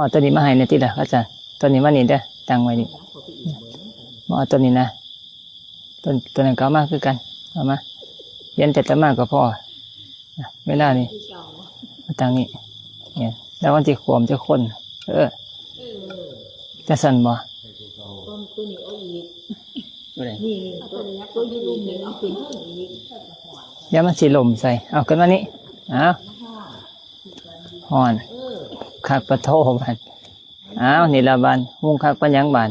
ເອົາຕົວນີ້ມາໃຫ້ແດ່ຕິລະອາຈານ. ຕົວນີ້ມານີ້ເດີ້, ຕັ້ງໄວ້ນີ້. ບໍ່ເອົາຕົວນີ້ນະ. ຕົວ ຕົວນັ້ນກໍເອົາມາຄືກັນ. ເອົາມາ. ຮຽນແຕ່ຕະມາກໍພໍ. ເວລານີ້ ມາຕັ້ງນີ້. ນີ້ ລະວັນຊິຂວມຈັກຄົນ. ເອີ ຈັ່ງຊັ້ນບໍ່? ຕົວນີ້ເອົາອີກ. ຕົວໃດ? ນີ້ ຕົວຢູ່ລຸ່ມນີ້ເອົາຂຶ້ນເທິງອີກ. ຢ່າມັນຊິລົ້ມໃສ່. ເອົາຂຶ້ນມານີ້. ເອົາ. ຮ້ອນ. ເອີ ຄັກປະໂທບັດ. ອ້າວ ນີ້ລະບາດ ຮຸ່ງຄັກປານຫຍັງບາດ.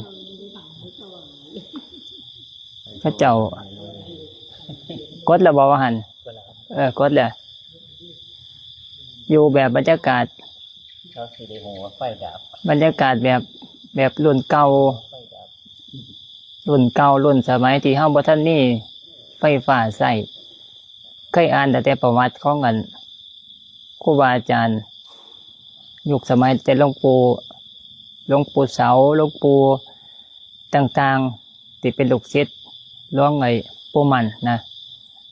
ເຂົາເຈົ້າກົດແລ້ວບໍ່ວ່າຫັ້ນ? ເອີ ກົດແລ້ວ. ຢູ່ແບບບັນຍາກາດ ເຂົາຊິໄດ້ຮູ້ວ່າໄຟດັບ. ບັນຍາກາດແບບ ແບບລຸ້ນເກົ່າ ໄຟດັບ. ລຸ້ນເກົ່າ ລຸ້ນສະໄໝທີ່ເຮົາບໍ່ທັນມີໄຟຟ້າໃຊ້. ເຄີຍອ່ານຕັ້ງແຕ່ປະຫວັດຂອງອັນ ຄູບາອາຈານ ຍຸກສະໄໝແຕ່ຫຼວງປູ່ ຫຼວງປູ່ເສົາ ຫຼວງປູ່ຕ່າງໆ ທີ່ເປັນລູກສິດຫຼວງໄອ້ປູ່ໝັ້ນນະ.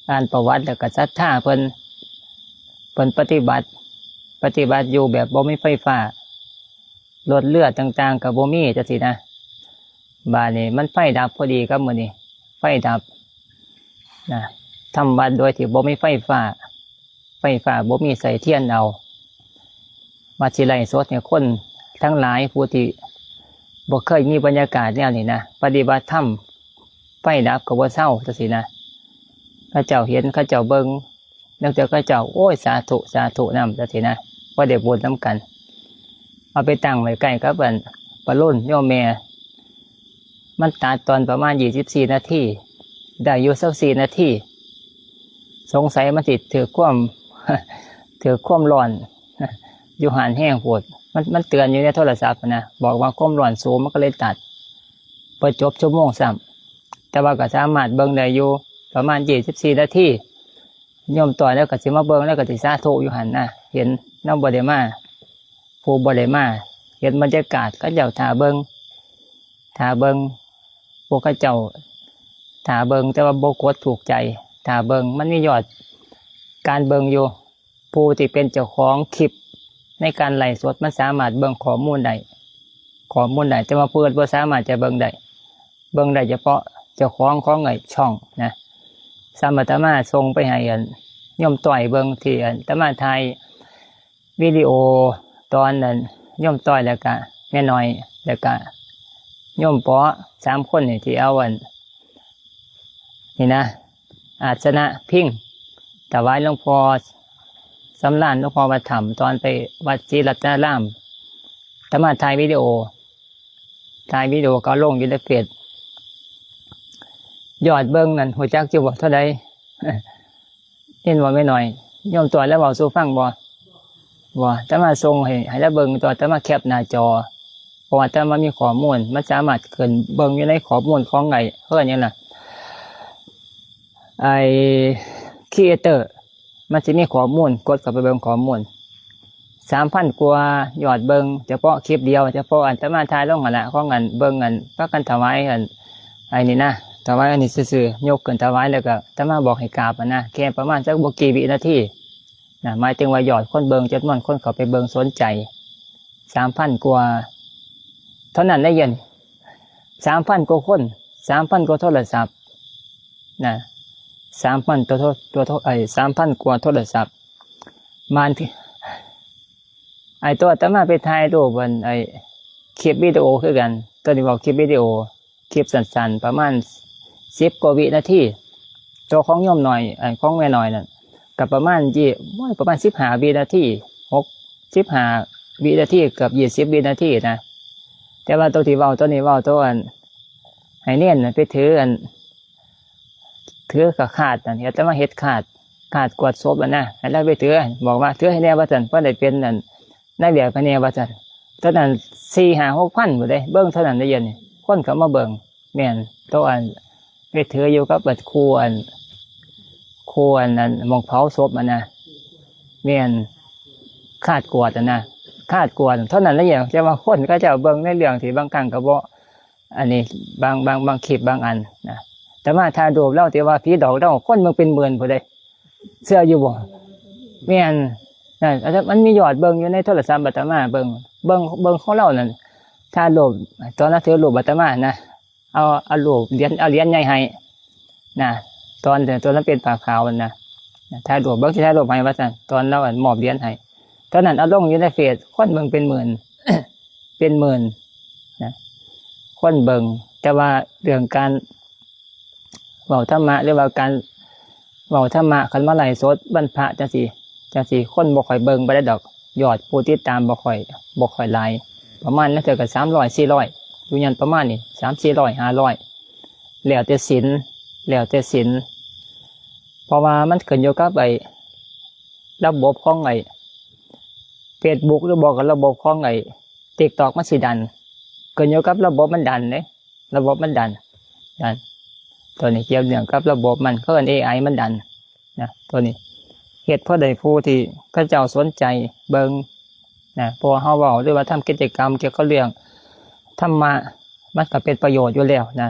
ອ່ານປະຫວັດແລ້ວກໍສັດທາເພິ່ນ ເພິ່ນປະຕິບັດ ປະຕິບັດຢູ່ແບບບໍ່ມີໄຟຟ້າ. ລົດເຮືອຕ່າງໆກໍບໍ່ມີ ຈັ່ງຊີ້ນະ. ບາດນີ້ມັນໄຟດັບພໍດີກັບມື້ນີ້ ໄຟດັບນະ. ທຳວັດໂດຍທີ່ບໍ່ມີໄຟຟ້າ ໄຟຟ້າບໍ່ມີ ໃຊ້ທຽນເອົາ. ວ່າຊິໄລຟ໌ສົດໃຫ້ຄົນທັງຫຼາຍ ຜູ້ທີ່ບໍ່ເຄີຍມີບັນຍາກາດແນວນີ້ນະ ປະຕິບັດທຳ ໄຟດັບກໍບໍ່ເຊົາ ຈັ່ງຊີ້ນະ. ເຂົາເຈົ້າເຫັນ ເຂົາເຈົ້າເບິ່ງ ແລ້ວເຈົ້າ ເຂົາເຈົ້າ ໂອ້ຍ ສາທຸ ສາທຸນຳ ຈັ່ງຊີ້ນະ. ພໍໄດ້ບຸນນຳກັນ. ເອົາໄປຕັ້ງໄວ້ໃກ້ກັບອັນປະລຸນໂຍມແມ່ ມັນຕັດຕອນປະມານຊາວສີ່ນາທີ ໄດ້ຢູ່ຊາວສີ່ນາທີ. ສົງໄສມັນຊິຖືກຄວາມ ຖືກຄວາມຮ້ອນຢູ່ຫັ້ນແຮງໂພດ. ມັນ ມັນເຕືອນຢູ່ໃນໂທລະສັບນະ ບອກວ່າຄວາມຮ້ອນສູງ ມັນກໍເລີຍຕັດ ບໍ່ຈົບຊົ່ວໂມງຊ້ຳ. ແຕ່ວ່າກໍສາມາດເບິ່ງໄດ້ຢູ່ປະມານຊາວສີ່ນາທີ. ໂຍມຕ້ອຍລາວກໍຊິມາເບິ່ງ ລາວກໍຊິສາທຸຢູ່ຫັ້ນນະ. ເຫັນລາວບໍ່ໄດ້ມາ ຜູ້ບໍ່ໄດ້ມາ ເຫັນບັນຍາກາດ ເຂົາເຈົ້າຖ້າເບິ່ງ ຖ້າເບິ່ງ ພວກເຂົາເຈົ້າຖ້າເບິ່ງ ແຕ່ວ່າບໍ່ກົດຖືກໃຈ. ຖ້າເບິ່ງ ມັນມີຍອດການເບິ່ງຢູ່. ຜູ້ທີ່ເປັນເຈົ້າຂອງຄລິບໃນການໄລຟ໌ສົດ ມັນສາມາດເບິ່ງຂໍ້ມູນໄດ້ ຂໍ້ມູນໄດ້ ແຕ່ວ່າຜູ້ອື່ນບໍ່ສາມາດຈະເບິ່ງໄດ້. ເບິ່ງໄດ້ສະເພາະເຈົ້າຂອງຂອງໄອ້ຊ່ອງນະ. ສ່ຳອາດຕະມາສົ່ງໄປໃຫ້ອັນໂຍມຕ້ອຍເບິ່ງ ທີ່ອາດຕະມາຖ່າຍວິດີໂອຕອນນັ້ນ ໂຍມຕ້ອຍ ແລ້ວກະແມ່ນ້ອຍ ແລ້ວກະໂຍມປໍ ສາມຄົນນີ້ ທີ່ເອົາອັນ ນີ້ນະ ອາດສະນະພິງຖວາຍຫຼວງພໍ່ສຳລານ ຫຼວງພໍ່ວັດຖ້ຳ ຕອນໄປວັດສີລັດຕະນາລາມ. ອາດຕະມາຖ່າຍວິດີໂອ ຖ່າຍວິດີໂອກໍລົງຢູ່ໃນເຟສ. ຍອດເບິ່ງນັ້ນ ຮູ້ຈັກຢູ່ບໍ່ ເທົ່າໃດ? ເຫັນບໍ່ແມ່ນ້ອຍ? ໂຍມຕ້ອຍລາວເວົ້າສູ່ຟັງບໍ່? ບໍ່. ອາດຕະມາສົ່ງໃຫ້ ໃຫ້ລາວເບິ່ງຕົວະ ອາດຕະມາແຄປໜ້າຈໍ ເພາະວ່າອາດຕະມາມີຂໍ້ມູນ ມັນສາມາດຂຶ້ນເບິ່ງຢູ່ໃນຂໍ້ມູນຂອງໄອ້ ເອີ້ນຫຍັງລະ ໄອ້ ຄຣີເອເຕີ ມັນຊິມີຂໍ້ມູນ ກົດເຂົ້າໄປເບິ່ງຂໍ້ມູນ ສາມພັນກວ່າຍອດເບິ່ງ ສະເພາະຄລິບດຽວ ສະເພາະອາດຕະມາຖ່າຍລົງຫັ້ນລະ ຂອງອັນເບິ່ງອັນພາກັນຖວາຍອັນ ອັນນີ້ນະ ຖວາຍອັນນີ້ຊື່ໆ ຍົກຂຶ້ນຖວາຍ ແລ້ວກໍອາດຕະມາບອກໃຫ້ກາບຫັ້ນນະ ແຄ່ປະມານຈັກບໍ່ກີ່ວິນາທີນະ ໝາຍເຖິງວ່າຍອດຄົນເບິ່ງ ຈຳນວນຄົນເຂົ້າໄປເບິ່ງສົນໃຈ ສາມພັນກວ່າເທົ່ານັ້ນເດ້ ສາມພັນກວ່າຄົນ ສາມພັນກວ່າໂທລະສັບນະ ສາມພັນ ໂທ ໂທ ໂທ ເອີຍ ສາມພັນກວ່າໂທລະສັບ ມານ ໄອ້ຕົວອາດຕະມາໄປຖ່າຍຮູບອັນ ໄອ້ຄລິບວິດີໂອຄືກັນ ຕົວນີ້ເວົ້າຄລິບວິດີໂອ ຄລິບສັ້ນໆ ປະມານສິບກວ່າວິນາທີ ຕົວຂອງໂຍມນ້ອຍ ອັນຂອງແມ່ນ້ອຍນັ້ນ ກໍປະມານ ໂອ້ຍ ປະມານສິບຫ້າວິນາທີ ຫົກ ສິບຫ້າວິນາທີ ເກືອບຊາວວິນາທີນະ ແຕ່ວ່າຕົວທີ່ເວົ້າ ຕົວນີ້ເວົ້າຕົວອັນ ໃຫ້ເນນໄປຖືອັນ ຖືກະຄາດນັ້ນ ອາດຕະມາເຮັດຄາດ ຄາດກວາດສົບຫັ້ນນະ ໃຫ້ລາວໄປຖື ບອກວ່າຖືໃຫ້ແດ່ວ່າຊັ້ນ ພໍໄດ້ເປັນອັນນາຍແບບໃຫ້ແດ່ວ່າຊັ້ນ ຕອນນັ້ນສີ່ຫ້າຫົກພັນພຸ້ນເດ້ ເບິ່ງເທົ່ານັ້ນເດ້ ດຽວນີ້ຄົນເຂົ້າມາເບິ່ງ ແມ່ນ ໂຕອັນໄປຖືຢູ່ກັບອັນຄູອັນ ຄູອັນນັ້ນ ໝ່ອງເຜົາສົບຫັ້ນນະ ແມ່ນ ຄາດກວາດຫັ້ນນະ ຄາດກວາດເທົ່ານັ້ນລະ ແຕ່ວ່າຄົນເຂົາເຈົ້າເບິ່ງໃນເລື່ອງທີ່ບາງຄັ້ງກໍບໍ່ ອັນນີ້ບາງ ບາງ ບາງຄລິບບາງອັນນະ ອາດຕະມາຖ່າຍຮູບລາວ ທີ່ວ່າຜີຫຼອກລາວ ຄົນເບິ່ງເປັນໝື່ນພຸ້ນເດ້ ເຊື່ອຢູ່ບໍ່? ແມ່ນ ນັ້ນ ມັນມີຍອດເບິ່ງຢູ່ໃນໂທລະສັບອາດຕະມາ ເບິ່ງ ເບິ່ງ ເບິ່ງຂອງລາວນັ້ນ ຖ້າຮູບ ຕອນນັ້ນຖືຮູບອາດຕະມານະ ເອົາ ເອົາຮູບຫຼຽນ ເອົາຫຼຽນໃຫຍ່ໃຫ້ນະ ຕອນ ຕອນນັ້ນເປັນຜ້າຂາວນັ້ນນະ ຖ່າຍຮູບ ເບິ່ງຊິຖ່າຍຮູບໃຫ້ວ່າຊັ້ນ ຕອນລາວ ອັນ ມອບຫຼຽນໃຫ້ ຕອນນັ້ນເອົາລົງຢູ່ໃນເຟສ ຄົນເບິ່ງເປັນໝື່ນ ເປັນໝື່ນນະ ຄົນເບິ່ງ ແຕ່ວ່າເລື່ອງການເວົ້າທຳມະ ຫຼືວ່າການເວົ້າທຳມະ ຄັນມາໄລຟ໌ສົດວັນພະຈັ່ງຊີ້ ຈັ່ງຊີ້ ຄົນບໍ່ຄ່ອຍເບິ່ງປານໃດດອກ ຍອດຜູ້ຕິດຕາມບໍ່ຄ່ອຍ ບໍ່ຄ່ອຍຫຼາຍ ປະມານລາງເທື່ອກໍສາມຮ້ອຍ ສີ່ຮ້ອຍ ຢູ່ຢ່າງປະມານນີ້ ສາມສີ່ຮ້ອຍ ຫ້າຮ້ອຍ ແລ້ວແຕ່ສິນ ແລ້ວແຕ່ສິນ ເພາະວ່າມັນຂຶ້ນຢູ່ກັບໄອ້ລະບົບຂອງໄອ້ເຟສບຸກ ຫຼືບໍ່ກໍລະບົບຂອງໄອ້ຕິກຕັອກ ມັນຊິດັນ ຂຶ້ນຢູ່ກັບລະບົບມັນດັນເດ້ ລະບົບມັນດັນ ດັນ ຕົວນີ້ກ່ຽວເນື່ອງກັບລະບົບມັນ ເຂົາເອີ້ນເອໄອມັນດັນນະ ຕົວນີ້ເຮັດເພື່ອໄດ້ຜູ້ທີ່ເຂົາເຈົ້າສົນໃຈເບິ່ງນະ ເພາະວ່າເຮົາເວົ້າ ຫຼືວ່າທຳກິດຈະກຳກ່ຽວກັບເລື່ອງທຳມະ ມັນກໍເປັນປະໂຫຍດຢູ່ແລ້ວນະ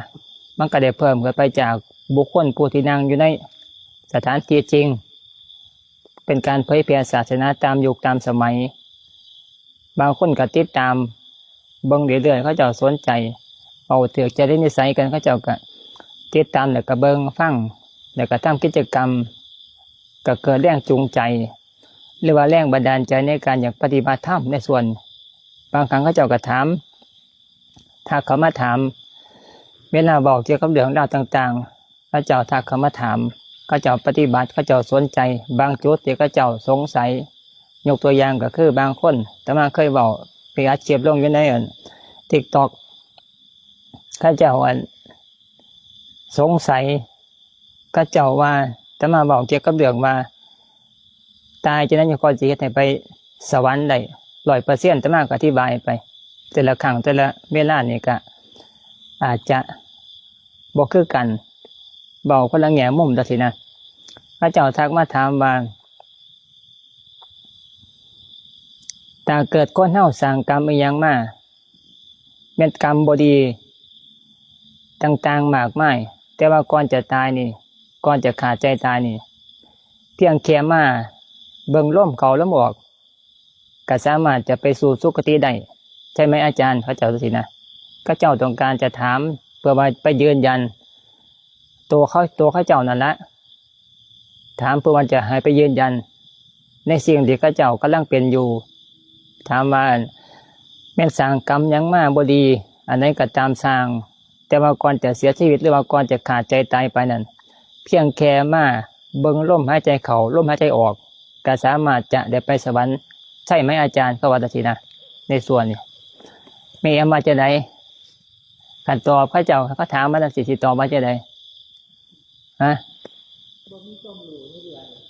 ມັນກໍໄດ້ເພີ່ມຂຶ້ນໄປຈາກບຸກຄົນຜູ້ທີ່ນັ່ງຢູ່ໃນສະຖານທີ່ຈິງ ເປັນການເຜີຍແຜ່ສາສະໜາຕາມຍຸກຕາມສະໄໝ ບາງຄົນກໍຕິດຕາມເບິ່ງເລື້ອຍໆ ເຂົາເຈົ້າສົນໃຈ ເວົ້າຖືກຈະລິດນິໄສກັນ ເຂົາເຈົ້າກໍຕິດຕາມ ແລ້ວກໍເບິ່ງຟັງ ແລ້ວກໍທຳກິດຈະກຳ ກໍເກີດແຮງຈູງໃຈ ຫຼືວ່າແຮງບັນດານໃຈໃນການຢາກປະຕິບັດທຳໃນສ່ວນ ບາງຄັ້ງເຂົາເຈົ້າກໍຖາມ ທັກເຂົ້າມາຖາມ ເວລາເວົ້າກ່ຽວກັບເລື່ອງລາວຕ່າງໆ ເຂົາເຈົ້າທັກເຂົ້າມາຖາມ ເຂົາເຈົ້າປະຕິບັດ ເຂົາເຈົ້າສົນໃຈ ບາງຈຸດທີ່ເຂົາເຈົ້າສົງໄສ ຍົກຕົວຢ່າງກໍຄືບາງຄົນ ອາດຕະມາເຄີຍເວົ້າ ໄປອັດຄລິບລົງຢູ່ໃນ ອັນ ຕິກຕັອກ ເຂົາເຈົ້າ ອັນ ສົງໄສ ເຂົາເຈົ້າວ່າ ອາດຕະມາເວົ້າກ່ຽວກັບເລື່ອງວ່າ ຕາຍຈັ່ງໃດຈັ່ງຄ່ອຍຊິເຮັດໃຫ້ໄປສະຫວັນໄດ້ຮ້ອຍເປີເຊັນ ອາດຕະມາກໍອະທິບາຍໄປ ແຕ່ລະຄັ້ງແຕ່ລະເວລານີ້ກໍອາດຈະບໍ່ຄືກັນ ເວົ້າຄົນລະແງ່ມຸມຈັ່ງຊີ້ນະ ເຂົາເຈົ້າທັກມາຖາມວ່າ ຖ້າເກີດຄົນເຮົາສ້າງກຳອີ່ຫຍັງມາ ແມ່ນກຳບໍ່ດີຕ່າງໆມາກມາຍ ແຕ່ວ່າກ່ອນຈະຕາຍນີ້ ກ່ອນຈະຂາດໃຈຕາຍນີ້ ພຽງແຄ່ມາເບິ່ງລົມເຂົ້າລົມອອກ ກໍສາມາດຈະໄປສູ່ສຸຄະຕິໄດ້ ໃຊ່ໄໝອາຈານ? ເຂົາເຈົ້າຈັ່ງຊີ້ນະ ເຂົາເຈົ້າຕ້ອງການຈະຖາມເພື່ອວ່າໄປຢືນຢັນ ໂຕເຂົາ ໂຕເຂົາເຈົ້ານັ້ນລະ ຖາມເພື່ອວ່າຈະໃຫ້ໄປຢືນຢັນໃນສິ່ງທີ່ເຂົາເຈົ້າກຳລັງເປັນຢູ່ ຖາມວ່າ ແມ່ນສ້າງກຳຫຍັງມາບໍ່ດີ ອັນໃດກໍຕາມຊ່າງ ແຕ່ວ່າກ່ອນຈະເສຍຊີວິດ ຫຼືວ່າກ່ອນຈະຂາດໃຈຕາຍໄປນັ້ນ ພຽງແຄ່ມາເບິ່ງລົມຫາຍໃຈເຂົ້າ ລົມຫາຍໃຈອອກ ກໍສາມາດຈະໄດ້ໄປສະຫວັນ ໃຊ່ໄໝອາຈານ? ເຂົາວ່າຈັ່ງຊີ້ນະ ໃນສ່ວນນີ້ ແມ່ແອມວ່າຈັ່ງໃດ? ຄັນຕອບເຂົາເຈົ້າ ເຂົາຖາມມາຈັ່ງຊີ້ ຊິຕອບວ່າຈັ່ງໃດ? ຮະ? ບໍ່ມີຄວາມຮູ້ໃນເລື່ອງນີ້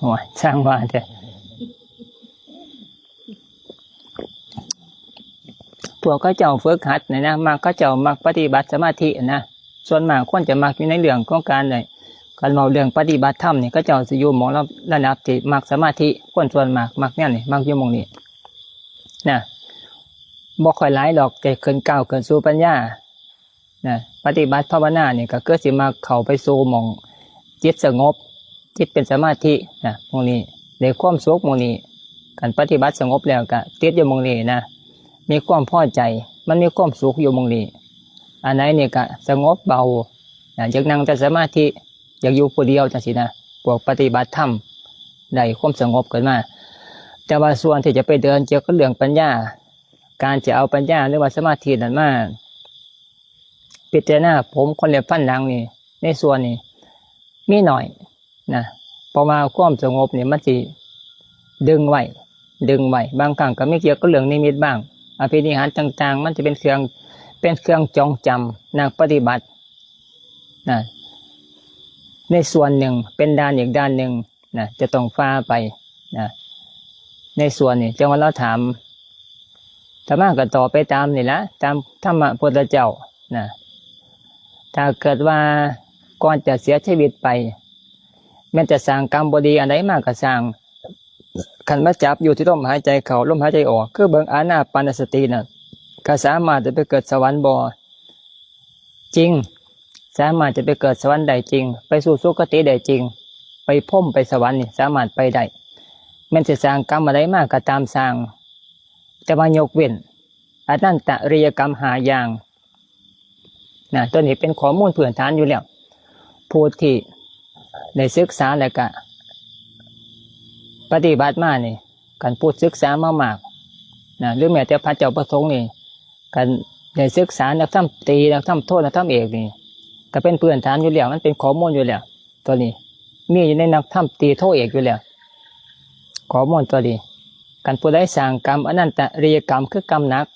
ໂອ້ຍ ຊ່າງວ່າແທ້ ພວກເຂົາເຈົ້າຝຶກຫັດນີ້ນະ ມັກ ເຂົາເຈົ້າມັກປະຕິບັດສະມາທິນະ ສ່ວນມາກຄົນຈະມັກຢູ່ໃນເລື່ອງຂອງການໄດ້ ຄັນເວົ້າເລື່ອງປະຕິບັດທຳນີ້ ເຂົາເຈົ້າຊິຢູ່ໝ່ອງລະ ລະດັບທີ່ມັກສະມາທິ ຄົນສ່ວນມາກມັກແນວນີ້ ມັກຢູ່ໝ່ອງນີ້ນະ ບໍ່ຄ່ອຍຫຼາຍດອກ ຈະຂຶ້ນ ກ້າວຂຶ້ນສູ່ປັນຍາ ນະ ປະຕິບັດພາວະນານີ້ກໍຄືຊິມັກເຂົ້າໄປສູ່ໝ່ອງຈິດສະຫງົບ ຈິດເປັນສະມາທິນະ ໝ່ອງນີ້ ໄດ້ຄວາມສຸກໝ່ອງນີ້ ຄັນປະຕິບັດສະຫງົບແລ້ວກໍຕິດຢູ່ໝ່ອງນີ້ນະ ມີຄວາມພໍໃຈ ມັນມີຄວາມສຸກຢູ່ໝ່ອງນີ້ ອັນໃດນີ້ກໍສະຫງົບເບົານະ ຢາກນັ່ງແຕ່ສະມາທິ ຢາກຢູ່ຜູ້ດຽວຈັ່ງຊີ້ນະ ພວກປະຕິບັດທຳໄດ້ຄວາມສະຫງົບຂຶ້ນມາ ແຕ່ວ່າສ່ວນທີ່ຈະໄປເດີນກ່ຽວກັບເລື່ອງປັນຍາ ການຈະເອົາປັນຍາ ຫຼືວ່າສະມາທິນັ້ນມາ ພິຈາລະນາຜົມ ຂົນ ເລັບ ຟັນ ໜັງນີ້ ໃນສ່ວນນີ້ມີໜ້ອຍນະ ເພາະວ່າຄວາມສະຫງົບນີ້ມັນຊິດຶງໄວ້ ດຶງໄວ້ ບາງຄັ້ງກໍມີກ່ຽວກັບເລື່ອງນິມິດບາງ ອະພິນິຫານຕ່າງໆ ມັນຈະເປັນເຄື່ອງ ເປັນເຄື່ອງຈອງຈຳນັກປະຕິບັດນະ ໃນສ່ວນໜຶ່ງ ເປັນດ້ານອີກດ້ານໜຶ່ງນະ ຈະຕ້ອງຝ່າໄປນະ ໃນສ່ວນນີ້ ຈັ່ງວ່າລາວຖາມ ອາດຕະມາກໍຕອບໄປຕາມນີ້ລະ ຕາມທຳມະພຸດທະເຈົ້ານະ ຖ້າເກີດວ່າກ່ອນຈະເສຍຊີວິດໄປ ແມ່ນຈະສ້າງກຳບໍ່ດີອັນໃດມາກໍຊ່າງ ຄັນມາຈັບຢູ່ທີ່ລົມຫາຍໃຈເຂົ້າ ລົມຫາຍໃຈອອກ ຄືເບິ່ງອານາປານະສະຕິນັ້ນ ກໍສາມາດຈະໄປເກີດສະຫວັນບໍ່? ຈິງ ສາມາດຈະໄປເກີດສະຫວັນໄດ້ຈິງ ໄປສູ່ສຸຄະຕິໄດ້ຈິງ ໄປພົມໄປສະຫວັນນີ້ສາມາດໄປໄດ້ ແມ່ນຊິສ້າງກຳອັນໃດມາກໍຕາມສ້າງ, ແຕ່ວ່າຍົກເວັ້ນອະນັນຕະລິຍກຳຫ້າຢ່າງນະ. ຕົວນີ້ເປັນຂໍ້ມູນພື້ນຖານຢູ່ແລ້ວ. ຜູ້ທີ່ໄດ້ສຶກສາແລ້ວກະປະຕິບັດມານີ້, ຄັນຜູ້ສຶກສາມາມາກນະ ຫຼືແມ້ແຕ່ພະເຈົ້າພະສົງນີ້ ຄັນໄດ້ສຶກສານັກທຳຕີ ນັກທຳໂທ ນັກທຳເອກນີ້ ກໍເປັນພື້ນຖານຢູ່ແລ້ວ, ມັນເປັນຂໍ້ມູນຢູ່ແລ້ວ. ຕົວນີ້ມີຢູ່ໃນນັກທຳຕີໂທເອກຢູ່ແລ້ວ, ຂໍ້ມູນຕົວນີ້. ຄັນຜູ້ໃດສ້າງກຳອະນັນຕະລິຍກຳ ຄືກຳໜັກ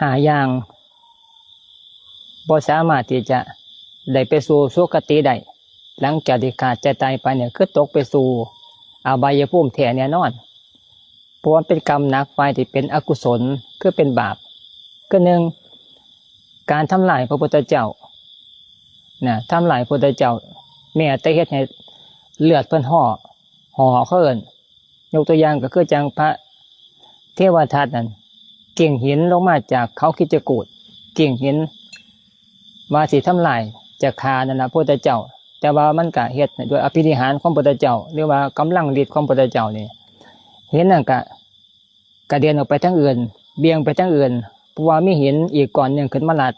ຫ້າຢ່າງ ບໍ່ສາມາດທີ່ຈະໄດ້ໄປສູ່ສຸຄະຕິໄດ້, ຫຼັງຈາກທີ່ຂາດໃຈຕາຍໄປນີ້ ຄືຕົກໄປສູ່ອະບາຍະພູມແທ້ແນ່ນອນ. ເພາະວ່າເປັນກຳໜັກ ຝ່າຍທີ່ເປັນອະກຸສົນ ຄືເປັນບາບ. ຄືໜຶ່ງ ການທຳລາຍພະພຸດທະເຈົ້ານະ, ທຳລາຍພະພຸດທະເຈົ້າ ແມ້ແຕ່ເຮັດໃຫ້ເລືອດເພິ່ນຫໍ່ ຫໍ່ ເຂົາເອີ້ນ, ຍົກຕົວຢ່າງກໍຄືຈັ່ງພະເທວະທັດນັ້ນ ກິ້ງຫີນລົງມາຈາກເຂົາຄິດຈະກູດ, ກິ້ງຫີນວ່າຊິທຳລາຍ ຈະຂ້ານັ້ນລະພະພຸດທະເຈົ້າ, ແຕ່ວ່າມັນກະເຮັດດ້ວຍອະພິນິຫານຂອງພະພຸດທະເຈົ້າ ຫຼືວ່າກຳລັງລິດຂອງພະພຸດທະເຈົ້ານີ້, ຫີນນັ້ນກະກະເດັນອອກໄປທາງອື່ນ, ບ່ຽງໄປທາງອື່ນ, ເພາະວ່າມີຫີນອີກກ້ອນໜຶ່ງຂຶ້ນມາລັດ,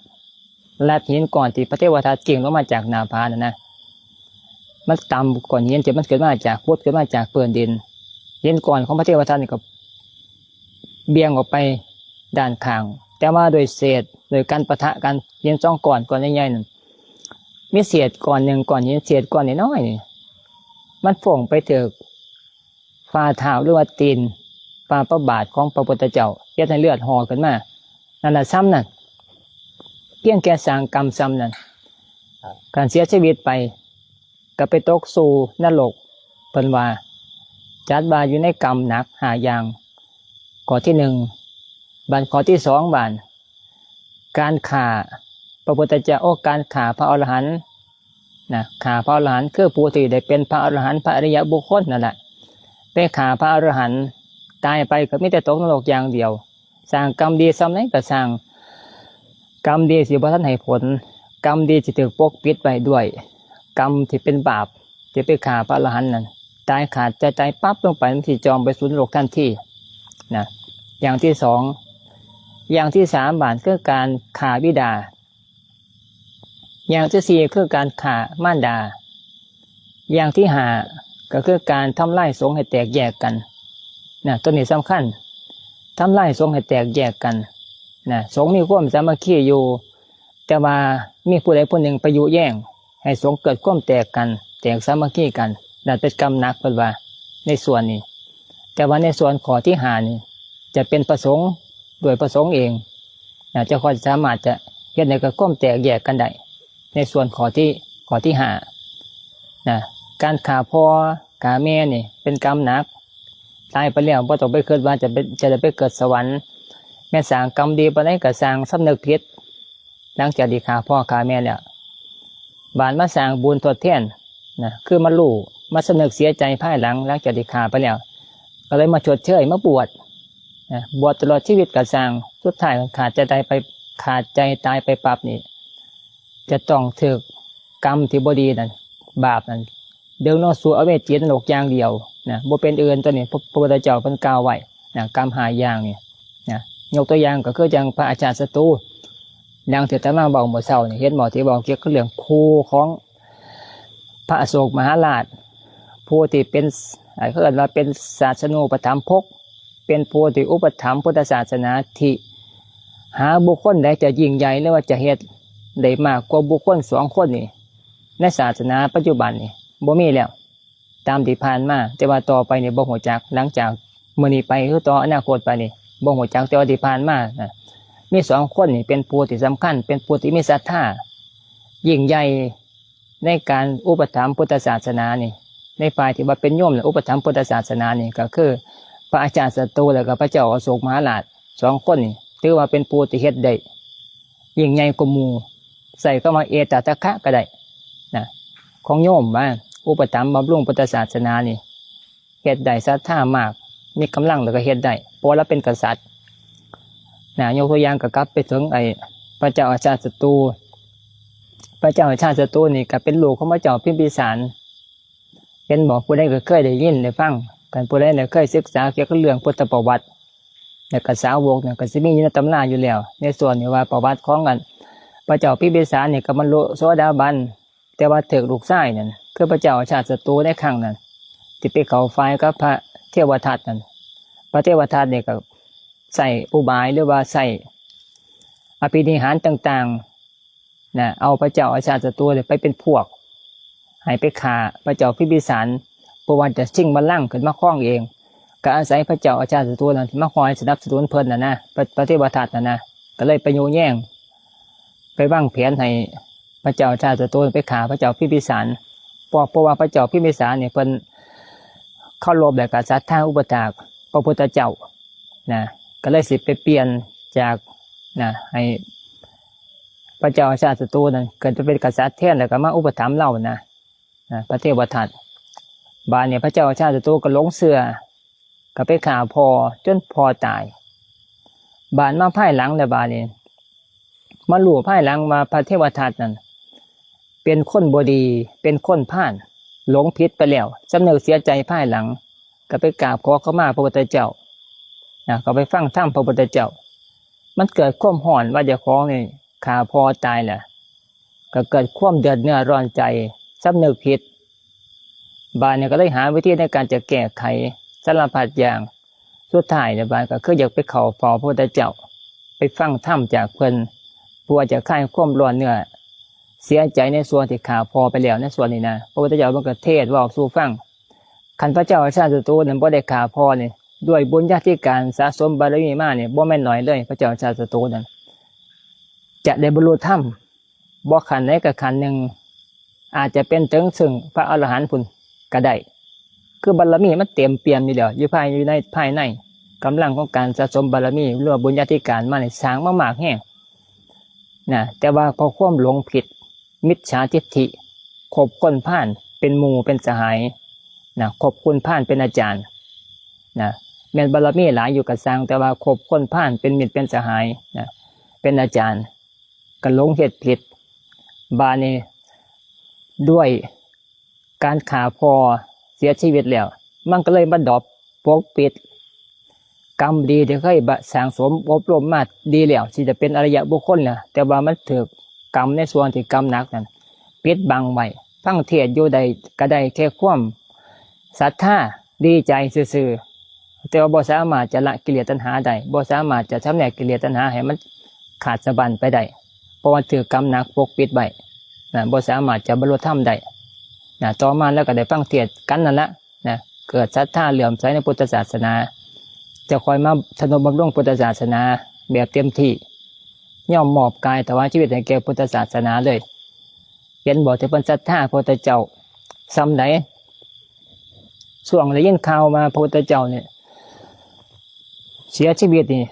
ລັດຫີນກ້ອນທີ່ພະເທວະທັດກິ້ງລົງມາຈາກໜ້າຜານັ້ນນະ, ມັນຕຳກ້ອນຫີນທີ່ມັນຂຶ້ນມາຈາກ ປຸດຂຶ້ນມາຈາກພື້ນດິນ. ຫີນກ້ອນຂອງພະເທວະທັດນີ້ກໍບ່ຽງອອກໄປດ້ານຂ້າງ, ແຕ່ວ່າໂດຍເສດ ໂດຍການປະທະກັນ ຫີນສອງກ້ອນ ກ້ອນໃຫຍ່ໆນັ້ນ ມີເສດກ້ອນໜຶ່ງ ກ້ອນຫີນເສດກ້ອນນ້ອຍໆນີ້ ມັນຟົ້ງໄປຖືກ ຝ່າເທົ້າ ຫຼືວ່າຕີນ ຝ່າພະບາດຂອງພະພຸດທະເຈົ້າ ເຮັດໃຫ້ເລືອດຫໍ່ຂຶ້ນມາ. ນັ້ນລະ ສ່ຳນັ້ນ, ພຽງແຕ່ສ້າງກຳສ່ຳນັ້ນ, ຄັນເສຍຊີວິດໄປ ກໍໄປຕົກສູ່ນະລົກ. ເພິ່ນວ່າ ຈັດວ່າຢູ່ໃນກຳໜັກຫ້າຢ່າງ. ຂໍ້ທີໜຶ່ງ, ບາດ ຂໍ້ທີສອງ ບາດ ການຂ້າພະພຸດທະເຈົ້າ, ໂອ ການຂ້າພະອໍລະຫັນນະ, ຂ້າພະອໍລະຫັນ ຄືຜູ້ທີ່ໄດ້ເປັນພະອໍລະຫັນ ພະອະລິຍະບຸກຄົນນັ້ນລະ, ໄປຂ້າພະອໍລະຫັນ ຕາຍໄປກໍມີແຕ່ຕົກນະລົກຢ່າງດຽວ. ສ້າງກຳດີສ່ຳໃດກໍຊ່າງ, ກຳດີທີ່ບໍ່ທັນໃຫ້ຜົນ, ກຳດີທີ່ຖືກປົກປິດໄວ້ດ້ວຍກຳທີ່ເປັນບາບ ທີ່ໄປຂ້າພະອໍລະຫັນນັ້ນ, ຕາຍຂາດໃຈຕາຍປັບລົງໄປ ມັນຊິຈ່ອງໄປສູ່ນະລົກທັນທີນະ. ຢ່າງທີສອງ. ຢ່າງທີສາມ ບາດ ຄືການຂ້າບິດາ. ຢ່າງທີສີ່ ຄືການຂ້າມານດາ. ຢ່າງທີຫ້າ ກໍຄືການທຳລາຍສົງໃຫ້ແຕກແຍກກັນນະ, ຕົວນີ້ສຳຄັນ, ທຳລາຍສົງໃຫ້ແຕກແຍກກັນນະ. ສົງມີຄວາມສາມັກຄີຢູ່, ແຕ່ວ່າມີຜູ້ໃດຜູ້ໜຶ່ງໄປຍຸແຍງໃຫ້ສົງເກີດຄວາມແຕກກັນ, ແຕກສາມັກຄີກັນ, ນັ້ນເປັນກຳໜັກ ເພິ່ນວ່າ ໃນສ່ວນນີ້. ແຕ່ວ່າໃນສ່ວນຂໍ້ທີຫ້ານີ້ ຈະເປັນພະສົງດ້ວຍພະສົງເອງນະ, ຈະຄ່ອຍສາມາດຈະເຮັດໃຫ້ເກີດຄວາມແຕກແຍກກັນໄດ້ ໃນສ່ວນຂໍ້ທີ ຂໍ້ທີຫ້ານະ. ການຂ້າພໍ່ຂ້າແມ່ນີ້ເປັນກຳໜັກ, ຕາຍໄປແລ້ວບໍ່ຕ້ອງໄປຄິດວ່າຈະເປັນ ຈະໄດ້ໄປເກີດສະຫວັນ. ແມ່ນສ້າງກຳດີປານໃດກໍຊ່າງ, ສຳນຶກຜິດ ຫຼັງຈາກທີ່ຂ້າພໍ່ຂ້າແມ່ແລ້ວ, ບາດມາສ້າງບຸນທົດແທນນະ, ຄືມາຮູ້ ມາສຳນຶກເສຍໃຈພາຍຫຼັງ ຫຼັງຈາກທີ່ຂ້າໄປແລ້ວ, ກໍເລີຍມາຊົດເຊີຍ ມາບວດນະ, ບວດຕະຫຼອດຊີວິດກໍຊ່າງ, ສຸດທ້າຍຂາດໃຈຕາຍໄປ, ຂາດໃຈຕາຍໄປປັບນີ້ ຈະຕ້ອງຖືກກຳທີ່ບໍ່ດີນັ້ນ, ບາບນັ້ນ ດຶງລົງສູ່ອະເວຈີນະລົກຢ່າງດຽວນະ, ບໍ່ເປັນອື່ນ. ຕົວນີ້ພະ ພະພຸດທະເຈົ້າເພິ່ນກ່າວໄວ້ນະ, ກຳຫ້າຢ່າງນີ້ນະ. ຍົກຕົວຢ່າງກໍຄືຈັ່ງພະອາຊາດສັດຕູ ດັ່ງທີ່ອາດຕະມາເວົ້າເມື່ອເຊົ້ານີ້, ເຫັນບໍ່ ທີ່ເວົ້າກ່ຽວກັບເລື່ອງຄູ່ຂອງພະອະໂສກມະຫາລາດ, ຜູ້ທີ່ເປັນ ເອີ້ນວ່າເປັນສາສະນູປະຖຳປົກ, ເປັນຜູ້ທີ່ອຸປະຖຳພຸດທະສາສະໜາ ທີ່ຫາບຸກຄົນໃດຈະຍິ່ງໃຫຍ່ ຫຼືວ່າຈະເຮັດໄດ້ມາກກວ່າບຸກຄົນສອງຄົນນີ້ ໃນສາສະໜາປັດຈຸບັນນີ້ບໍ່ມີແລ້ວ ຕາມທີ່ຜ່ານມາ, ແຕ່ວ່າຕໍ່ໄປນີ້ບໍ່ຮູ້ຈັກ, ຫຼັງຈາກມື້ນີ້ໄປ ຫຼື ຕໍ່ອະນາຄົດໄປນີ້ບໍ່ຮູ້ຈັກ, ແຕ່ວ່າທີ່ຜ່ານມານະ ມີສອງຄົນນີ້ເປັນຜູ້ທີ່ສຳຄັນ, ເປັນຜູ້ທີ່ມີສັດທາ ຍິ່ງໃຫຍ່ໃນການອຸປະຖຳພຸດທະສາສະໜານີ້, ໃນຝ່າຍທີ່ວ່າເປັນໂຍມ ແລະ ອຸປະຖຳພຸດທະສາສະໜານີ້ ກໍຄືພະອາຈານສັດຕູ ແລະ ກໍພະເຈົ້າອະໂສກມະຫາລາດ. ສອງຄົນນີ້ຖືວ່າເປັນຜູ້ທີ່ເຮັດໄດ້ ຍິ່ງໃຫຍ່ກວ່າໝູ່, ໃຊ້ຄຳວ່າເອຕະຕະຄະກໍໄດ້ນະ ຂອງໂຍມວ່າ ອຸປະຖຳບຳລຸງພຸດທະສາສະໜານີ້ ເຮັດໄດ້ສັດທາມາກ, ມີກຳລັງ ແລ້ວກໍເຮັດໄດ້ ເພາະວ່າລາວເປັນກະສັດນະ. ຍົກຕົວຢ່າງກໍກັບໄປເຖິງໄອ້ພະເຈົ້າອາຊາດສັດຕູ, ພະເຈົ້າອາຊາດສັດຕູນີ້ກໍເປັນລູກຂອງພະເຈົ້າພິມພິສານ. ເຫັນບໍ່? ຜູ້ໃດກໍເຄີຍໄດ້ຍິນໄດ້ຟັງ ຄັນຜູ້ໃດເຄີຍສຶກສາກ່ຽວກັບເລື່ອງພຸດທະປະຫວັດ ແລ້ວກໍສາວົກນີ້ກໍຊິມີຢູ່ໃນຕຳລາຢູ່ແລ້ວ ໃນສ່ວນທີ່ວ່າປະຫວັດຂອງອັນພະເຈົ້າພິມພິສານນີ້ກໍບັນລຸໂສດາບັນ ແຕ່ວ່າຖືກລູກຊາຍນັ້ນ ຄືພະເຈົ້າອາຊາດສັດຕູໃນຄັ້ງນັ້ນ ທີ່ໄປເຂົ້າຝ້າຍກັບພະເທວະທັດນັ້ນ ພະເທວະທັດນີ້ກໍໃຊ້ອຸບາຍ ຫຼືວ່າໃຊ້ອະພິນິຫານຕ່າງໆ ນະ ເອົາພະເຈົ້າອາຊາດສັດຕູໄປເປັນພວກ ໃຫ້ໄປຂ້າພະເຈົ້າພິມພິສານ ເພື່ອວ່າຈະຊິງບັນລັງຂຶ້ນມາຄອງເອງ ກໍອາໄສພະເຈົ້າອາຊາດສັດຕູນັ້ນມາຄອຍສະໜັບສະໜູນເພິ່ນນັ້ນນະ ພະ ພະເທວະທັດນັ້ນນະ ກໍເລີຍໄປຍຸແຍງ ໄປວາງແຜນໃຫ້ພະເຈົ້າອາຊາດສັດຕູໄປຂ້າພະເຈົ້າພິມພິສານ ເພາະ ເພາະວ່າພະເຈົ້າພິມພິສານນີ້ເພິ່ນເຄົາລົບ ແລະກໍສັດທາອຸປະຖາກພະພຸດທະເຈົ້າ ນະ ກໍເລີຍຊິໄປປ່ຽນຈາກ ນະ ໃຫ້ພະເຈົ້າອາຊາດສັດຕູນັ້ນເກີດເປັນກະສັດແທນ ແລ້ວກໍມາອຸປະຖຳລາວນະ ນະ ພະເທວະທັດ. ບາດນີ້ພະເຈົ້າອາຊາດສັດຕູກໍຫຼົງເຊື່ອ ກໍໄປຂ້າພໍ່ຈົນພໍ່ຕາຍ. ບາດມາພາຍຫຼັງແລ້ວ ບາດນີ້ມາຮູ້ພາຍຫຼັງວ່າພະເທວະທັດນັ້ນເປັນຄົນບໍ່ດີ ເປັນຄົນພານ ຫຼົງຜິດໄປແລ້ວ ສຳນຶກເສຍໃຈພາຍຫຼັງ ກໍໄປກາບຂໍເຂົ້າມາພະພຸດທະເຈົ້າ ນະ ກໍໄປຟັງທຳພະພຸດທະເຈົ້າ. ມັນເກີດຄວາມຮ້ອນວ່າເຈົ້າຂອງນີ້ຂ້າພໍ່ຕາຍແລ້ວ ກໍເກີດຄວາມເດືອດເນື້ອຮ້ອນໃຈ ສຳນຶກຜິດ. ບາດນີ້ກໍເລີຍຫາວິທີໃນການຈະແກ້ໄຂສາລະພັດຢ່າງ. ສຸດທ້າຍແລ້ວບາດກໍຄືຢາກໄປເຂົ້າເຝົ້າພະພຸດທະເຈົ້າ ໄປຟັງທຳຈາກເພິ່ນ ເພື່ອຈະຄາຍຄວາມຮ້ອນເນື້ອເສຍໃຈໃນສ່ວນທີ່ຂ້າພໍ່ໄປແລ້ວ ໃນສ່ວນນີ້ນະ. ພະພຸດທະເຈົ້າເພິ່ນກໍເທດເວົ້າສູ່ຟັງ. ຄັນພະເຈົ້າອາຊາດສັດຕູນັ້ນບໍ່ໄດ້ຂ້າພໍ່ນີ້ ດ້ວຍບຸນຍາທິການສະສົມບາລະມີມານີ້ ບໍ່ແມ່ນໜ້ອຍເລີຍ ພະເຈົ້າອາຊາດສັດຕູນັ້ນຈະໄດ້ບັນລຸທຳ ບໍ່ຂັ້ນໃດກໍຂັ້ນໜຶ່ງ ອາດຈະເປັນເຖິງເຊິ່ງພະອະລະຫັນພຸ້ນກໍໄດ້ ຄືບາລະມີມັນເຕັມປ່ຽມຢູ່ແລ້ວ ຢູ່ພາຍ ຢູ່ໃນ ພາຍໃນ ກຳລັງຂອງການສະສົມບາລະມີ ຫຼືວ່າບຸນຍາທິການມານີ້ສ້າງມາມາກແຮງນະ. ແຕ່ວ່າເພາະຄວາມຫຼົງຜິດ ມິດສາທິດຖິ ຄົບຄົນພານເປັນໝູ່ເປັນສະຫາຍນະ ຄົບຄົນພານເປັນອາຈານນະ ແມ່ນບາລະມີຫຼາຍຢູ່ກໍຊ່າງ ແຕ່ວ່າຄົບຄົນພານເປັນມິດເປັນສະຫາຍນະ ເປັນອາຈານ ກໍຫຼົງເຮັດຜິດ. ບາດນີ້ດ້ວຍການຂ້າພໍ່ເສຍຊີວິດແລ້ວ ມັນກໍເລີຍມາດອບປົກປິດກຳດີທີ່ເຄີຍບະ ສ້າງສົມອົບຮົມມາດີແລ້ວ ທີ່ຈະເປັນອະລິຍະບຸກຄົນນະ ແຕ່ວ່າມັນຖືກກຳໃນສ່ວນທີ່ກຳໜັກນັ້ນປິດບັງໄວ້. ຟັງເທດຢູ່ໄດ້ກໍໄດ້ແຄ່ຄວາມສັດທາ ດີໃຈຊື່ໆ ແຕ່ວ່າບໍ່ສາມາດຈະລະກິເລດຕັນຫາໄດ້ ບໍ່ສາມາດຈະຊຳແນກກິເລດຕັນຫາໃຫ້ມັນຂາດສະບັ້ນໄປໄດ້ ເພາະວ່າຖືກກຳໜັກປົກປິດໄວ້ນະ ບໍ່ສາມາດຈະບັນລຸທຳໄດ້ນະ. ຕໍ່ມາລາວກໍໄດ້ຟັງເທດກັນນັ້ນລະນະ ເກີດສັດທາເຫຼື້ອມໃສໃນພຸດທະສາສະໜາ ຈະຄອຍມາທະນຸບຳລຸງພຸດທະສາສະໜາແບບເຕັມທີ່ ຍອມມອບກາຍຖວາຍຊີວິດໃຫ້ແກ່ພຸດທະສາສະໜາເລີຍ. ເຫັນບໍ່ ທີ່ເພິ່ນສັດທາພະພຸດທະເຈົ້າສ່ຳໃດ? ຊ່ວງໄດ້ຍິນຂ່າວວ່າພະພຸດທະເຈົ້ານີ້ເສຍຊີວິດນີ້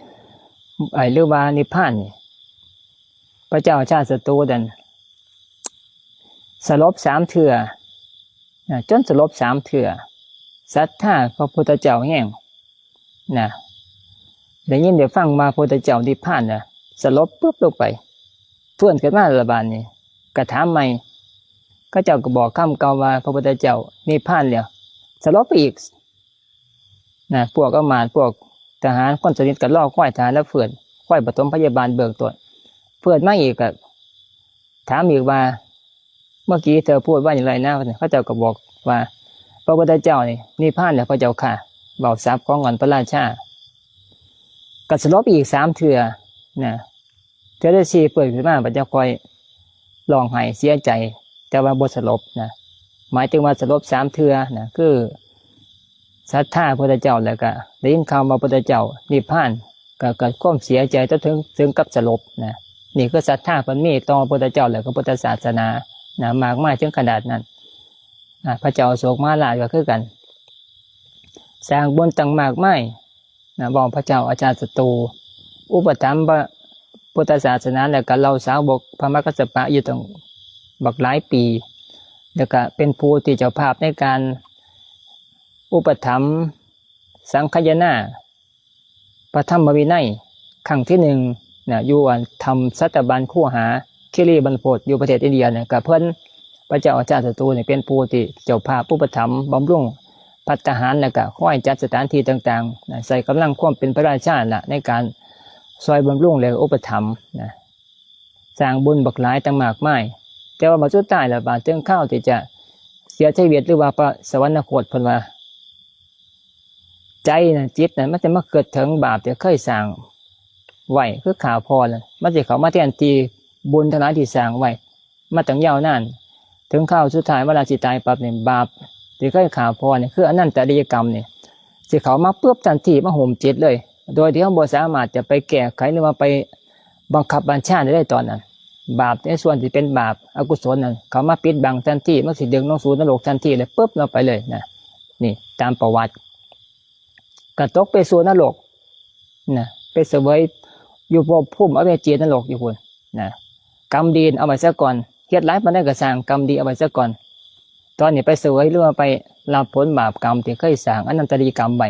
ໄອ້ ຫຼືວ່ານິບພານນີ້ ພະເຈົ້າຊາດສັດຕູນັ້ນສະຫຼົບສາມເທື່ອນະ ຈົນສະຫຼົບສາມເທື່ອ ສັດທາພະພຸດທະເຈົ້າແຮງ ນະ ໄດ້ຍິນໄດ້ຟັງວ່າພະພຸດທະເຈົ້ານິບພານນະ ສະຫຼົບປຶບລົງໄປ ຟື້ນຂຶ້ນມາລະບາດນີ້ ກະຖາມໃໝ່ ເຂົາເຈົ້າກໍບອກຄຳເກົ່າວ່າ ພະພຸດທະເຈົ້ານິບພານແລ້ວ ສະຫຼົບໄປອີກນະ. ພວກອຳມາດ ພວກທະຫານຄົນສະໜິດກໍລໍຄອຍຖ້າລາວຟື້ນ ຄອຍປະຖົມພະຍາບານເບື້ອງຕົ້ນ ຟື້ນມາອີກກໍ ຖາມອີກວ່າ ເມື່ອກີ້ເທວະພູດວ່າຢ່າງໄລນະ? ເຂົາເຈົ້າກໍບອກວ່າ ພະພຸດທະເຈົ້ານີ້ນິບພານແລ້ວພະເຈົ້າຂ້າ ເວົ້າສັບຂອງອັນພະລາຊາ ກໍສະຫຼົບອີກສາມເທື່ອນະ. ເທື່ອທີສີ່ເປີດຂຶ້ນມາ ບັດຈັ່ງຄ່ອຍຮ້ອງໄຫ້ເສຍໃຈ ແຕ່ວ່າບໍ່ສະຫຼົບນະ ໝາຍເຖິງວ່າສະຫຼົບສາມເທື່ອນະ ຄື ສັດທາພະພຸດທະເຈົ້າ ແລ້ວກະໄດ້ຍິນຂ່າວວ່າພະພຸດທະເຈົ້ານິບພານ ກະເກີດຄວາມເສຍໃຈຈົນເຖິງ ເຖິງກັບສະຫຼົບນະ. ນີ້ຄືສັດທາເພິ່ນມີຕໍ່ພະພຸດທະເຈົ້າ ແລະ ກະພຸດທະສາສະໜານະ ມາກມາຍເຖິງຂະໜາດນັ້ນນະ. ພະເຈົ້າອະໂສກມະຫາລາດກະຄືກັນ ສ້າງບຸນຕັ້ງມາກມາຍນະ ເວົ້າພະເຈົ້າອາຊາດສັດຕູ ອຸປະຖຳພະພຸດທະສາສະໜາ ແລະ ກະເຫຼົ່າສາວົກພະມະກັດສະປະຢູ່ຕັ້ງບັກຫຼາຍປີ ແລະ ກະເປັນຜູ້ທີ່ເຈົ້າພາບໃນການ ອຸປະຖຳສັງຄະຍະນາພະທຳມະວິໄນຄັ້ງທີໜຶ່ງນະ ຢູ່ອັນຖ້ຳສັດຕະບັນຄູຫາ ຄີລີບັນພົດ ຢູ່ປະເທດອິນເດຍນະ ກະເພິ່ນ ພະເຈົ້າອາຊາດສັດຕູນີ້ເປັນຜູ້ທີ່ເຈົ້າພາບອຸປະຖຳບຳລຸງພ ພັດທະຫານ ແລ້ວກໍຄອຍຈັດສະຖານທີ່ຕ່າງໆນະ ໃຊ້ກຳລັງຄວາມເປັນພະລາຊານະ ໃນການຊ່ອຍບຳລຸງ ແລະ ອຸປະຖຳນະ ສ້າງບຸນບັກຫຼາຍຕັ້ງມາກມາຍ. ແຕ່ວ່າບັດສຸດທ້າຍແລ້ວ ບາດເຖິງຄາວທີ່ຈະເສຍຊີວິດ ຫຼືວ່າປະສະຫວັນນະໂຄດ ເພິ່ນວ່າ ໃຈນັ້ນ ຈິດນັ້ນ ມັນຈະມາຄິດເຖິງບາບທີ່ເຄີຍສ້າງໄວ້ ຄືຂ້າພໍ່ນັ້ນ ມັນຊິເຂົ້າມາແທນທີ່ບຸນທັງຫຼາຍທີ່ສ້າງໄວ້ມາຕັ້ງຍາວນານ. ເຖິງຄາວສຸດທ້າຍ ເວລາຊິຕາຍປັບນີ້ ບາບທີ່ເຄີຍຂ້າພໍ່ນີ້ ຄືອະນັນຕະລິຍະກຳນີ້ ຊິເຂົ້າມາປຶບທັນທີ ມາຫຸ້ມຈິດເລີຍ ໂດຍທີ່ເຮົາບໍ່ສາມາດຈະໄປແກ້ໄຂ ຫຼືວ່າໄປບັງຄັບບັນຊາໄດ້ເລີຍຕອນນັ້ນ. ບາບໃນສ່ວນທີ່ເປັນບາບອະກຸສົນນັ້ນ ເຂົ້າມາປິດບັງທັນທີ ມັນຊິດຶງລົງສູ່ນະລົກທັນທີເລີຍ ປຶບ ລົງໄປເລີຍນະ. ນີ້ຕາມປະຫວັດ ກໍຕົກໄປສູ່ນະລົກນະ ໄປສະເຫວີຍຢູ່ພົບພູມອະເວຈີນະລົກຢູ່ພຸ້ນນະ. ກຳດີເອົາໄວ້ຊະກ່ອນ ເຮັດຫຼາຍປານໃດກໍຊ່າງ ກຳດີເອົາໄວ້ຊະກ່ອນ. ຕອນນີ້ໄປສະເຫວີຍ ຫຼືວ່າໄປຮັບຜົນບາບກຳທີ່ເຄີຍສ້າງອະນັນຕະລິຍະກຳໄວ້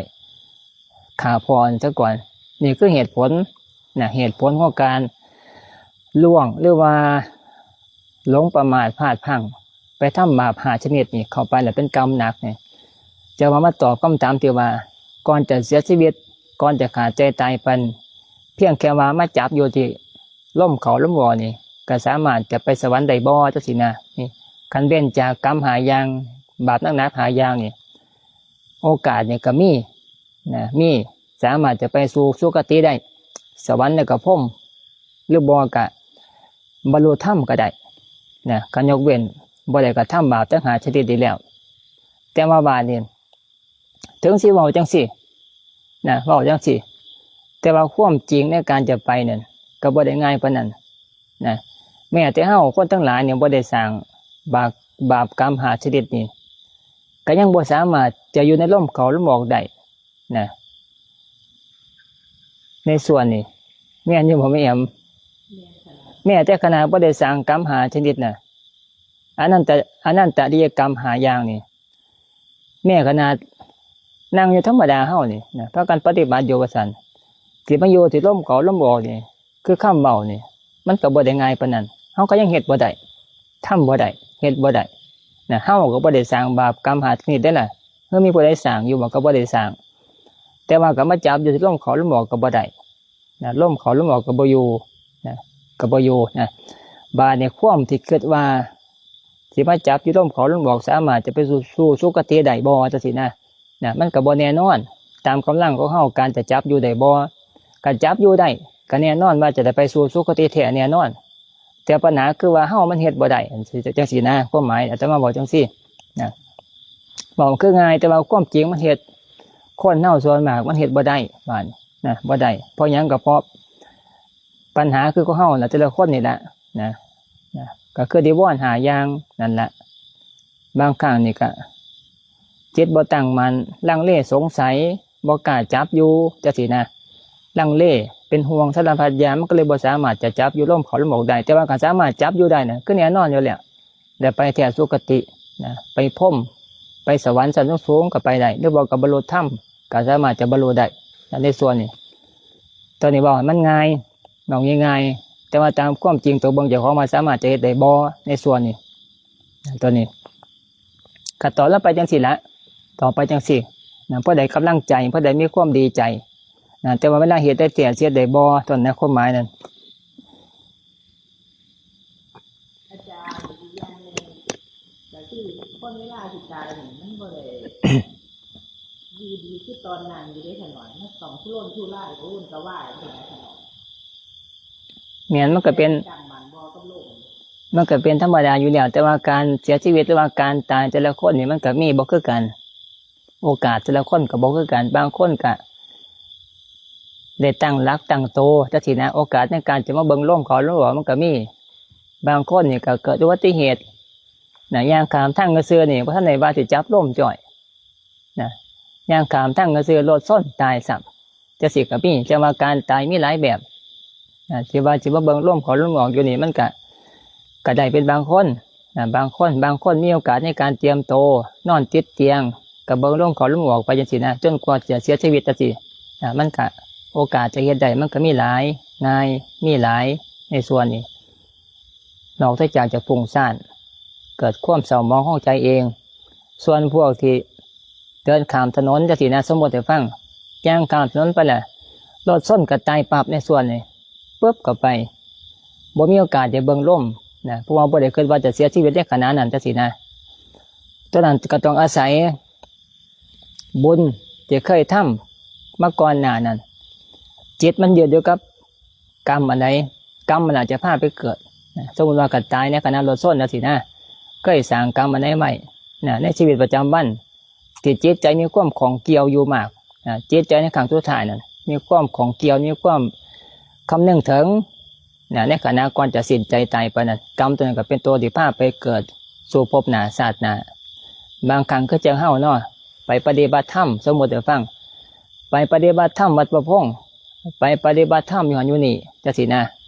ຂ້າພໍ່ນັ້ນຊະກ່ອນ. ນີ້ຄືເຫດຜົນນະ ເຫດຜົນຂອງການລ່ວງ ຫຼືວ່າຫຼົງປະໝາດພາດພລັ້ງ ໄປທຳບາບຫ້າຊະນິດນີ້ເຂົ້າໄປ ແລ້ວເປັນກຳໜັກນີ້. ຈະວ່າມາຕອບຄຳຖາມທີ່ວ່າ ກ່ອນຈະເສຍຊີວິດ ກ່ອນຈະຂາດໃຈຕາຍໄປ ພຽງແຄ່ວ່າມາຈັບຢູ່ທີ່ລົມເຂົ້າລົມອອກນີ້ ກໍສາມາດຈະໄປສະຫວັນໄດ້ບໍ່ ຈັ່ງຊີ້ນະ. ນີ້ ຄັນເວັ້ນຈາກກຳຫ້າຢ່າງ ບາບໜັກໆຫ້າຢ່າງນີ້ ໂອກາດນີ້ກໍມີນະ ມີ ສາມາດຈະໄປສູ່ສຸຄະຕິໄດ້ ສະຫວັນ ແລ້ວກໍພົມ ຫຼືບໍ່ກໍບັນລຸທຳກໍໄດ້ນະ ຄັນຍົກເວັ້ນບໍ່ໄດ້ກະທຳບາບທັງຫ້າຊະນິດນີ້ແລ້ວ. ແຕ່ວ່າບາດນີ້ ເຖິງຊິເວົ້າຈັ່ງຊີ້ນະ ເວົ້າຈັ່ງຊີ້ ແຕ່ວ່າຄວາມຈິງໃນການຈະໄປນັ້ນ ກໍບໍ່ໄດ້ງ່າຍປານນັ້ນນະ. ແມ້ແຕ່ເຮົາຄົນທັງຫຼາຍນີ້ ບໍ່ໄດ້ສ້າງບາບ ບາບກຳຫ້າຊະນິດນີ້ ກໍຍັງບໍ່ສາມາດຈະຢູ່ໃນລົມເຂົ້າລົມອອກໄດ້ນະ. ໃນສ່ວນນີ້ ແມ່ນຢູ່ບໍ່ແມ່ແອມ? ແມ່ນຂະໜາດ ແມ້ແຕ່ຂະໜາດບໍ່ໄດ້ສ້າງກຳຫ້າຊະນິດນະ ອະນັນຕະ ອະນັນຕະລິຍະກຳຫ້າຢ່າງນີ້ ແມ້ຂະໜາດນັ່ງຢູ່ທຳມະດາເຮົານີ້ນະ ພາກັນປະຕິບັດຢູ່ວ່າຊັ້ນ ຊິມາຢູ່ທີ່ລົມເຂົ້າລົມອອກນີ້ ຄືຄຳເວົ້ານີ້ ມັນກໍບໍ່ໄດ້ງ່າຍປານນັ້ນ. ເຮົາກໍຍັງເຮັດບໍ່ໄດ້ ທຳບໍ່ໄດ້ ເຮັດບໍ່ໄດ້ນະ. ເຮົາກໍບໍ່ໄດ້ສ້າງບາບກຳຫ້າຊະນິດເດ້ລະ ເອີ ມີຜູ້ໃດສ້າງຢູ່ບໍ່? ກໍບໍ່ໄດ້ສ້າງ. ແຕ່ວ່າກໍມາຈັບຢູ່ທີ່ລົມເຂົ້າລົມອອກກໍບໍ່ໄດ້ນະ ລົມເຂົ້າລົມອອກກໍບໍ່ຢູ່ນະ ກໍບໍ່ຢູ່ນະ. ບາດນີ້ຄວາມທີ່ຄິດວ່າ ຊິມາຈັບຢູ່ລົມເຂົ້າລົມອອກ ສາມາດຈະໄປສູ່ ສູ່ສຸຄະຕິໄດ້ບໍ່ ຈັ່ງຊີ້ນະ ນະ ມັນກໍບໍ່ແນ່ນອນ. ຕາມກຳລັງຂອງເຮົາ ການຈະຈັບຢູ່ໄດ້ບໍ່ ການຈັບຢູ່ໄດ້ ກໍແນ່ນອນວ່າຈະໄດ້ໄປສູ່ສຸຄະຕິແທ້ແນ່ນອນ. ແຕ່ບັນຫາຄືວ່າເຮົາມັນເຮັດບໍ່ໄດ້ ຈັ່ງຊີ້ນະ. ຄວາມໝາຍອາດຈະມາເວົ້າຈັ່ງຊີ້ນະ ເວົ້າຄືງ່າຍ ແຕ່ວ່າຄວາມຈິງມັນເຮັດ ຄົນເຮົາສ່ວນມາກມັນເຮັດບໍ່ໄດ້ ວ່ານະ ບໍ່ໄດ້. ເພາະຫຍັງ? ກໍເພາະ ບັນຫາຄືຂອງເຮົານະ ແຕ່ລະຄົນນີ້ແຫຼະນະ ນະ ກໍຄືນິວອນຫ້າຢ່າງນັ້ນລະ. ບາງຄັ້ງນີ້ກໍຈິດບໍ່ຕັ້ງໝັ້ນ ລັງເລສົງໄສ ບໍ່ກ້າຈັບຢູ່ ຈັ່ງຊີ້ນະ. ລັງເລ ເປັນຫ່ວງສາລະພັດຢ່າງ ມັນກໍເລີຍບໍ່ສາມາດຈະຈັບຢູ່ລົມເຂົ້າລົມອອກໄດ້. ແຕ່ວ່າກໍສາມາດຈັບຢູ່ໄດ້ນະ ຄືແນ່ນອນຢູ່ແລ້ວ. ແລ້ວໄປແທ້ສຸຄະຕິນະ ໄປພົມ ໄປສະຫວັນຊັ້ນສູງໆກໍໄປໄດ້ ຫຼືບໍ່ກໍບັນລຸທຳ ກໍສາມາດຈະບັນລຸໄດ້ນະ ໃນສ່ວນນີ້. ຕອນນີ້ເວົ້າໃຫ້ມັນງ່າຍ ເວົ້າງ່າຍໆ ແຕ່ວ່າຕາມຄວາມຈິງຕົວເບິ່ງເຈົ້າຂອງວ່າສາມາດຈະເຮັດໄດ້ບໍ່ໃນສ່ວນນີ້. ຕອນນີ້ກໍຕອບລະໄປຈັ່ງຊີ້ລະ ຕອບໄປຈັ່ງຊີ້ນະ ພໍໄດ້ກຳລັງໃຈ ພໍໄດ້ມີຄວາມດີໃຈນະ. ແຕ່ວ່າເວລາເຮັດໄດ້ແທ້ ເຮັດໄດ້ບໍ່ ຕອນນັ້ນຄວາມໝາຍນັ້ນ ອາຈານ ອີກຢ່າງໜຶ່ງກໍຄື ຄົນເວລາຊິຕາຍນີ້ ມັນບໍ່ໄດ້ຢູ່ດີຄືຕອນນັ່ງຢູ່ເດ້ຂະນ້ອຍ. ມັນຕ້ອງທຸລົນທຸລາຍ ກະວົນກະວາຍ ຂະນ້ອຍ. ແມ່ນ ມັນກໍເປັນ ຕັ້ງໝັ້ນບໍ່ກັບໂລກ ມັນກໍເປັນທຳມະດາຢູ່ແລ້ວ. ແຕ່ວ່າການເສຍຊີວິດ ຫຼືວ່າການຕາຍແຕ່ລະຄົນນີ້ ມັນກໍມີບໍ່ຄືກັນ ໂອກາດແຕ່ລະຄົນກໍບໍ່ຄືກັນ. ບາງຄົນກໍ ໄດ້ຕັ້ງຫຼັກຕັ້ງໂຕຈັ່ງຊີ້ນະ ໂອກາດໃນການຈະມາເບິ່ງລົມເຂົ້າລົມອອກມັນກໍມີ. ບາງຄົນນີ້ກໍເກີດອຸບັດຕິເຫດນະ ຍ່າງຂ້າມທາງຊື່ໆນີ້ ບໍ່ທັນໄດ້ວ່າຊິຈັບລົມຈ້ອຍນະ ຍ່າງຂ້າມທາງຊື່ໆ ລົດຊົນຕາຍຊ້ຳ ຈັ່ງຊີ້ກໍມີ. ແຕ່ວ່າການຕາຍມີຫຼາຍແບບນະ ທີ່ວ່າຊິມາເບິ່ງລົມເຂົ້າລົມອອກຢູ່ນີ້ ມັນກໍ ກໍໄດ້ເປັນບາງຄົນນະ ບາງຄົນ ບາງຄົນມີໂອກາດໃນການຕຽມໂຕ ນອນຕິດຕຽງ ກໍເບິ່ງລົມເຂົ້າລົມອອກໄປຈັ່ງຊີ້ນະ ຈົນກວ່າຈະເສຍຊີວິດຈັ່ງຊີ້ນະ. ມັນກະ ໂອກາດຈະເຮັດໄດ້ມັນກະມີຫຼາຍ ງ່າຍ ມີຫຼາຍໃນສ່ວນນີ້ ນອກເສຍຈາກຈະຟຸ້ງຊ້ານ ເກີດຄວາມເສົ້າໝອງຂອງໃຈເອງ. ສ່ວນພວກທີ່ ເດີນຂ້າມຖະໜົນຈັ່ງຊີ້ນະ ສົມມຸດໃຫ້ຟັງ ຍ່າງຂ້າມຖະໜົນໄປລະ ລົດຊົນກໍຕາຍປັບໃນສ່ວນນີ້ ປຶບເຂົ້າໄປ ບໍ່ມີໂອກາດໄດ້ເບິ່ງລົມນະ ເພາະວ່າບໍ່ໄດ້ຄິດວ່າຈະເສຍຊີວິດໃນຂະນະນັ້ນຈັ່ງຊີ້ນະ. ຕົວນັ້ນກໍຕ້ອງອາໄສບຸນທີ່ເຄີຍທຳມາກ່ອນໜ້ານັ້ນ ຈິດມັນຍຶດຢູ່ກັບກຳອັນໃດ ກຳມັນອາດຈະພາໄປເກີດນະ. ສົມມຸດວ່າກໍຕາຍໃນຂະນະລົດຊົນຈັ່ງຊີ້ນະ ເຄີຍສ້າງກຳອັນໃດໄວ້ນະ ໃນຊີວິດປະຈຳວັນ ທີ່ຈິດໃຈມີຄວາມຂ້ອງກ່ຽວຢູ່ມາກນະ ຈິດໃຈໃນຄັ້ງສຸດທ້າຍນັ້ນ ມີຄວາມຂ້ອງກ່ຽວ ມີຄວາມຄຳນຶງເຖິງນະ ໃນຂະນະກ່ອນຈະສິ້ນໃຈຕາຍໄປນັ້ນ ກຳຕົວນັ້ນກໍເປັນຕົວທີ່ພາໄປເກີດສູ່ພົບໜ້າຊາດໜ້າ. ບາງຄັ້ງຄືຈັ່ງເຮົາເນາະ ໄປປະຕິບັດທຳ ສົມມຸດໃຫ້ຟັງ ໄປປະຕິບັດທຳວັດພະພົງ ໄປປະຕິບັດທຳຢູ່ຫັ້ນຢູ່ນີ້ຈັ່ງຊີ້ນະ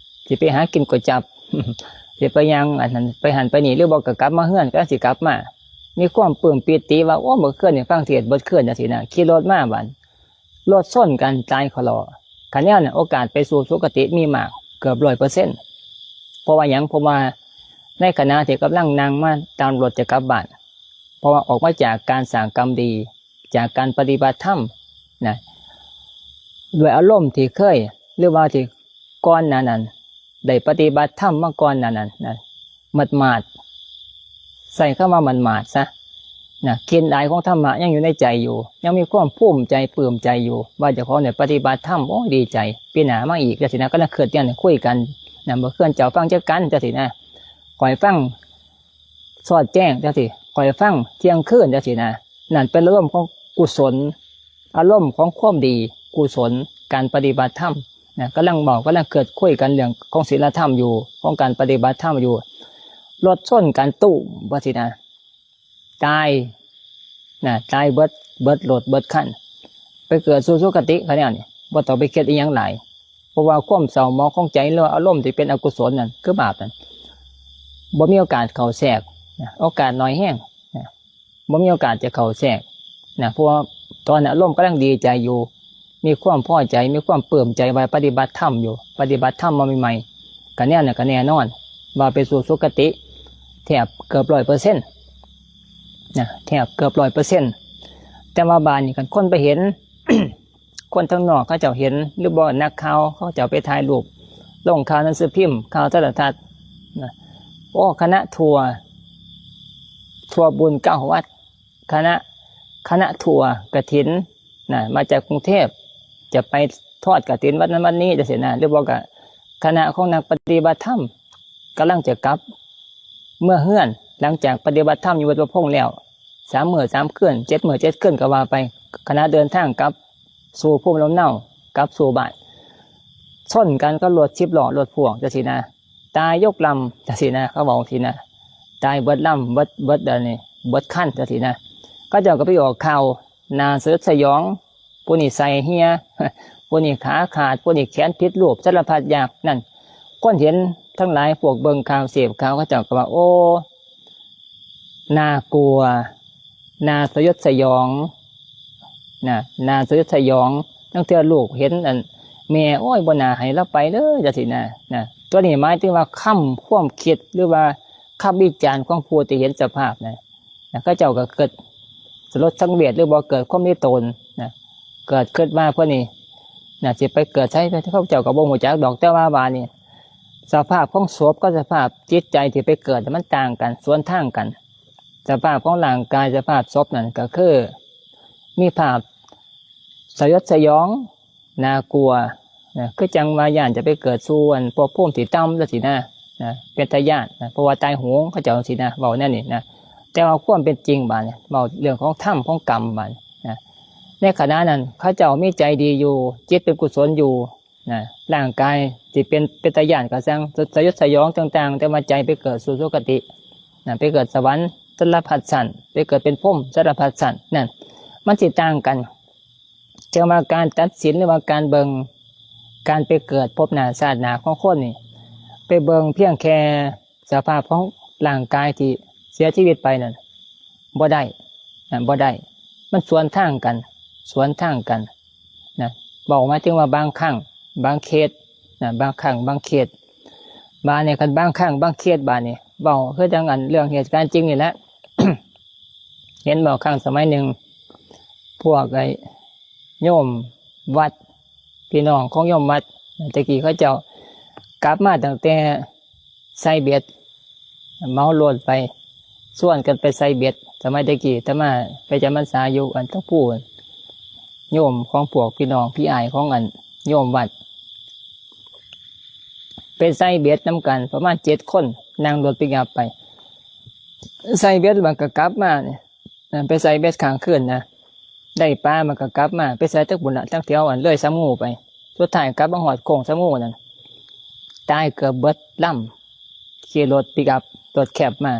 ຊິໄປຫາກິນກວຍຈັບ ຊິໄປຍ່າງອັນນັ້ນໄປຫັ້ນໄປນີ້ ຫຼືບໍ່ກໍກັບມາເຮືອນ ກຳລັງຊິກັບມາ ມີຄວາມປຶ້ມປີຕິວ່າ ໂອ້ ເມື່ອຄືນນີ້ຟັງເທດເບິດຄືນຈັ່ງຊີ້ນະ ຂີ່ລົດມາບາດລົດຊົນກັນຕາຍຄາລໍ. ຄັນແນວນັ້ນໂອກາດໄປສູ່ສຸຄະຕິມີມາກເກືອບຮ້ອຍເປີເຊັນ. ເພາະວ່າຫຍັງ? ເພາະວ່າໃນຂະນະທີ່ກຳລັງນັ່ງມາຕາມລົດຈະກັບບ້ານ ເພາະວ່າອອກມາຈາກການສ້າງກຳດີ ຈາກການປະຕິບັດທຳນະ ດ້ວຍອາລົມທີ່ເຄີຍ ຫຼືວ່າທີ່ກ່ອນໜ້ານັ້ນ ໄດ້ປະຕິບັດທຳມາກ່ອນໜ້ານັ້ນນະ ໝົດໝາດ ໃຊ້ຄຳວ່າໝົດໝາດຊະນະ ກິ່ນອາຍຂອງທຳມະຍັງຢູ່ໃນໃຈຢູ່ ຍັງມີຄວາມພູມໃຈ ປຶ້ມໃຈຢູ່ ວ່າເຈົ້າຂອງໄດ້ປະຕິບັດທຳ ໂອ້ຍ ດີໃຈ ປີໜ້າມາອີກ ຈັ່ງຊີ້ນະ. ກຳລັງຄິດ ຍັງຄຸຍກັນນະ ເມື່ອຄືນເຈົ້າຟັງຈັກກັນ ຈັ່ງຊີ້ນະ ຂ້ອຍຟັງສອດແຈ້ງ ຈັ່ງຊີ້ ຂ້ອຍຟັງທ່ຽງຄືນ ຈັ່ງຊີ້ນະ. ນັ້ນເປັນອາລົມຂອງກຸສົນ ອາລົມຂອງຄວາມດີ ກຸສົນ ການປະຕິບັດທຳນະ ກຳລັງເວົ້າ ກຳລັງເກີດຄຸຍກັນເລື່ອງຂອງສິນລະທຳຢູ່ ຂອງການປະຕິບັດທຳຢູ່ ລົດຊົນກັນຕຸ້ມ ວ່າຊີ້ນະ ຕາຍນະ ຕາຍເບິດ ເບິດລົດເບິດຄັນ ໄປເກີດສູ່ສຸຄະຕິ ຄະແນວນີ້ ບໍ່ຕ້ອງໄປຄິດອີ່ຫຍັງຫຼາຍ ເພາະວ່າຄວາມເສົ້າໝອງຂອງໃຈ ຫຼືວ່າອາລົມທີ່ເປັນອະກຸສົນນັ້ນ ຄືບາບນັ້ນ ບໍ່ມີໂອກາດເຂົ້າແຊກນະ ໂອກາດໜ້ອຍແຮງນະ ບໍ່ມີໂອກາດຈະເຂົ້າແຊກນະ ເພາະວ່າຕອນນັ້ນອາລົມກຳລັງດີໃຈຢູ່ ມີຄວາມພໍໃຈ ມີຄວາມປຶ້ມໃຈວ່າປະຕິບັດທຳຢູ່ ປະຕິບັດທຳມາໃໝ່ໆ ກະແນວນັ້ນກະແນ່ນອນວ່າໄປສູ່ສຸຄະຕິ ແທບເກືອບຮ້ອຍເປີເຊັນນະ ແທບເກືອບຮ້ອຍເປີເຊັນ. ແຕ່ວ່າບາດນີ້ຄັນຄົນໄປເຫັນ ຄົນທາງນອກເຂົາເຈົ້າເຫັນ ຫຼືບໍ່ ນັກຂ່າວເຂົາເຈົ້າໄປຖ່າຍຮູບ ລົງຂ່າວໜັງສືພິມ ຂ່າວໂທລະທັດນະ ໂອ້ ຄະນະທົວ ທົວບຸນເກົ້າວັດ ຄະນະ ຄະນະທົວກະຖິນນະ ມາຈາກກຸງເທບ ຈະໄປທອດກະຖິນວັດນັ້ນວັດນີ້ ຈັ່ງຊີ້ນະ ຫຼືບໍ່ກະຄະນະຂອງນັກປະຕິບັດທຳ ກຳລັງຈະກັບເມືອເຮືອນ ຫຼັງຈາກປະຕິບັດທຳຢູ່ວັດພະພົງແລ້ວ ສາມມື້ສາມຄືນ ເຈັດມື້ເຈັດຄືນກໍວ່າໄປ ຂະນະເດີນທາງກັບສູ່ພູມລຳເນົາ ກັບສູ່ບ້ານ ຊົນກັນກັບລົດສິບລໍ້ ລົດພ່ວງ ຈັ່ງຊີ້ນະ ຕາຍຍົກລຳ ຈັ່ງຊີ້ນະ ເຂົາເວົ້າຊີ້ນະ ຕາຍເບິດລຳ ເບິດ ເບິດອັນນີ້ ເບິດຄັນ ຈັ່ງຊີ້ນະ. ເຂົາເຈົ້າກໍໄປອອກຂ່າວໜ້າສະຫຍົດສະຫຍອງ ຜູ້ນີ້ໄສ້ເຫ່ຍ ຜູ້ນີ້ຂາຂາດ ຜູ້ນີ້ແຂນຜິດຮູບ ສາລະພັດຢ່າງນັ້ນ. ຄົນເຫັນທັງຫຼາຍ ພວກເບິ່ງຂ່າວ ເສບຂ່າວ ເຂົາເຈົ້າກໍວ່າ ໂອ້ ໜ້າກົວ ໜ້າສະຫຍົດສະຫຍອງນະ ໜ້າສະຫຍົດສະຫຍອງ. ລາງເທື່ອລູກເຫັນອັນແມ່ ໂອ້ຍ ບໍ່ໜ້າໃຫ້ລາວໄປເລີຍ ຈັ່ງຊີ້ນະ ນະ. ຕົວນີ້ໝາຍເຖິງວ່າຄຳຄວາມຄິດ ຫຼືວ່າຄຳວິຈານຂອງຜູ້ທີ່ເຫັນສະພາບນະ ນະ ເຂົາເຈົ້າກໍເກີດສະຫຼົດສັງເວດ ຫຼືບໍ່ເກີດຄວາມລິໂຕນນະ ເກີດຄິດວ່າເພິ່ນນີ້ນະ ຊິໄປເກີດໃສ ເຂົາເຈົ້າກໍບໍ່ຮູ້ຈັກດອກ. ແຕ່ວ່າບາດນີ້ ສະພາບຂອງສົບກັບສະພາບຈິດໃຈທີ່ໄປເກີດ ມັນຕ່າງກັນ ສວນທາງກັນ. ສະພາບຂອງຮ່າງກາຍ ສະພາບສົບນັ້ນກໍຄືມີພາບສະຫຍົດສະຫຍອງ ໜ້າກົວນະ ຄືຈັ່ງວ່າຢ້ານຈະໄປເກີດສູ່ອັນພບພູມທີ່ຕ່ຳ ຈັ່ງຊີ້ນະ ນະ ເປັນຕາຢ້ານນະ ເພາະວ່າຕາຍໂຫງ ເຂົາເຈົ້າຈັ່ງຊີ້ນະ ເວົ້າແນວນີ້ນະ. ແຕ່ວ່າຄວາມເປັນຈິງບາດນີ້ ເວົ້າເລື່ອງຂອງທຳຂອງກຳບາດນີ້ນະ ໃນຂະນະນັ້ນເຂົາເຈົ້າມີໃຈດີຢູ່ ຈິດເປັນກຸສົນຢູ່ນະ ຮ່າງກາຍຊິເປັນ ເປັນຕາຢ້ານກໍຊ່າງ ສະຫຍົດສະຫຍອງຕ່າງໆ ແຕ່ວ່າໃຈໄປເກີດສູ່ສຸຄະຕິນະ ໄປເກີດສະຫວັນສາລະພັດຊັ້ນ ໄປເກີດເປັນພົມສາລະພັດຊັ້ນນັ້ນ ມັນຊິຕ່າງກັນ. ຈັ່ງວ່າການຕັດສິນ ຫຼືວ່າການເບິ່ງການໄປເກີດພົບໜ້າຊາດໜ້າຂອງຄົນນີ້ ໄປເບິ່ງພຽງແຕ່ສະພາບຂອງຮ່າງກາຍທີ່ເສຍຊີວິດໄປນັ້ນ ບໍ່ໄດ້ນະ ບໍ່ໄດ້ ມັນສວນທາງກັນ ສວນທາງກັນນະ. ເວົ້າໝາຍເຖິງວ່າບາງຄັ້ງບາງເຄສນະ ບາງຄັ້ງບາງເຄສ. ບາດນີ້ຄັນບາງຄັ້ງບາງເຄສ ບາດນີ້ເວົ້າຄືຈັ່ງອັນເລື່ອງເຫດການຈິງນີ້ແຫຼະ. ເຫັນບໍ່ ຄັ້ງສະໄໝໜຶ່ງ ພວກໄອ້ໂຍມວັດ ພີ່ນ້ອງຂອງໂຍມວັດ ແຕ່ກີ້ເຂົາເຈົ້າກັບມາຕັ້ງແຕ່ໄຊເບັດ ເໝົາລົດໄປ ຊວນກັນໄປໄຊເບັດ. ສະໄໝແຕ່ກີ້ອາດຕະມາໄປຈຳພັນສາຢູ່ອັນຕະພູ ໂຍມຂອງພວກພີ່ນ້ອງພີ່ອ້າຍຂອງອັນໂຍມວັດ ໄປໄຊເບັດນຳກັນປະມານເຈັດຄົນ ນັ່ງລົດປິກອັບໄປ ໄຊເບັດແລ້ວກໍກັບມານີ້ ໄປໄຊເບັດຄ້າງຄືນນະ ໄດ້ປາມັນກໍກັບມາ ໄປໄຊແຕ່ພຸ້ນລະ ທາງແຖວອັນເລີຍສາມງູໄປ ສຸດທ້າຍກັບມາຮອດໂຄ້ງສາມງູນັ້ນ ຕາຍເກືອບເບິດລຳ ຂີ່ລົດປິກອັບ ລົດແຄັບມາ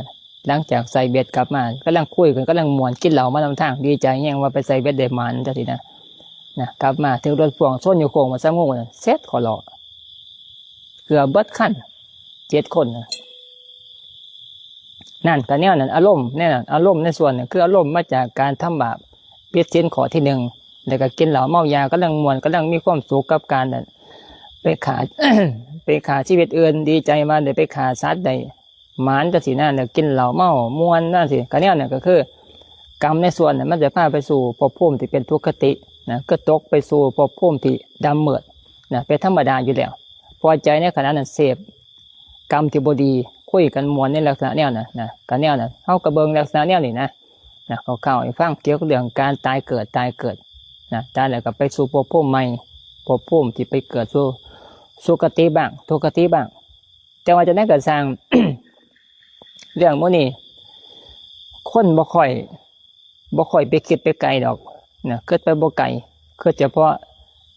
ຫຼັງຈາກໄຊເບັດກັບມາ ກຳລັງຄຸຍກັນ ກຳລັງມ່ວນ ກິນເຫຼົ້າມານຳທາງ ດີໃຈແຮງວ່າໄປໄຊເບັດໄດ້ໝານ ຈັ່ງຊີ້ນະ ນະ ກັບມາຖືກລົດພ່ວງຊົນຢູ່ໂຄ້ງສາມງູນັ້ນ ເສັດຂໍລໍ້ ເກືອບເບິດຄັນ ເຈັດຄົນນະ. ນັ້ນກໍແນວນັ້ນ ອາລົມແນວນັ້ນ ອາລົມໃນສ່ວນນັ້ນ ຄືອາລົມມາຈາກການທຳບາບ ຜິດສິນຂໍ້ທີໜຶ່ງ ແລ້ວກໍກິນເຫຼົ້າເມົາຢາ ກຳລັງມ່ວນ ກຳລັງມີຄວາມສຸກກັບການນັ້ນ ໄປຂ້າ ໄປຂ້າຊີວິດອື່ນ ດີໃຈວ່າໄດ້ໄປຂ້າສັດໄດ້ໝານ ຈັ່ງຊີ້ນະ ແລ້ວກິນເຫຼົ້າເມົາມ່ວນ ຈັ່ງຊີ້ ກໍແນວນັ້ນ ກໍຄືກຳໃນສ່ວນນັ້ນ ມັນຈະພາໄປສູ່ພົບພູມທີ່ເປັນທຸກຄະຕິນະ ຄືຕົກໄປສູ່ພົບພູມທີ່ດຳມືດນະ ເປັນທຳມະດາຢູ່ແລ້ວ ເພາະວ່າໃຈໃນຂະນະນັ້ນເສບ ກຳທີ່ບໍ່ດີ ຄຸຍກັນມ່ວນໃນລັກສະນະແນວນັ້ນນະ ກະແນວນັ້ນ ເຮົາກະເບິ່ງລັກສະນະແນວນີ້ນະ ນະ ຄ່າວໆໃຫ້ຟັງກ່ຽວກັບເລື່ອງການຕາຍເກີດ ຕາຍເກີດນະ ຕາຍແລ້ວກະໄປສູ່ພົບພູມໃໝ່ ພົບພູມທີ່ໄປເກີດສູ່ສຸຄະຕິບ້າງ ທຸກຄະຕິບ້າງ ແຕ່ວ່າຈັ່ງໃດກະຊ່າງ ເລື່ອງໝູ່ນີ້ ຄົນບໍ່ຄ່ອຍ ບໍ່ຄ່ອຍໄປຄິດໄປໄກດອກນະ ຄິດໄປບໍ່ໄກ ຄິດສະເພາະ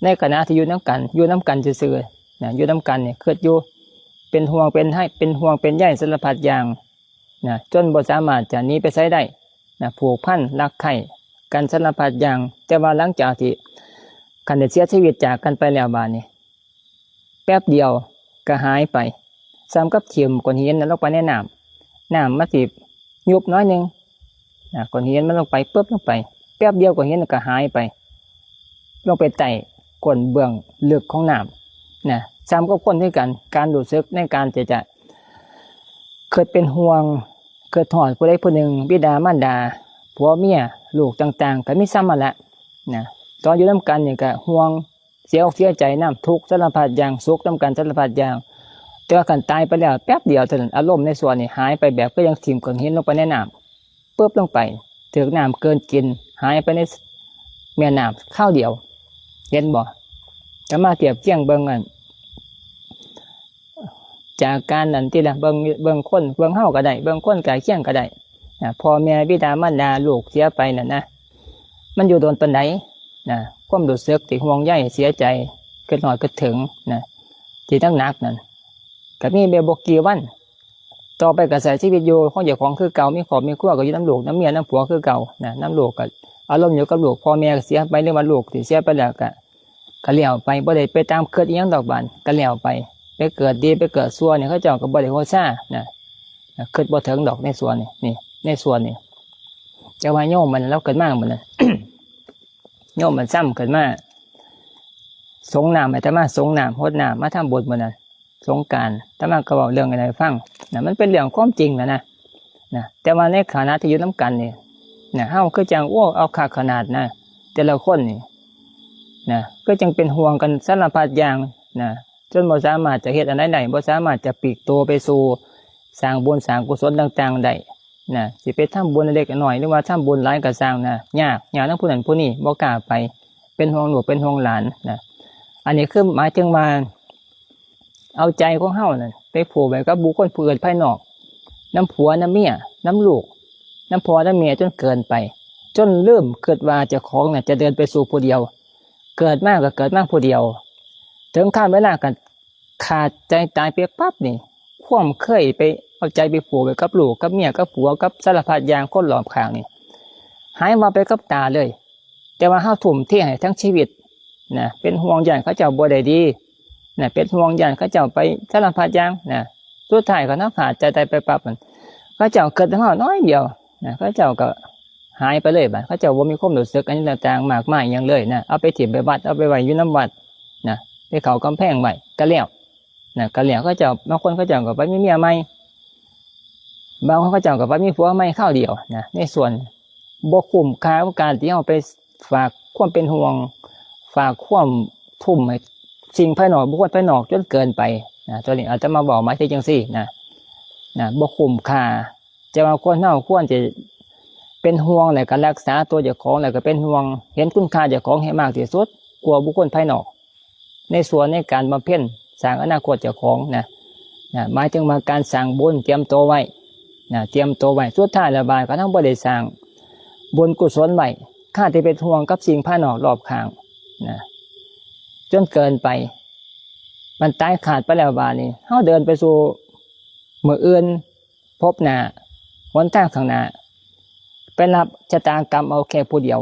ໃນຂະນະທີ່ຢູ່ນຳກັນ ຢູ່ນຳກັນຊື່ໆນະ ຢູ່ນຳກັນນີ້ ຄິດຢູ່ ເປັນຫ່ວງເປັນໃຍ ເປັນຫ່ວງເປັນໃຍສາລະພັດຢ່າງນະ ຈົນບໍ່ສາມາດຈະໜີໄປໃສໄດ້ນະ ຜູກພັນລັກໃຄ່ກັນສາລະພັດຢ່າງ ແຕ່ວ່າຫຼັງຈາກທີ່ຄັນໄດ້ເສຍຊີວິດຈາກກັນໄປແລ້ວບາດນີ້ ແປັບດຽວກໍຫາຍໄປ ສ່ຳກັບຖິ້ມກ້ອນຫີນນັ້ນລົງໄປໃນນ້ຳ ນ້ຳມັນຊິຍຸບໜ້ອຍໜຶ່ງນະ ກ້ອນຫີນມັນລົງໄປ ປຶບລົງໄປ ແປັບດຽວກ້ອນຫີນກໍຫາຍໄປ ລົງໄປໃຕ້ກົ້ນເບື້ອງເລິກຂອງນ້ຳນະ ສ່ຳກັບຄົນຄືກັນ ການຮູ້ສຶກໃນການທີ່ຈະຄິດເປັນຫ່ວງ ຄິດຮອດຜູ້ໃດຜູ້ໜຶ່ງ ບິດາມານດາ ຜົວເມຍ ລູກຕ່າງໆ ກໍມີສ່ຳນັ້ນແຫຼະນະ ຕອນຢູ່ນຳກັນນີ້ກໍຫ່ວງ ເສຍອົກເສຍໃຈນຳ ທຸກສາລະພັດຢ່າງ ສຸກນຳກັນສາລະພັດຢ່າງ ແຕ່ວ່າຄັນຕາຍໄປແລ້ວແປັບດຽວເທົ່ານັ້ນ ອາລົມໃນສ່ວນນີ້ຫາຍໄປແບບຄືຍັງຖິ້ມກ້ອນຫີນລົງໄປໃນນ້ຳ ປຶບລົງໄປ ຖືກນ້ຳເກີນກິນ ຫາຍໄປໃນແມ່ນ້ຳຄາວດຽວ ເຫັນບໍ່? ຈະມາທຽບຄຽງເບິ່ງອັນ ຈາກການນັ້ນຕິລະ ເບິ່ງ ເບິ່ງຄົນ ເບິ່ງເຮົາກໍໄດ້ ເບິ່ງຄົນໃກ້ຄຽງກໍໄດ້ນະ ພໍ່ແມ່ບິດາມານດາ ລູກເສຍໄປນັ້ນນະ ມັນຢູ່ດົນປານໃດນະ ຄວາມຮູ້ສຶກທີ່ຫ່ວງໃຍ ເສຍໃຈ ຄິດຮອດ ຄິດເຖິງນະ ທີ່ໜັກໆນັ້ນ ກໍມີແຕ່ບໍ່ກີ່ວັນ ຕໍ່ໄປກໍໃຊ້ຊີວິດຢູ່ຂອງເຈົ້າຂອງຄືເກົ່າ ມີຄອບມີຄົວ ກໍຢູ່ນຳລູກນຳເມຍນຳຜົວຄືເກົ່ານະ ນຳລູກກໍອາລົມຢູ່ກັບລູກ ພໍ່ແມ່ກໍເສຍໄປ ຫຼືວ່າລູກທີ່ເສຍໄປແລ້ວກໍ ກໍແລ້ວໄປ ບໍ່ໄດ້ໄປຕາມຄິດອີ່ຫຍັງດອກບາດ ກໍແລ້ວໄປ ໄປເກີດດີໄປເກີດຊົ່ວນີ້ ເຂົາເຈົ້າກໍບໍ່ໄດ້ໂຫຊານະ ນະ ຄິດບໍ່ເຖິງດອກໃນສ່ວນນີ້ ນີ້ ໃນສ່ວນນີ້ ແຕ່ວ່າໂຍມມັນລາວເກີດມາມື້ນັ້ນ ໂຍມມັນຊ້ຳເກີດມາ ສົງນ້ຳ ອາດຕະມາສົງນ້ຳ ຫົດນ້ຳ ມາທຳບຸນມື້ນັ້ນ ສົງການ ອາດຕະມາກໍເວົ້າເລື່ອງນັ້ນໃຫ້ຟັງນະ ມັນເປັນເລື່ອງຄວາມຈິງນະ ນະ ນະ ແຕ່ວ່າໃນຂະນະທີ່ຢູ່ນຳກັນນີ້ນະ ເຮົາຄືຈັ່ງ ໂອ້ ເອົາຄັກຂະໜາດນະ ແຕ່ລະຄົນນີ້ນະ ຄືຈັ່ງເປັນຫ່ວງກັນສາລະພັດຢ່າງນະ ຈົນບໍ່ສາມາດຈະເຮັດອັນໃດໄດ້ ບໍ່ສາມາດຈະປີກໂຕໄປສູ່ສ້າງບຸນສ້າງກຸສົນຕ່າງໆໄດ້ນະ ຊິໄປທຳບຸນເລັກນ້ອຍ ຫຼືວ່າທຳບຸນຫຼາຍກໍຊ່າງນະ ຍາກ ຍາກນຳຜູ້ນັ້ນຜູ້ນີ້ ບໍ່ກ້າໄປ ເປັນຫ່ວງລູກເປັນຫ່ວງຫຼານນະ ອັນນີ້ຄືໝາຍເຖິງວ່າ ເອົາໃຈຂອງເຮົານັ້ນໄປຜູກໄວ້ກັບບຸກຄົນຜູ້ອື່ນພາຍນອກ ນຳຜົວນຳເມຍ ນຳລູກ ນຳພໍ່ນຳແມ່ຈົນເກີນໄປ ຈົນລືມຄິດວ່າເຈົ້າຂອງນັ້ນຈະເດີນໄປສູ່ຜູ້ດຽວ ເກີດມາກໍເກີດມາຜູ້ດຽວ ເຖິງຄາມເວລາກໍຂາດໃຈຕາຍໄປປັບນີ້ ຄວາມເຄີຍໄປເອົາໃຈໄປຜູກໄວ້ກັບລູກກັບເມຍກັບຜົວກັບສາລະພັດຢ່າງຄົນລອບຂ້າງນີ້ ຫາຍວັບໄປກັບຕາເລີຍ. ແຕ່ວ່າເຮົາທຸ່ມເທໃຫ້ທັງຊີວິດນະ ເປັນຫ່ວງຢ້ານເຂົາເຈົ້າບໍ່ໄດ້ດີນະ ເປັນຫ່ວງຢ້ານເຂົາເຈົ້າໄປສາລະພັດຢ່າງນະ ສຸດທ້າຍກໍນຳພາດໃຈຕາຍໄປປັບນັ້ນ ເຂົາເຈົ້າຄິດນຳເຮົາໜ້ອຍດຽວນະ ເຂົາເຈົ້າກໍຫາຍໄປເລີຍບາດ ເຂົາເຈົ້າບໍ່ມີຄວາມຮູ້ສຶກອັນຫຍັງຕ່າງໆມາກມາຍຫຍັງເລີຍນະ ເອົາໄປຖິ້ມໄປວັດ ເອົາໄປໄວ້ຢູ່ນຳວັດນະ ໄປເຂົ້າກຳແພງໄວ້ກໍແລ້ວ ນະ ກໍແລ້ວ ເຂົາເຈົ້າ ບາງຄົນເຂົາເຈົ້າກໍໄປມີເມຍໃໝ່ ບາງຄົນເຂົາເຈົ້າກໍໄປມີຜົວໃໝ່ຄາວດຽວນະ ໃນສ່ວນບໍ່ຄຸ້ມຄ່າຂອງການທີ່ເຮົາໄປ ຝາກຄວາມເປັນຫ່ວງ ຝາກຄວາມທຸ່ມໃຫ້ສິ່ງພາຍນອກ ບຸກຄົນພາຍນອກຈົນເກີນໄປນະ. ຕົວນີ້ອາດຈະມາເວົ້າໝາຍເຖິງຈັ່ງຊີ້ນະ ນະ ບໍ່ຄຸ້ມຄ່າ. ແຕ່ວ່າຄົນເຮົາຄວນຈະເປັນຫ່ວງ ແລະກໍຮັກສາຕົວເຈົ້າຂອງ ແລະກໍເປັນຫ່ວງ ເຫັນຄຸນຄ່າເຈົ້າຂອງໃຫ້ມາກທີ່ສຸດກວ່າບຸກຄົນພາຍນອກ ໃນສ່ວນໃນການບຳເພັນສ້າງອະນາຄົດເຈົ້າຂອງນະ ນະ ໝາຍເຖິງວ່າການສ້າງບຸນ ຕຽມຕົວໄວ້ນະ ຕຽມຕົວໄວ້. ສຸດທ້າຍແລ້ວບາດ ຄັນເຮົາບໍ່ໄດ້ສ້າງບຸນກຸສົນໄວ້ ຂ້າແຕ່ເປັນຫ່ວງກັບສິ່ງພາຍນອກລອບຂ້າງນະ ຈົນເກີນໄປ ມັນຕາຍຂາດໄປແລ້ວບາດນີ້ ເຮົາເດີນໄປສູ່ມື້ອື່ນ ພົບໜ້າ ຫົນທາງຂ້າງໜ້າ ໄປຮັບຊະຕາກຳເອົາແຄ່ຜູ້ດຽວ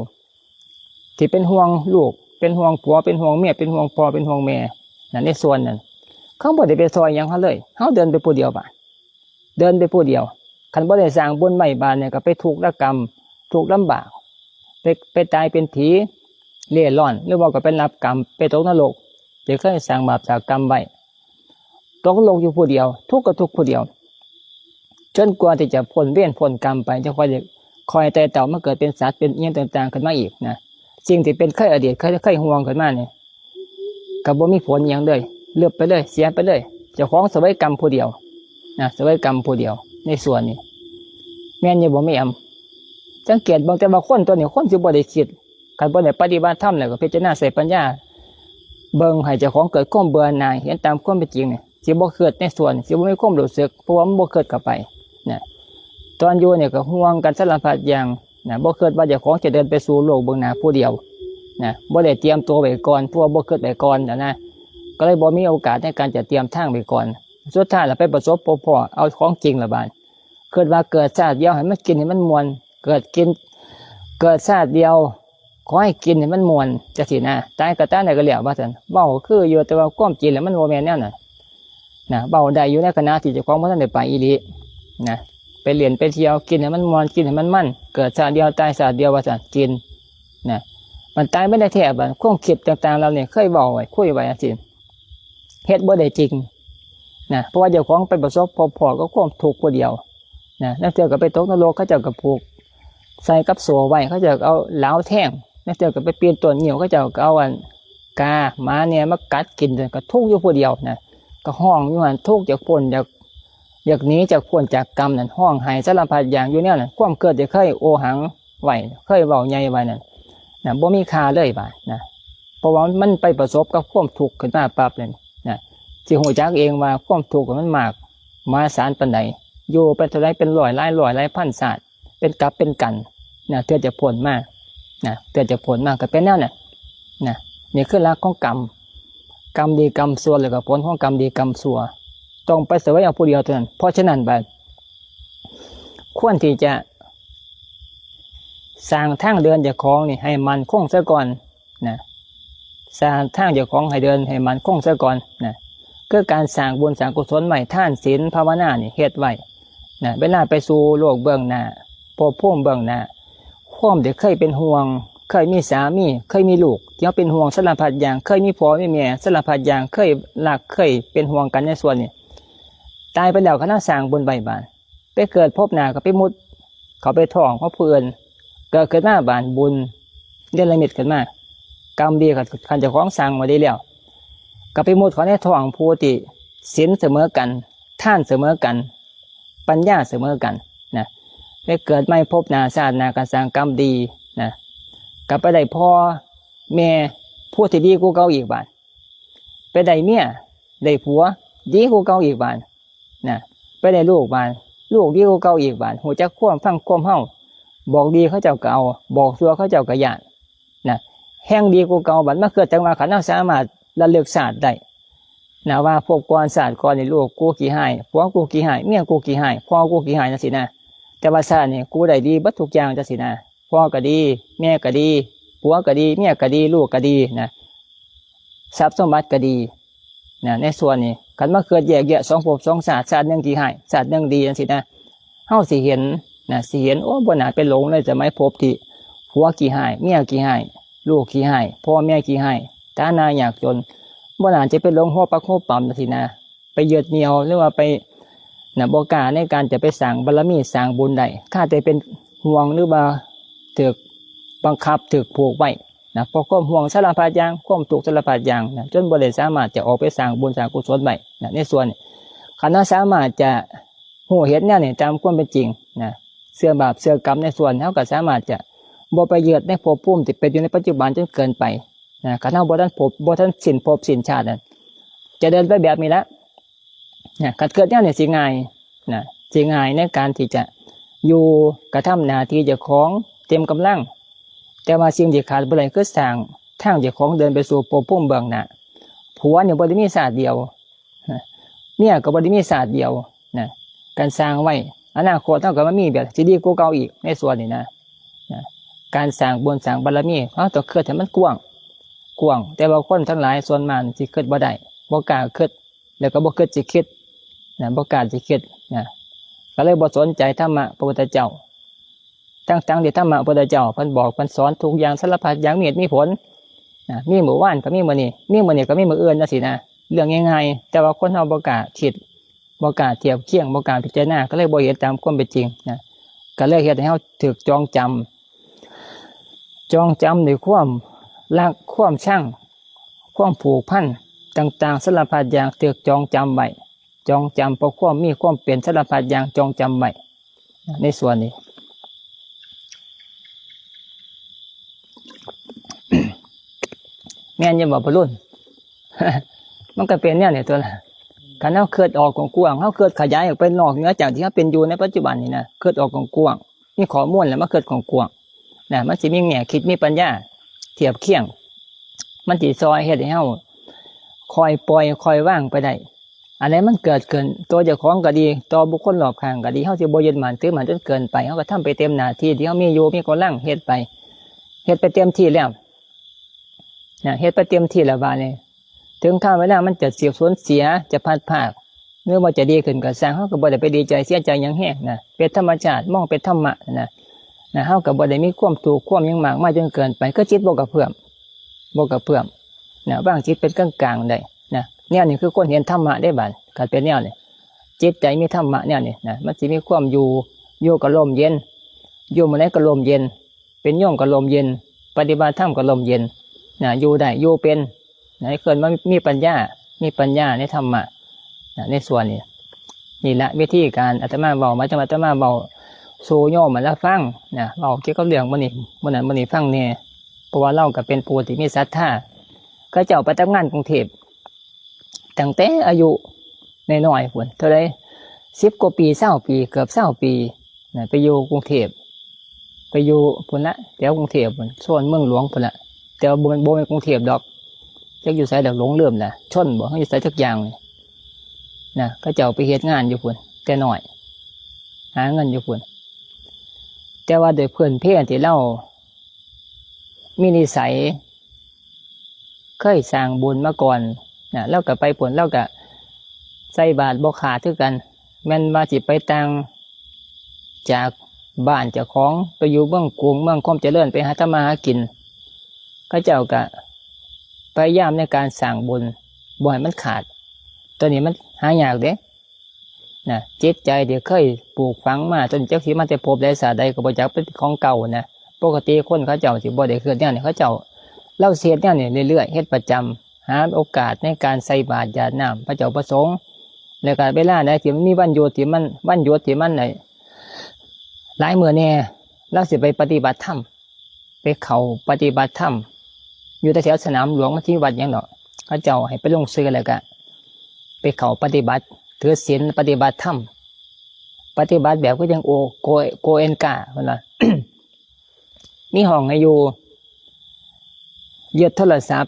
ທີ່ເປັນຫ່ວງລູກ ເປັນຫ່ວງຜົວ ເປັນຫ່ວງເມຍ ເປັນຫ່ວງພໍ່ ເປັນຫ່ວງແມ່ນັ້ນ ໃນສ່ວນນັ້ນ ເຂົາບໍ່ໄດ້ໄປຊ່ອຍຫຍັງເຮົາເລີຍ. ເຮົາເດີນໄປຜູ້ດຽວບາດ ເດີນໄປຜູ້ດຽວ ຄັນບໍ່ໄດ້ສ້າງບຸນໄວ້ບາດນີ້ ກໍໄປທຸກລະກຳ ທຸກລຳບາກ ໄປ ໄປຕາຍເປັນຜີເລ່ລ່ອນ ຫຼືວ່າກໍໄປຮັບກຳ ໄປຕົກນະລົກ ທີ່ເຄີຍສ້າງບາບສ້າງກຳໄວ້. ຕົກນະລົກຢູ່ຜູ້ດຽວ ທຸກກໍທຸກຜູ້ດຽວ ຈົນກວ່າທີ່ຈະພົ້ນເວນພົ້ນກຳໄປ ຈັ່ງຄ່ອຍໄດ້ ຄ່ອຍໄຕ່ເຕົ້າມາເກີດເປັນສັດ ເປັນອີ່ຫຍັງຕ່າງໆຂຶ້ນມາອີກນະ. ສິ່ງທີ່ເປັນເຄີຍອະດີດ ເຄີຍ ເຄີຍຮ່ວງຂຶ້ນມານີ້ ກໍບໍ່ມີຜົນຫຍັງເລີຍ ເລີບໄປເລີຍ ເສຍໄປເລີຍ. ເຈົ້າຂອງສະເຫວີຍກຳຜູ້ດຽວນະ ສະເຫວີຍກຳຜູ້ດຽວໃນສ່ວນນີ້ ແມ່ນຢູ່ບໍ່ແມ່ນ? ສັງເກດເບິ່ງແຕ່ວ່າຄົນຕົວນີ້ ຄົນຊິບໍ່ໄດ້ຄິດ ຄັນບໍ່ໄດ້ປະຕິບັດທຳ ແລ້ວກໍພິຈາລະນາໃຊ້ປັນຍາເບິ່ງໃຫ້ເຈົ້າຂອງເກີດຄວາມເບື່ອໜ່າຍ ເຫັນຕາມຄວາມເປັນຈິງນີ້ ຊິບໍ່ຄິດໃນສ່ວນ ຊິບໍ່ມີຄວາມຮູ້ສຶກ ເພາະວ່າມັນບໍ່ຄິດເຂົ້າໄປນະ. ຕອນຢູ່ນີ້ກໍຫ່ວງກັນສາລະພັດຢ່າງນະ ບໍ່ຄິດວ່າເຈົ້າຂອງຈະເດີນໄປສູ່ໂລກເບື້ອງໜ້າຜູ້ດຽວນະ ບໍ່ໄດ້ຕຽມຕົວໄວ້ກ່ອນ ເພາະວ່າບໍ່ຄິດໄວ້ກ່ອນນະ ກໍເລີຍບໍ່ມີໂອກາດໃນການຈະຕຽມທາງໄວ້ກ່ອນ. ສຸດທ້າຍລະໄປປະສົບພົບພໍ້ເອົາຂອງຈິງລະບາດ ຄິດວ່າເກີດຊາດດຽວໃຫ້ມັນກິນໃຫ້ມັນມ່ວນ ເກີດກິນ ເກີດຊາດດຽວຂໍໃຫ້ກິນໃຫ້ມັນມ່ວນ ຈັ່ງຊີ້ນະ ຕາຍກໍຕາຍ ໄດ້ກໍແລ້ວວ່າຊັ້ນ. ເວົ້າຄືຢູ່ ແຕ່ວ່າຄວາມຈິງແລ້ວມັນບໍ່ແມ່ນແນວນັ້ນນະ. ເວົ້າໄດ້ຢູ່ໃນຂະນະທີ່ເຈົ້າຂອງບໍ່ທັນໄດ້ໄປອີ່ຫຼີນະ ໄປຫຼິ້ນໄປທ່ຽວ ກິນໃຫ້ມັນມ່ວນ ກິນໃຫ້ມັນມັນ ເກີດຊາດດຽວຕາຍຊາດດຽວວ່າຊັ້ນ ກິນນະ. ມັນຕາຍໄປແທ້ໆ ບາດຄວາມຄິດຕ່າງໆເຫຼົ່ານີ້ ເຄີຍເວົ້າໄວ້ ຄຸຍໄວ້ຈັ່ງຊີ້ ເຮັດບໍ່ໄດ້ຈິງນະ ເພາະວ່າເຈົ້າຂອງໄປປະສົບພົບພໍ້ກັບຄວາມທຸກຜູ້ດຽວນະ. ລາງເທື່ອກໍໄປຕົກນະລົກ ເຂົາເຈົ້າກໍຜູກໃສ່ກັບໂສ້ໄວ້ ເຂົາເຈົ້າກໍເອົາຫຼາວແທງ. ລາງເທື່ອກໍໄປປີນຕົ້ນງິ້ວ ເຂົາເຈົ້າກໍເອົາອັນກາໝາແນມາກັດກິນ ກໍທຸກຢູ່ຜູ້ດຽວນະ ກໍຮ້ອງຢູ່ຫັ້ນ ທຸກ ຢາກພົ້ນ ຢາກ ຢາກໜີຈາກ ພົ້ນຈາກກຳນັ້ນ ຮ້ອງໄຫ້ສາລະພັດຢ່າງຢູ່ແນວນັ້ນ. ຄວາມເກີດທີ່ເຄີຍໂອຫັງໄວ້ ເຄີຍເວົ້າໃຫຍ່ໄວ້ນັ້ນນະ ບໍ່ມີຄ່າເລີຍບາດນະ ເພາະວ່າມັນໄປປະສົບກັບຄວາມທຸກຂຶ້ນມາປັບນັ້ນນະ ຊິຮູ້ຈັກເອງວ່າຄວາມທຸກມັນມາກມະຫາສານປານໃດ ຢູ່ເປັນເທົ່າໃດ ເປັນຮ້ອຍ ຫຼາຍຮ້ອຍ ຫຼາຍພັນຊາດ ເປັນກັບເປັນກັນນະ ເທື່ອຈະພົ້ນມານະ ເທື່ອຈະພົ້ນມາ ກໍເປັນແນວນັ້ນນະ. ນີ້ຄືຫຼັກຂອງກຳ ກຳດີກຳຊົ່ວ ແລ້ວກໍຜົນຂອງກຳດີກຳຊົ່ວ ຕ້ອງໄປສະເຫວີຍເອົາຜູ້ດຽວເທົ່ານັ້ນ. ເພາະສະນັ້ນບາດ ຄວນທີ່ຈະສ້າງທາງເດີນເຈົ້າຂອງນີ້ໃຫ້ໝັ້ນຄົງຊະກ່ອນນະ ສ້າງທາງເຈົ້າຂອງໃຫ້ເດີນໃຫ້ໝັ້ນຄົງຊະກ່ອນນະ ຄືການສ້າງບຸນສ້າງກຸສົນໄວ້ ທານ ສິນ ພາວະນານີ້ເຮັດໄວ້ນະ ເວລາໄປສູ່ໂລກເບື້ອງໜ້າ ພົບພູມເບື້ອງໜ້າ ຄວາມທີ່ເຄີຍເປັນຫ່ວງ ເຄີຍມີສາມີ ເຄີຍມີລູກທີ່ເຮົາເປັນຫ່ວງສາລະພັດຢ່າງ ເຄີຍມີພໍ່ມີແມ່ສາລະພັດຢ່າງ ເຄີຍຮັກເຄີຍເປັນຫ່ວງກັນໃນສ່ວນນີ້ ຕາຍໄປແລ້ວ ຄັນເຮົາສ້າງບຸນໄວ້ບາດ ໄປເກີດພົບໜ້າກໍໄປມຸດເຂົ້າໄປທ້ອງຂອງຜູ້ອື່ນ ເກີດຂຶ້ນມາບາດບຸນເນລະມິດຂຶ້ນມາ ກຳດີ ຄັນເຈົ້າຂອງສ້າງໄວ້ດີແລ້ວ ກໍໄປມຸດເຂົ້າໃນທ້ອງຜູ້ທີ່ສິນສະເໝີກັນ ທານສະເໝີກັນ ປັນຍາສະເໝີກັນນະ ໄປເກີດໃໝ່ພົບໜ້າຊາດໜ້າ ກໍສ້າງກຳດີນະ ກໍໄປໄດ້ພໍ່ແມ່ຜູ້ທີ່ດີກວ່າເກົ່າອີກບາດ ໄປໄດ້ເມຍໄດ້ຜົວດີກວ່າເກົ່າອີກບາດນະ ໄປໄດ້ລູກບາດ ລູກດີກວ່າເກົ່າອີກບາດ ຮູ້ຈັກຄວາມຟັງຄວາມເຮົາ ບອກດີເຂົາເຈົ້າກໍເອົາ ບອກຊົ່ວເຂົາເຈົ້າກໍຢ້ານນະ ແຮ່ງດີກວ່າເກົ່າບາດ. ມາເກີດຈັ່ງວ່າ ຄັນເຮົາສາມາດລະລຶກຊາດໄດ້ນະ ວ່າພົບກ່ອນຊາດກ່ອນນີ້ ລູກກູຂີ້ຮ້າຍ ຜົວກູຂີ້ຮ້າຍ ເມຍກູຂີ້ຮ້າຍ ພໍ່ກູຂີ້ຮ້າຍ ຈັ່ງຊີ້ນະ ແຕ່ວ່າຊາດນີ້ກູໄດ້ດີເບິດທຸກຢ່າງ ຈັ່ງຊີ້ນະ ພໍ່ກໍດີ ແມ່ກໍດີ ຜົວກໍດີ ເມຍກໍດີ ລູກກໍດີນະ ຊັບສົມບັດກໍດີນະ ໃນສ່ວນນີ້ ຄັນມາເກີດແຍກແຍະສອງພົບສອງຊາດ ຊາດໜຶ່ງຂີ້ຮ້າຍ ຊາດໜຶ່ງດີ ຈັ່ງຊີ້ນະ ເຮົາຊິເຫັນນະ ຊິເຫັນ ໂອ້ ບໍ່ໜ້າໄປຫຼົງເລີຍ ສະໄໝພົບທີ່ຜົວຂີ້ຮ້າຍ ເມຍຂີ້ຮ້າຍ ລູກຂີ້ຮ້າຍ ພໍ່ແມ່ຂີ້ຮ້າຍ ຖານະຍາກຈົນ ບໍ່ໜ້າຈະໄປຫຼົງຫົວປັກຫົວປ້ຳ ຈັ່ງຊີ້ນະ ໄປຍຶດຫຍ້ຽວ ຫຼືວ່າໄປນະ ບໍ່ກ້າໃນການຈະໄປສ້າງບາລະມີ ສ້າງບຸນໄດ້ ຂ້າແຕ່ເປັນຫ່ວງ ຫຼືວ່າຖືກ ບັງຄັບ ຖືກຜູກໄວ້ນະ ເພາະຄວາມຫ່ວງສາລະພັດຢ່າງ ຄວາມທຸກສາລະພັດຢ່າງນະ ຈົນບໍ່ໄດ້ສາມາດຈະອອກໄປສ້າງບຸນສ້າງກຸສົນໄດ້ນະ ໃນສ່ວນນີ້. ຄັນເຮົາສາມາດຈະຮູ້ເຫັນແນວນີ້ຕາມຄວາມເປັນຈິງນະ ເຊື່ອບາບເຊື່ອກຳໃນສ່ວນ ເຮົາກໍສາມາດຈະບໍ່ໄປຍຶດໃນພບພູມທີ່ເປັນຢູ່ໃນປັດຈຸບັນຈົນເກີນໄປນະ. ຄັນເຮົາບໍ່ທັນພົບ ບໍ່ທັນສິ້ນພົບສິ້ນຊາດນັ້ນ ຈະເດີນໄປແບບນີ້ລະນະ. ຄັນເກີດແນວນີ້ຊິງ່າຍນະ ຊິງ່າຍໃນການທີ່ຈະຢູ່ກະທຳໜ້າທີ່ເຈົ້າຂອງເຕັມກຳລັງ. ແຕ່ວ່າສິ່ງທີ່ຂາດບໍ່ໄດ້ຄືສ້າງທາງເຈົ້າຂອງເດີນໄປສູ່ພົບພູມເບື້ອງໜ້າ. ຜົວນີ້ບໍ່ໄດ້ມີຊາດດຽວນະ ເມຍກໍບໍ່ໄດ້ມີຊາດດຽວນະ ການສ້າງໄວ້ ອະນາຄົດເຮົາກໍມາມີແບບຊິດີກວ່າເກົ່າອີກໃນສ່ວນນີ້ນະ. ນະ ການສ້າງບຸນສ້າງບາລະມີ ເຮົາຕ້ອງຄິດໃຫ້ມັນກວ້າງ ກວ້າງ ແຕ່ວ່າຄົນທັງຫຼາຍສ່ວນມາກຊິຄິດບໍ່ໄດ້ ບໍ່ກ້າຄິດ ແລ້ວກໍບໍ່ຄິດຊິຄິດນະ ບໍ່ກ້າຊິຄິດນະ ກໍເລີຍບໍ່ສົນໃຈທຳມະພະພຸດທະເຈົ້າ ທັງໆທີ່ທຳມະພະພຸດທະເຈົ້າເພິ່ນບອກເພິ່ນສອນທຸກຢ່າງສາລະພັດຢ່າງມີເຫດມີຜົນນະ ມີມື້ວານກໍມີມື້ນີ້ ມີມື້ນີ້ກໍມີມື້ອື່ນ ຈັ່ງຊີ້ນະ. ເລື່ອງງ່າຍໆ ແຕ່ວ່າຄົນເຮົາບໍ່ກ້າຄິດ ບໍ່ກ້າທຽບຄຽງ ບໍ່ກ້າພິຈາລະນາ ກໍເລີຍບໍ່ເຫັນຕາມຄວາມເປັນຈິງນະ ກໍເລີຍເຮັດໃຫ້ເຮົາຖືກຈອງຈຳ ຈອງຈຳດ້ວຍຄວາມຮັກ ຄວາມຊັງ ຄວາມຜູກພັນຕ່າງໆ ສາລະພັດຢ່າງຖືກຈອງຈຳໄວ້ ຈອງຈຳເພາະຄວາມມີຄວາມເປັນສາລະພັດຢ່າງຈອງຈຳໄວ້ໃນສ່ວນນີ້. ແມ່ນຢູ່ບໍ່ ພໍ່ລຸນ? ມັນກໍເປັນແນວນີ້ຕົວະ. ຄັນເຮົາຄິດອອກກວ້າງໆ ເຮົາຄິດຂະຫຍາຍອອກໄປນອກເໜືອຈາກທີ່ເຮົາເປັນຢູ່ໃນປັດຈຸບັນນີ້ນະ ຄິດອອກກວ້າງໆ ມີຂໍ້ມູນແລ້ວມາຄິດກວ້າງໆນະ ມັນຊິມີແງ່ຄິດ ມີປັນຍາທຽບຄຽງ ມັນຊິຊ່ອຍເຮັດໃຫ້ເຮົາຄ່ອຍປ່ອຍຄ່ອຍວາງໄປໄດ້. ອັນໃດມັນເກີດຂຶ້ນຕໍ່ເຈົ້າຂອງກໍດີ ຕໍ່ບຸກຄົນລອບຂ້າງກໍດີ ເຮົາຊິບໍ່ຍຶດໝັ້ນຖືໝັ້ນຈົນເກີນໄປ ເຮົາກໍທຳໄປເຕັມໜ້າທີ່ທີ່ເຮົາມີຢູ່ ມີກຳລັງເຮັດໄປ ເຮັດໄປເຕັມທີ່ແລ້ວນະ ເຮັດໄປເຕັມທີ່ແລ້ວບາດນີ້ ເຖິງຄາວເວລາມັນຈະເສຍສູນເສຍ ຈະພັດພາກ ຫຼືວ່າຈະດີຂຶ້ນກໍຊ່າງ ເຮົາກໍບໍ່ໄດ້ໄປດີໃຈເສຍໃຈຫຍັງແຮງນະ ເປັນທຳມະຊາດ ມອງເປັນທຳມະນະ ນະ ເຮົາກໍບໍ່ໄດ້ມີຄວາມທຸກຄວາມຫຍັງມາກມາຍຈົນເກີນໄປ ຄືຈິດບໍ່ກະເພື່ອມ ບໍ່ກະເພື່ອມນະ ວາງຈິດເປັນກາງໆໄດ້ນະ. ແນວນີ້ຄືຄົນເຫັນທຳມະເດ້ບາດ ຄັນເປັນແນວນີ້ ຈິດໃຈມີທຳມະແນວນີ້ນະ ມັນຊິມີຄວາມຢູ່ ຢູ່ກໍລົມເຢັນ ຢູ່ໝ່ອງໃດກໍລົມເຢັນ ເປັນໂຍມກໍລົມເຢັນ ປະຕິບັດທຳກໍລົມເຢັນນະ ຢູ່ໄດ້ ຢູ່ເປັນນະ ເອີ້ນວ່າມີປັນຍາ ມີປັນຍາໃນທຳມະນະ ໃນສ່ວນນີ້. ນີ້ລະວິທີການອາດຕະມາເວົ້າ ໝາຍເຖິງອາດຕະມາເວົ້າສູ່ໂຍມຫັ້ນລະຟັງນະ ເວົ້າກ່ຽວກັບເລື່ອງມື້ນີ້ ມື້ນັ້ນມື້ນີ້ຟັງແດ່ ເພາະວ່າລາວກໍເປັນຜູ້ທີ່ມີສັດທາ ເຂົາເຈົ້າໄປທຳງານກຸງເທບ ຕັ້ງແຕ່ອາຍຸນ້ອຍໆພຸ້ນ ເທົ່າໃດ ສິບກວ່າປີ ຊາວປີ ເກືອບຊາວປີນະ ໄປຢູ່ກຸງເທບ ໄປຢູ່ພຸ້ນລະ ແຖວກຸງເທບພຸ້ນ ໂຊນເມືອງຫຼວງພຸ້ນລະ ແຕ່ວ່າບໍ່ແມ່ນ ບໍ່ແມ່ນກຸງເທບດອກ ຈັກຢູ່ໃສດອກ ຫຼົງລືມລະ ຊົນບໍ ຫຼືຢູ່ໃສຈັກຢ່າງນີ້ນະ ເຂົາເຈົ້າໄປເຮັດງານຢູ່ພຸ້ນແຕ່ນ້ອຍ ຫາເງິນຢູ່ພຸ້ນ ແຕ່ວ່າໂດຍພື້ນເພທີ່ລາວມີນິໄສ ເຄີຍສ້າງບຸນມາກ່ອນນະ ລາວກໍໄປພຸ້ນ ລາວກໍໃສ່ບາດບໍ່ຂາດຄືກັນ ແມ່ນວ່າຊິໄປຕ່າງຈາກບ້ານເຈົ້າຂອງ ໄປຢູ່ເມືອງກຸງ ເມືອງຄວາມຈະເລີນ ໄປຫາທຳມາຫາກິນ ເຂົາເຈົ້າກໍພະຍາຍາມໃນການສ້າງບຸນບໍ່ໃຫ້ມັນຂາດ ຕົວນີ້ມັນຫາຍາກເດ້ ນະ ຈິດໃຈທີ່ເຄີຍປູກຝັງມາ ຈົນຈັກຊິມາແຕ່ພົບໃດຊາດໃດກໍບໍ່ຈັກ ເປັນຂອງເກົ່ານະ. ປົກກະຕິຄົນເຂົາເຈົ້າຊິບໍ່ໄດ້ເຮັດແນວນີ້ ເຂົາເຈົ້າ ລາວຊິເຮັດແນວນີ້ເລື້ອຍໆ ເຮັດປະຈຳ ຫາໂອກາດໃນການໃສ່ບາດຢາດນ້ຳພະເຈົ້າພະສົງ ແລ້ວກໍເວລາໃດທີ່ມັນມີວັນຢຸດ ທີ່ມັນ ວັນຢຸດທີ່ມັນໄດ້ຫຼາຍມື້ແດ່ ລາວຊິໄປປະຕິບັດທຳ ໄປເຂົ້າປະຕິບັດທຳຢູ່ແຖວສະໜາມຫຼວງ ມັນຊິມີວັດຫຍັງດອກ ເຂົາເຈົ້າໃຫ້ໄປລົງຊື່ ແລ້ວກະໄປເຂົ້າປະຕິບັດ ຖືສິນ ປະຕິບັດທຳ ປະຕິບັດແບບຄືຈັ່ງໂອ ໂກ ໂກເອັນກາ ເພິ່ນວ່າ ມີຫ້ອງໃຫ້ຢູ່ ຍຶດໂທລະສັບ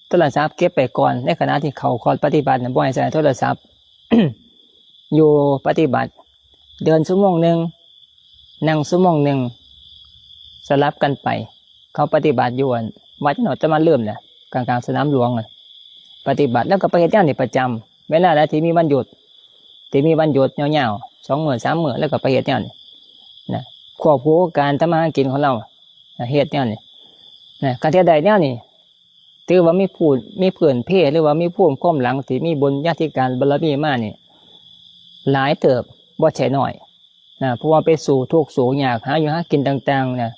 ໂທລະສັບເກັບໄວ້ກ່ອນ ໃນຂະນະທີ່ເຂົ້າຄອດປະຕິບັດນະ ບໍ່ໃຫ້ໃຊ້ໂທລະສັບ ຢູ່ປະຕິບັດ ເດີນຊົ່ວໂມງໜຶ່ງ ນັ່ງຊົ່ວໂມງໜຶ່ງ ສະຫຼັບກັນໄປ ເຂົາປະຕິບັດຢູ່ອັນວັດເນາະ ແຕ່ມາລືມແຫຼະ ກາງໆສະໜາມຫຼວງນະ ປະຕິບັດ ແລ້ວກໍໄປເຮັດງານນີ້ປະຈຳ ເວລາໃດທີ່ມີວັນຢຸດ ທີ່ມີວັນຢຸດຍາວໆ ສອງມື້ສາມມື້ ແລ້ວກໍໄປເຮັດງານນີ້ນະ ຄວບຄູ່ການທຳມາຫາກິນຂອງລາວນະ ເຮັດແນວນີ້ນະ ຄັນເຮັດໄດ້ແນວນີ້ ຖືວ່າມີຜູ້ ມີພື້ນເພ ຫຼືວ່າມີພູມຄວາມຫຼັງທີ່ມີບຸນຍາທິການບາລະມີມານີ້ ຫຼາຍເຕີບ ບໍ່ໃຊ່ນ້ອຍນະ ເພາະວ່າໄປສູ້ທຸກສູ້ຍາກ ຫາຢູ່ຫາກິນຕ່າງໆນະ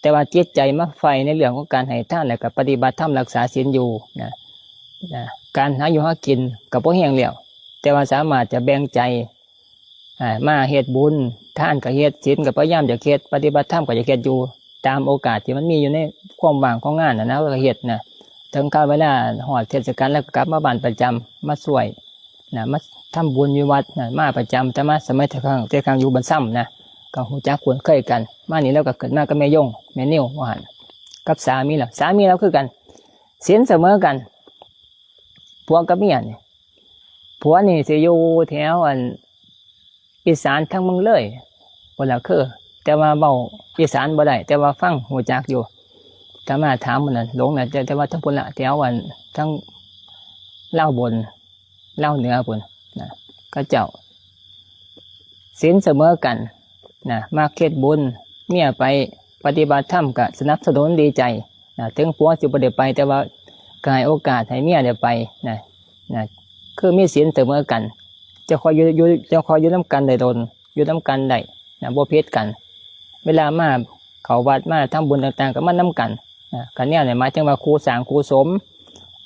ແຕ່ວ່າຈິດໃຈມາໃຝ່ໃນເລື່ອງຂອງການໃຫ້ທານ ແລ້ວກໍປະຕິບັດທຳ ຮັກສາສິນຢູ່ນະ ນະ ການຫາຢູ່ຫາກິນກໍບໍ່ແຮງແລ້ວ ແຕ່ວ່າສາມາດຈະແບ່ງໃຈ ອ່າ ມາເຮັດບຸນ ທານກໍເຮັດ ສິນກໍພະຍາຍາມຢາກເຮັດ ປະຕິບັດທຳກໍຢາກເຮັດຢູ່ ຕາມໂອກາດທີ່ມັນມີຢູ່ໃນຄວາມວ່າງຂອງງານນະ ເຮົາກໍເຮັດນະ ເຖິງຄາວເວລາຮອດເທດສະການ ແລ້ວກໍກັບມາບ້ານປະຈຳ ມາຊ່ວຍນະ ມາທຳບຸນຢູ່ວັດນະ ມາປະຈຳ ແຕ່ມາສະໄໝແຕ່ຄັ້ງ ແຕ່ຄັ້ງຢູ່ບ້ານຊຳນະ ກໍຮູ້ຈັກຄຸ້ນເຄີຍກັນ ມານີ້ແລ້ວກໍເກີດມາກັບແມ່ຍົງ ແມ່ນິວວ່າຫັ້ນ ກັບສາມີລາວ ສາມີລາວຄືກັນ ສິນສະເໝີກັນ ຜົວກັບເມຍນີ້ ຜົວນີ້ຊິຢູ່ແຖວອັນອີສານທາງເມືອງເລີຍພຸ້ນລະ ຄື ແຕ່ວ່າເວົ້າອີສານບໍ່ໄດ້ ແຕ່ວ່າຟັງຮູ້ຈັກຢູ່ ອາດຕະມາຖາມມື້ນັ້ນ ຫຼົງນະ ແຕ່ ແຕ່ວ່າທາງພຸ້ນລະ ແຖວອັນທາງລາວບົນ ລາວເໜືອພຸ້ນນະ ເຂົາເຈົ້າສິນສະເໝີກັນນະ ມັກເຮັດບຸນ ເມຍໄປປະຕິບັດທຳກໍສະໜັບສະໜູນດີໃຈ ນະ ເຖິງຜົວຊິບໍ່ໄດ້ໄປ ແຕ່ວ່າກໍໃຫ້ໂອກາດໃຫ້ເມຍໄດ້ໄປນະ ນະ ຄືມີສິນສະເໝີກັນ ຈະຄ່ອຍຢູ່ ຢູ່ ຈະຄ່ອຍຢູ່ນຳກັນໄດ້ດົນ ຢູ່ນຳກັນໄດ້ນະ ບໍ່ຜິດກັນ ເວລາມາເຂົ້າວັດມາທຳບຸນຕ່າງໆ ກໍມານຳກັນນະ ຄັນແນວນີ້ໝາຍເຖິງວ່າຄູ່ສ້າງຄູ່ສົມ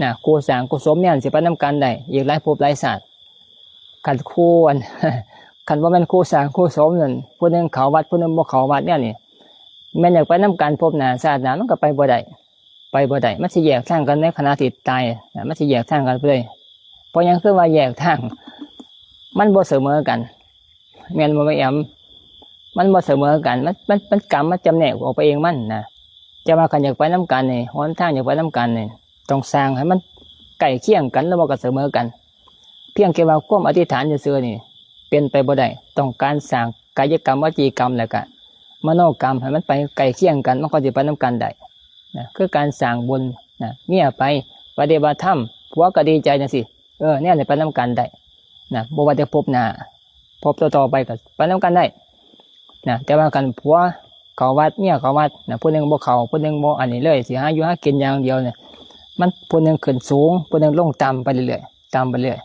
ນະ ຄູ່ສ້າງຄູ່ສົມແມ່ນຊິໄປນຳກັນໄດ້ອີກຫຼາຍພົບຫຼາຍຊາດ ຄັນຄູ່ ອັນ ຄັນບໍ່ແມ່ນຄູ່ສ້າງຄູ່ສົມນັ້ນ ຜູ້ໜຶ່ງເຂົ້າວັດ ຜູ້ໜຶ່ງບໍ່ເຂົ້າວັດແນວນີ້ ແມ່ນຢາກໄປນຳກັນພົບໜ້າຊາດໜ້າ ມັນກໍໄປບໍ່ໄດ້ ໄປບໍ່ໄດ້ ມັນຊິແຍກທາງກັນໃນຂະນະທີ່ຕາຍນະ ມັນຊິແຍກທາງກັນໄປເລີຍ ເພາະຫຍັງຄືວ່າແຍກທາງ ມັນບໍ່ສະເໝີກັນ ແມ່ນບໍ່ແມ່ນແອມ? ມັນບໍ່ສະເໝີກັນ ມັນ ມັນ ມັນກຳ ມັນຈຳແນກອອກໄປເອງມັນນະ ແຕ່ວ່າຄັນຢາກໄປນຳກັນນີ້ ຫົນທາງຢາກໄປນຳກັນນີ້ ຕ້ອງສ້າງໃຫ້ມັນໃກ້ຄຽງກັນ ຫຼືວ່າກໍສະເໝີກັນ ພຽງແຕ່ວ່າຄວາມອະທິຖານຊື່ໆນີ້ ເປັນໄປບໍ່ໄດ້ ຕ້ອງການສ້າງກາຍະກຳ ວະຈີກຳ ແລ້ວກະມະໂນກຳໃຫ້ມັນໄປໃກ້ຄຽງກັນ ມັນກໍຊິໄປນຳກັນໄດ້ນະ ຄືການສ້າງບຸນນະ ເມຍໄປປະຕິບັດທຳ ຜົວກໍດີໃຈຈັ່ງຊີ້ ເອີ ແນວນີ້ໄປນຳກັນໄດ້ນະ ບໍ່ວ່າແຕ່ພົບໜ້າ ພົບຕໍ່ໆໄປກໍໄປນຳກັນໄດ້ນະ ແຕ່ວ່າຄັນຜົວເຂົ້າວັດ ເມຍເຂົ້າວັດນະ ຜູ້ໜຶ່ງບໍ່ເຂົ້າ ຜູ້ໜຶ່ງບໍ່ອັນນີ້ເລີຍ ຊິຫາຢູ່ຫາກິນຢ່າງດຽວນີ້ ມັນຜູ້ໜຶ່ງຂຶ້ນສູງ ຜູ້ໜຶ່ງລົງຕ່ຳໄປເລື້ອຍໆ ຕ່ຳໄປເລື້ອຍ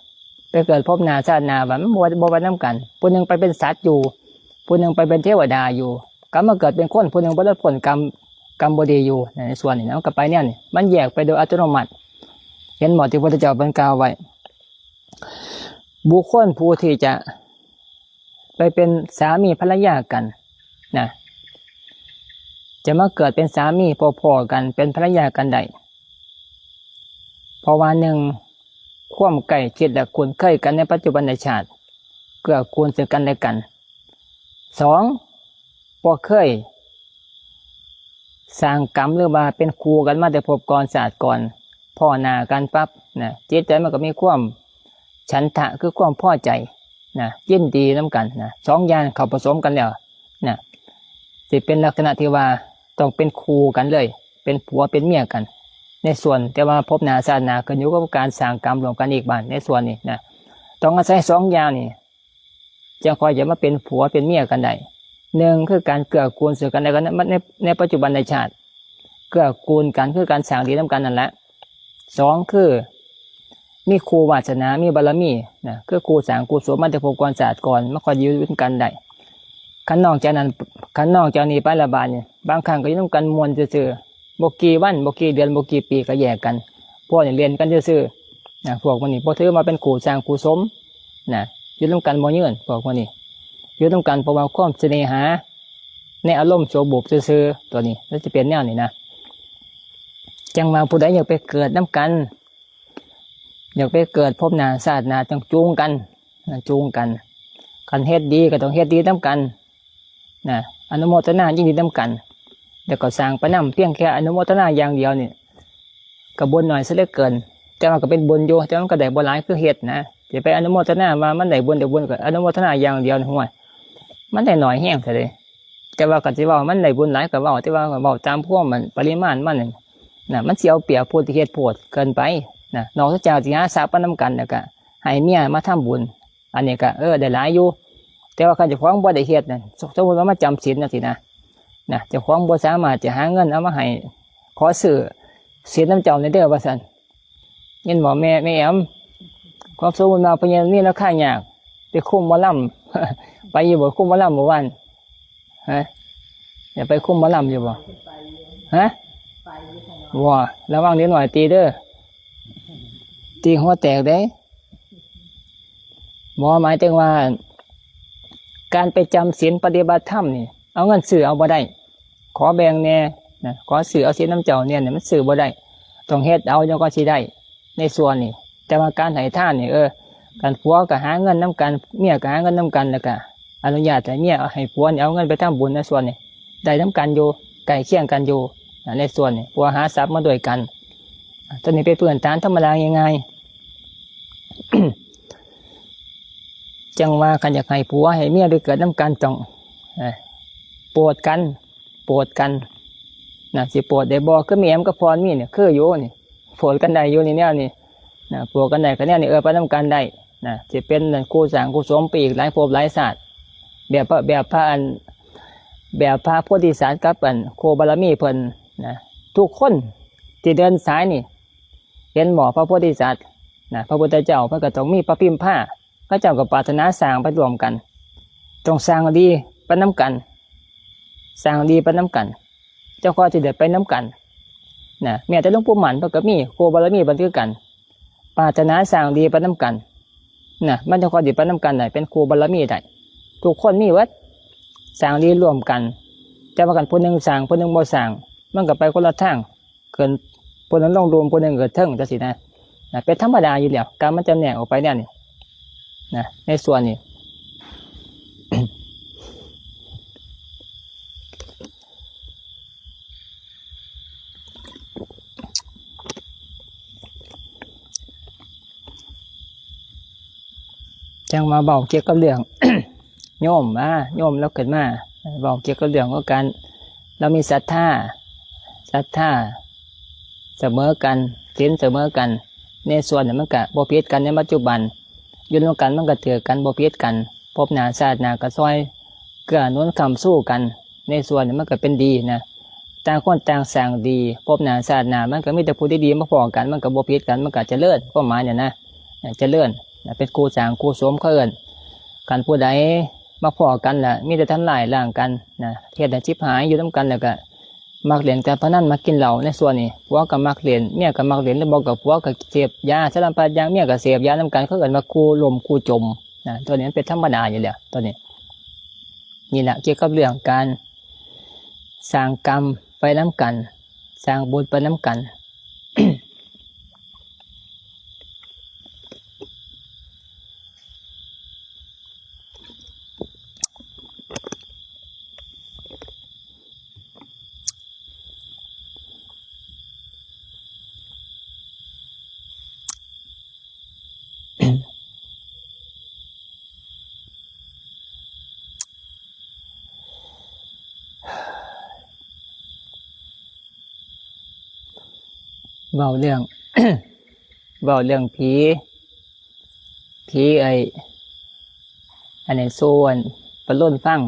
ໄປເກີດພົບໜ້າຊາດໜ້າ ວ່າມັນບໍ່ ບໍ່ໄປນຳກັນ ຜູ້ໜຶ່ງໄປເປັນສັດຢູ່ ຜູ້ໜຶ່ງໄປເປັນເທວະດາຢູ່ ກັບມາເກີດເປັນຄົນ ຜູ້ໜຶ່ງບໍ່ຫຼຸດພົ້ນກຳ ກຳບໍ່ດີຢູ່ ໃນສ່ວນນີ້ນະ ມັນກໍໄປແນວນີ້ ມັນແຍກໄປໂດຍອັດຕະໂນມັດ ເຫັນບໍ່ ທີ່ພະພຸດທະເຈົ້າເພິ່ນກ່າວໄວ້ ບຸກຄົນຜູ້ທີ່ຈະໄປເປັນສາມີພັນລະຍາກັນນະ ຈະມາເກີດເປັນສາມີພໍ້ໆກັນ ເປັນພັນລະຍາກັນໄດ້ ເພາະວ່າ ໜຶ່ງ ຄວາມໃກ້ຊິດ ແລະ ຄຸ້ນເຄີຍກັນໃນປັດຈຸບັນນະຊາດ ເກື້ອກູນເຊິ່ງກັນແລະກັນ. ສອງ ບໍ່ເຄີຍສ້າງກຳ ຫຼືວ່າເປັນຄູ່ກັນມາແຕ່ພົບກ່ອນຊາດກ່ອນ ພໍ້ໜ້າກັນປັບນະ ຈິດໃຈມັນກໍມີຄວາມ ສັນທະ ຄືຄວາມພໍໃຈນະ ຍິນດີນຳກັນນະ ສອງຢ່າງເຂົ້າປະສົມກັນແລ້ວນະ ຊິເປັນລັກສະນະທີ່ວ່າຕ້ອງເປັນຄູ່ກັນເລີຍ ເປັນຜົວເປັນເມຍກັນ ໃນສ່ວນ ແຕ່ວ່າພົບໜ້າຊາດໜ້າຂຶ້ນຢູ່ກັບການສ້າງກຳຮ່ວມກັນອີກບາດ ໃນສ່ວນນີ້ນະ ຕ້ອງອາໄສສອງຢ່າງນີ້ ຈັ່ງຄ່ອຍຈະມາເປັນຜົວເປັນເມຍກັນໄດ້. ໜຶ່ງ ຄືການເກື້ອກູນເຊິ່ງກັນແລະກັນໃນ ໃນ ໃນປັດຈຸບັນໃນຊາດ ເກື້ອກູນກັນ ຄືການສ້າງດີນຳກັນນັ້ນແຫຼະ. ສອງ ຄືມີຄູ່ວາສະໜາ ມີບາລະມີນະ ຄືຄູ່ສ້າງກຸສົນມາແຕ່ພົບກ່ອນຊາດກ່ອນ ມາຄ່ອຍຢູ່ນຳກັນໄດ້. ຄັນນອກຈາກນັ້ນ ຄັນນອກຈາກນີ້ໄປລະບາດນີ້ ບາງຄັ້ງກໍຢູ່ນຳກັນມ່ວນຊື່ໆ ບໍ່ກີ່ວັນ ບໍ່ກີ່ເດືອນ ບໍ່ກີ່ປີກໍແຍກກັນ ພວກນີ້ຫຼິ້ນກັນຊື່ໆນະ ພວກໝູ່ນີ້ບໍ່ຖືວ່າເປັນຄູ່ສ້າງຄູ່ສົມນະ ຢູ່ນຳກັນບໍ່ຍືນ ພວກໝູ່ນີ້ຢູ່ນຳກັນເພາະວ່າຄວາມສະເໜຫາ ໃນອາລົມຊົ່ວວູບຊື່ໆ ຕົວນີ້ມັນຊິເປັນແນວນີ້ນະ. ຈັ່ງວ່າຜູ້ໃດຢາກໄປເກີດນຳກັນ ຢາກໄປເກີດພົບໜ້າຊາດໜ້າ ຕ້ອງຈູງກັນນະ ຈູງກັນ ຄັນເຮັດດີກໍຕ້ອງເຮັດດີນຳກັນນະ ອະນຸໂມທະນາຍິນດີນຳກັນ ແລ້ວກໍສ້າງໄປນຳ ພຽງແຄ່ອະນຸໂມທະນາຢ່າງດຽວນີ້ ກໍບຸນໜ້ອຍເສຍເຫຼືອເກີນ ແຕ່ວ່າກໍເປັນບຸນຢູ່ ແຕ່ວ່າມັນກໍໄດ້ບໍ່ຫຼາຍຄືເຮັດນະ ຈະໄປອະນຸໂມທະນາວ່າມັນໄດ້ບຸນ ໄດ້ບຸນ ກໍອະນຸໂມທະນາຢ່າງດຽວ ຫ້ວຍ ມັນໄດ້ໜ້ອຍແຮງແທ້ເດ. ແຕ່ວ່າກໍຊິເວົ້າມັນໄດ້ບຸນຫຼາຍກໍເວົ້າ ແຕ່ວ່າເວົ້າຕາມຄວາມ ອັນ ປະລິມານມັນນະ ມັນຊິເອົາປຽບຜູ້ທີ່ເຮັດໂພດເກີນໄປນະ ນອກຈາກຊິຫາຊັບມານຳກັນ ແລ້ວກໍໃຫ້ເມຍມາທຳບຸນ ອັນນີ້ກໍ ເອີ ໄດ້ຫຼາຍຢູ່ ແຕ່ວ່າຄັນເຈົ້າຂອງບໍ່ໄດ້ເຮັດນະ ສົມ ສົມມຸດວ່າມາຈຳສິນຈັ່ງຊີ້ນະ ນະ ເຈົ້າຂອງບໍ່ສາມາດຈະຫາເງິນເອົາມາໃຫ້ ຂໍຊື້ສິນນຳເຈົ້າແດ່ເດີວ່າຊັ້ນ ເຫັນບໍ່ ແມ່ ແມ່ແອມ? ຄວາມສົມມຸດວ່າພໍ່ໃຫຍ່ມີລາຄາຍາກ ໄປຄຸມໝໍລຳ ໄປຢູ່ບໍ່ ຄຸມໝໍລຳມື້ວານ? ຮະ ໄດ້ໄປຄຸມໝໍລຳຢູ່ບໍ່? ຮະ? ບໍ່ ລະວັງເດັກນ້ອຍຕີເດີ ຕີຫົວແຕກເດ້. ບໍ່ ໝາຍເຖິງວ່າ ການໄປຈຳສິນປະຕິບັດທຳນີ້ ເອົາເງິນຊື້ເອົາບໍ່ໄດ້. ຂໍແບ່ງແດ່ນະ ຂໍຊື້ເອົາສິນນຳເຈົ້າແດ່ນີ້ ມັນຊື້ບໍ່ໄດ້. ຕ້ອງເຮັດເອົາຈັ່ງກໍຊິໄດ້ໃນສ່ວນນີ້. ແຕ່ວ່າການໃຫ້ທານນີ້ ເອີ ຄັນຜົວກໍຫາເງິນນຳກັນ ເມຍກໍຫາເງິນນຳກັນ ແລ້ວກໍອະນຸຍາດໃຫ້ເມຍ ໃຫ້ຜົວນີ້ເອົາເງິນໄປທຳບຸນໃນສ່ວນນີ້ ໄດ້ນຳກັນຢູ່ ໃກ້ຄຽງກັນຢູ່ ໃນສ່ວນນີ້ ເພາະວ່າຫາຊັບມາດ້ວຍກັນ. ຕົວນີ້ເປັນພື້ນຖານທຳມະດາງ່າຍໆ. ຈັ່ງວ່າຄັນຢາກໃຫ້ຜົວໃຫ້ເມຍໄປເກີດນຳກັນ ຕ້ອງ ເອີ ໂປດກັນ ໂປດກັນນະ. ຊິໂປດໄດ້ບໍ່? ຄືແມ່ມກັບພໍ່ມີນີ້ ຄືຢູ່ນີ້ ໂປດກັນໄດ້ຢູ່ນີ້ ແນວນີ້ນະ ໂປດກັນໄດ້ກໍແນວນີ້ ເອີ ໄປນຳກັນໄດ້ນະ. ຊິເປັນນັ້ນ ຄູ່ສ້າງຄູ່ສົມໄປອີກຫຼາຍພົບຫຼາຍຊາດ ແບບພະ ແບບພະອັນ ແບບພະໂພທິສັດກັບອັນຄູ່ບາລະມີເພິ່ນນະ. ທຸກຄົນທີ່ເດີນສາຍນີ້ ເຫັນບໍ່ ພະໂພທິສັດນະ ພະພຸດທະເຈົ້າ ເພິ່ນກໍຕ້ອງມີພະພິມພາ ເຂົາເຈົ້າກໍປາດຖະໜາສ້າງໄປຮ່ວມກັນ ຕ້ອງສ້າງດີໄປນຳກັນ ສ້າງດີໄປນຳກັນ ເຈົ້າກໍຊິໄດ້ໄປນຳກັນນະ. ແມ້ແຕ່ຫຼວງປູ່ໝັ້ນເພິ່ນກໍມີຄູ່ບາລະມີເພິ່ນຄືກັນ ປາດຖະໜາສ້າງດີໄປນຳກັນນະ ມັນຈັ່ງຄ່ອຍຊິໄປນຳກັນໄດ້ ເປັນຄູ່ບາລະມີໄດ້. ທຸກຄົນມີເບິດ ສ້າງດີຮ່ວມກັນ. ແຕ່ວ່າຄັນຜູ້ໜຶ່ງສ້າງ ຜູ້ໜຶ່ງບໍ່ສ້າງ ມັນກໍໄປຄົນລະທາງ ຂຶ້ນ ຜູ້ໜຶ່ງລົງລຸ່ມ ຜູ້ໜຶ່ງຂຶ້ນເທິງ ຈັ່ງຊີ້ນະ ນະ ເປັນທຳມະດາຢູ່ແລ້ວ ການມັນຈຳແນກອອກໄປແນວນີ້ນະ ໃນສ່ວນນີ້. ຈັ່ງມາເວົ້າກ່ຽວກັບເລື່ອງ ໂຍມ ອາ ໂຍມລາວຂຶ້ນມາເວົ້າກ່ຽວກັບເລື່ອງຂອງການ ລາວມີສັດທາ ສັດທາສະເໝີກັນ ສິນສະເໝີກັນ ໃນສ່ວນນັ້ນມັນກະບໍ່ຜິດກັນໃນປັດຈຸບັນ ຢູ່ນຳກັນມັນກະຖືກກັນ ບໍ່ຜິດກັນ ພົບໜ້າຊາດໜ້າກະຊ່ອຍເກື້ອໜູນຄ້ຳຊູກັນ ໃນສ່ວນນັ້ນມັນກະເປັນດີນະ. ຕ່າງຄົນຕ່າງສ້າງດີ ພົບໜ້າຊາດໜ້າມັນກໍມີແຕ່ຜູ້ດີໆມາພໍ້ກັນ ມັນກໍບໍ່ຜິດກັນ ມັນກໍຈະເລີນ ຄວາມໝາຍນັ້ນນະ ຈະເລີນ ເປັນຄູ່ສ້າງຄູ່ສົມ ເຂົາເອີ້ນ. ຄັນຜູ້ໃດມາພໍ້ກັນລະມີແຕ່ທຳລາຍລ້າງກັນນະ ເຮັດໃຫ້ຊິບຫາຍ ຢູ່ນຳກັນແລ້ວກໍມັກຫຼິ້ນການພະນັນ ມັກກິນເຫຼົ້າໃນສ່ວນນີ້ ຜົວກໍມັກຫຼິ້ນ ເມຍກໍມັກຫຼິ້ນ ຫຼືບໍ່ກໍຜົວກໍເສບຢາສາລະພັດຢ່າງ ເມຍກໍເສບຢານຳກັນ ເຂົາເອີ້ນວ່າຄູ່ລົ້ມຄູ່ຈົມນະ. ຕົວນີ້ມັນເປັນທຳມະດາຢູ່ແລ້ວ ຕົວນີ້ ນີ້ລະ ກ່ຽວກັບເລື່ອງການສ້າງກຳໄປນຳກັນ ສ້າງບຸນໄປນຳກັນ. ເວົ້າເລື່ອງ ເວົ້າເລື່ອງຜີ ຜີໄອ້ ອັນນີ້ສູ່ອັນປະໂລນຟັງ.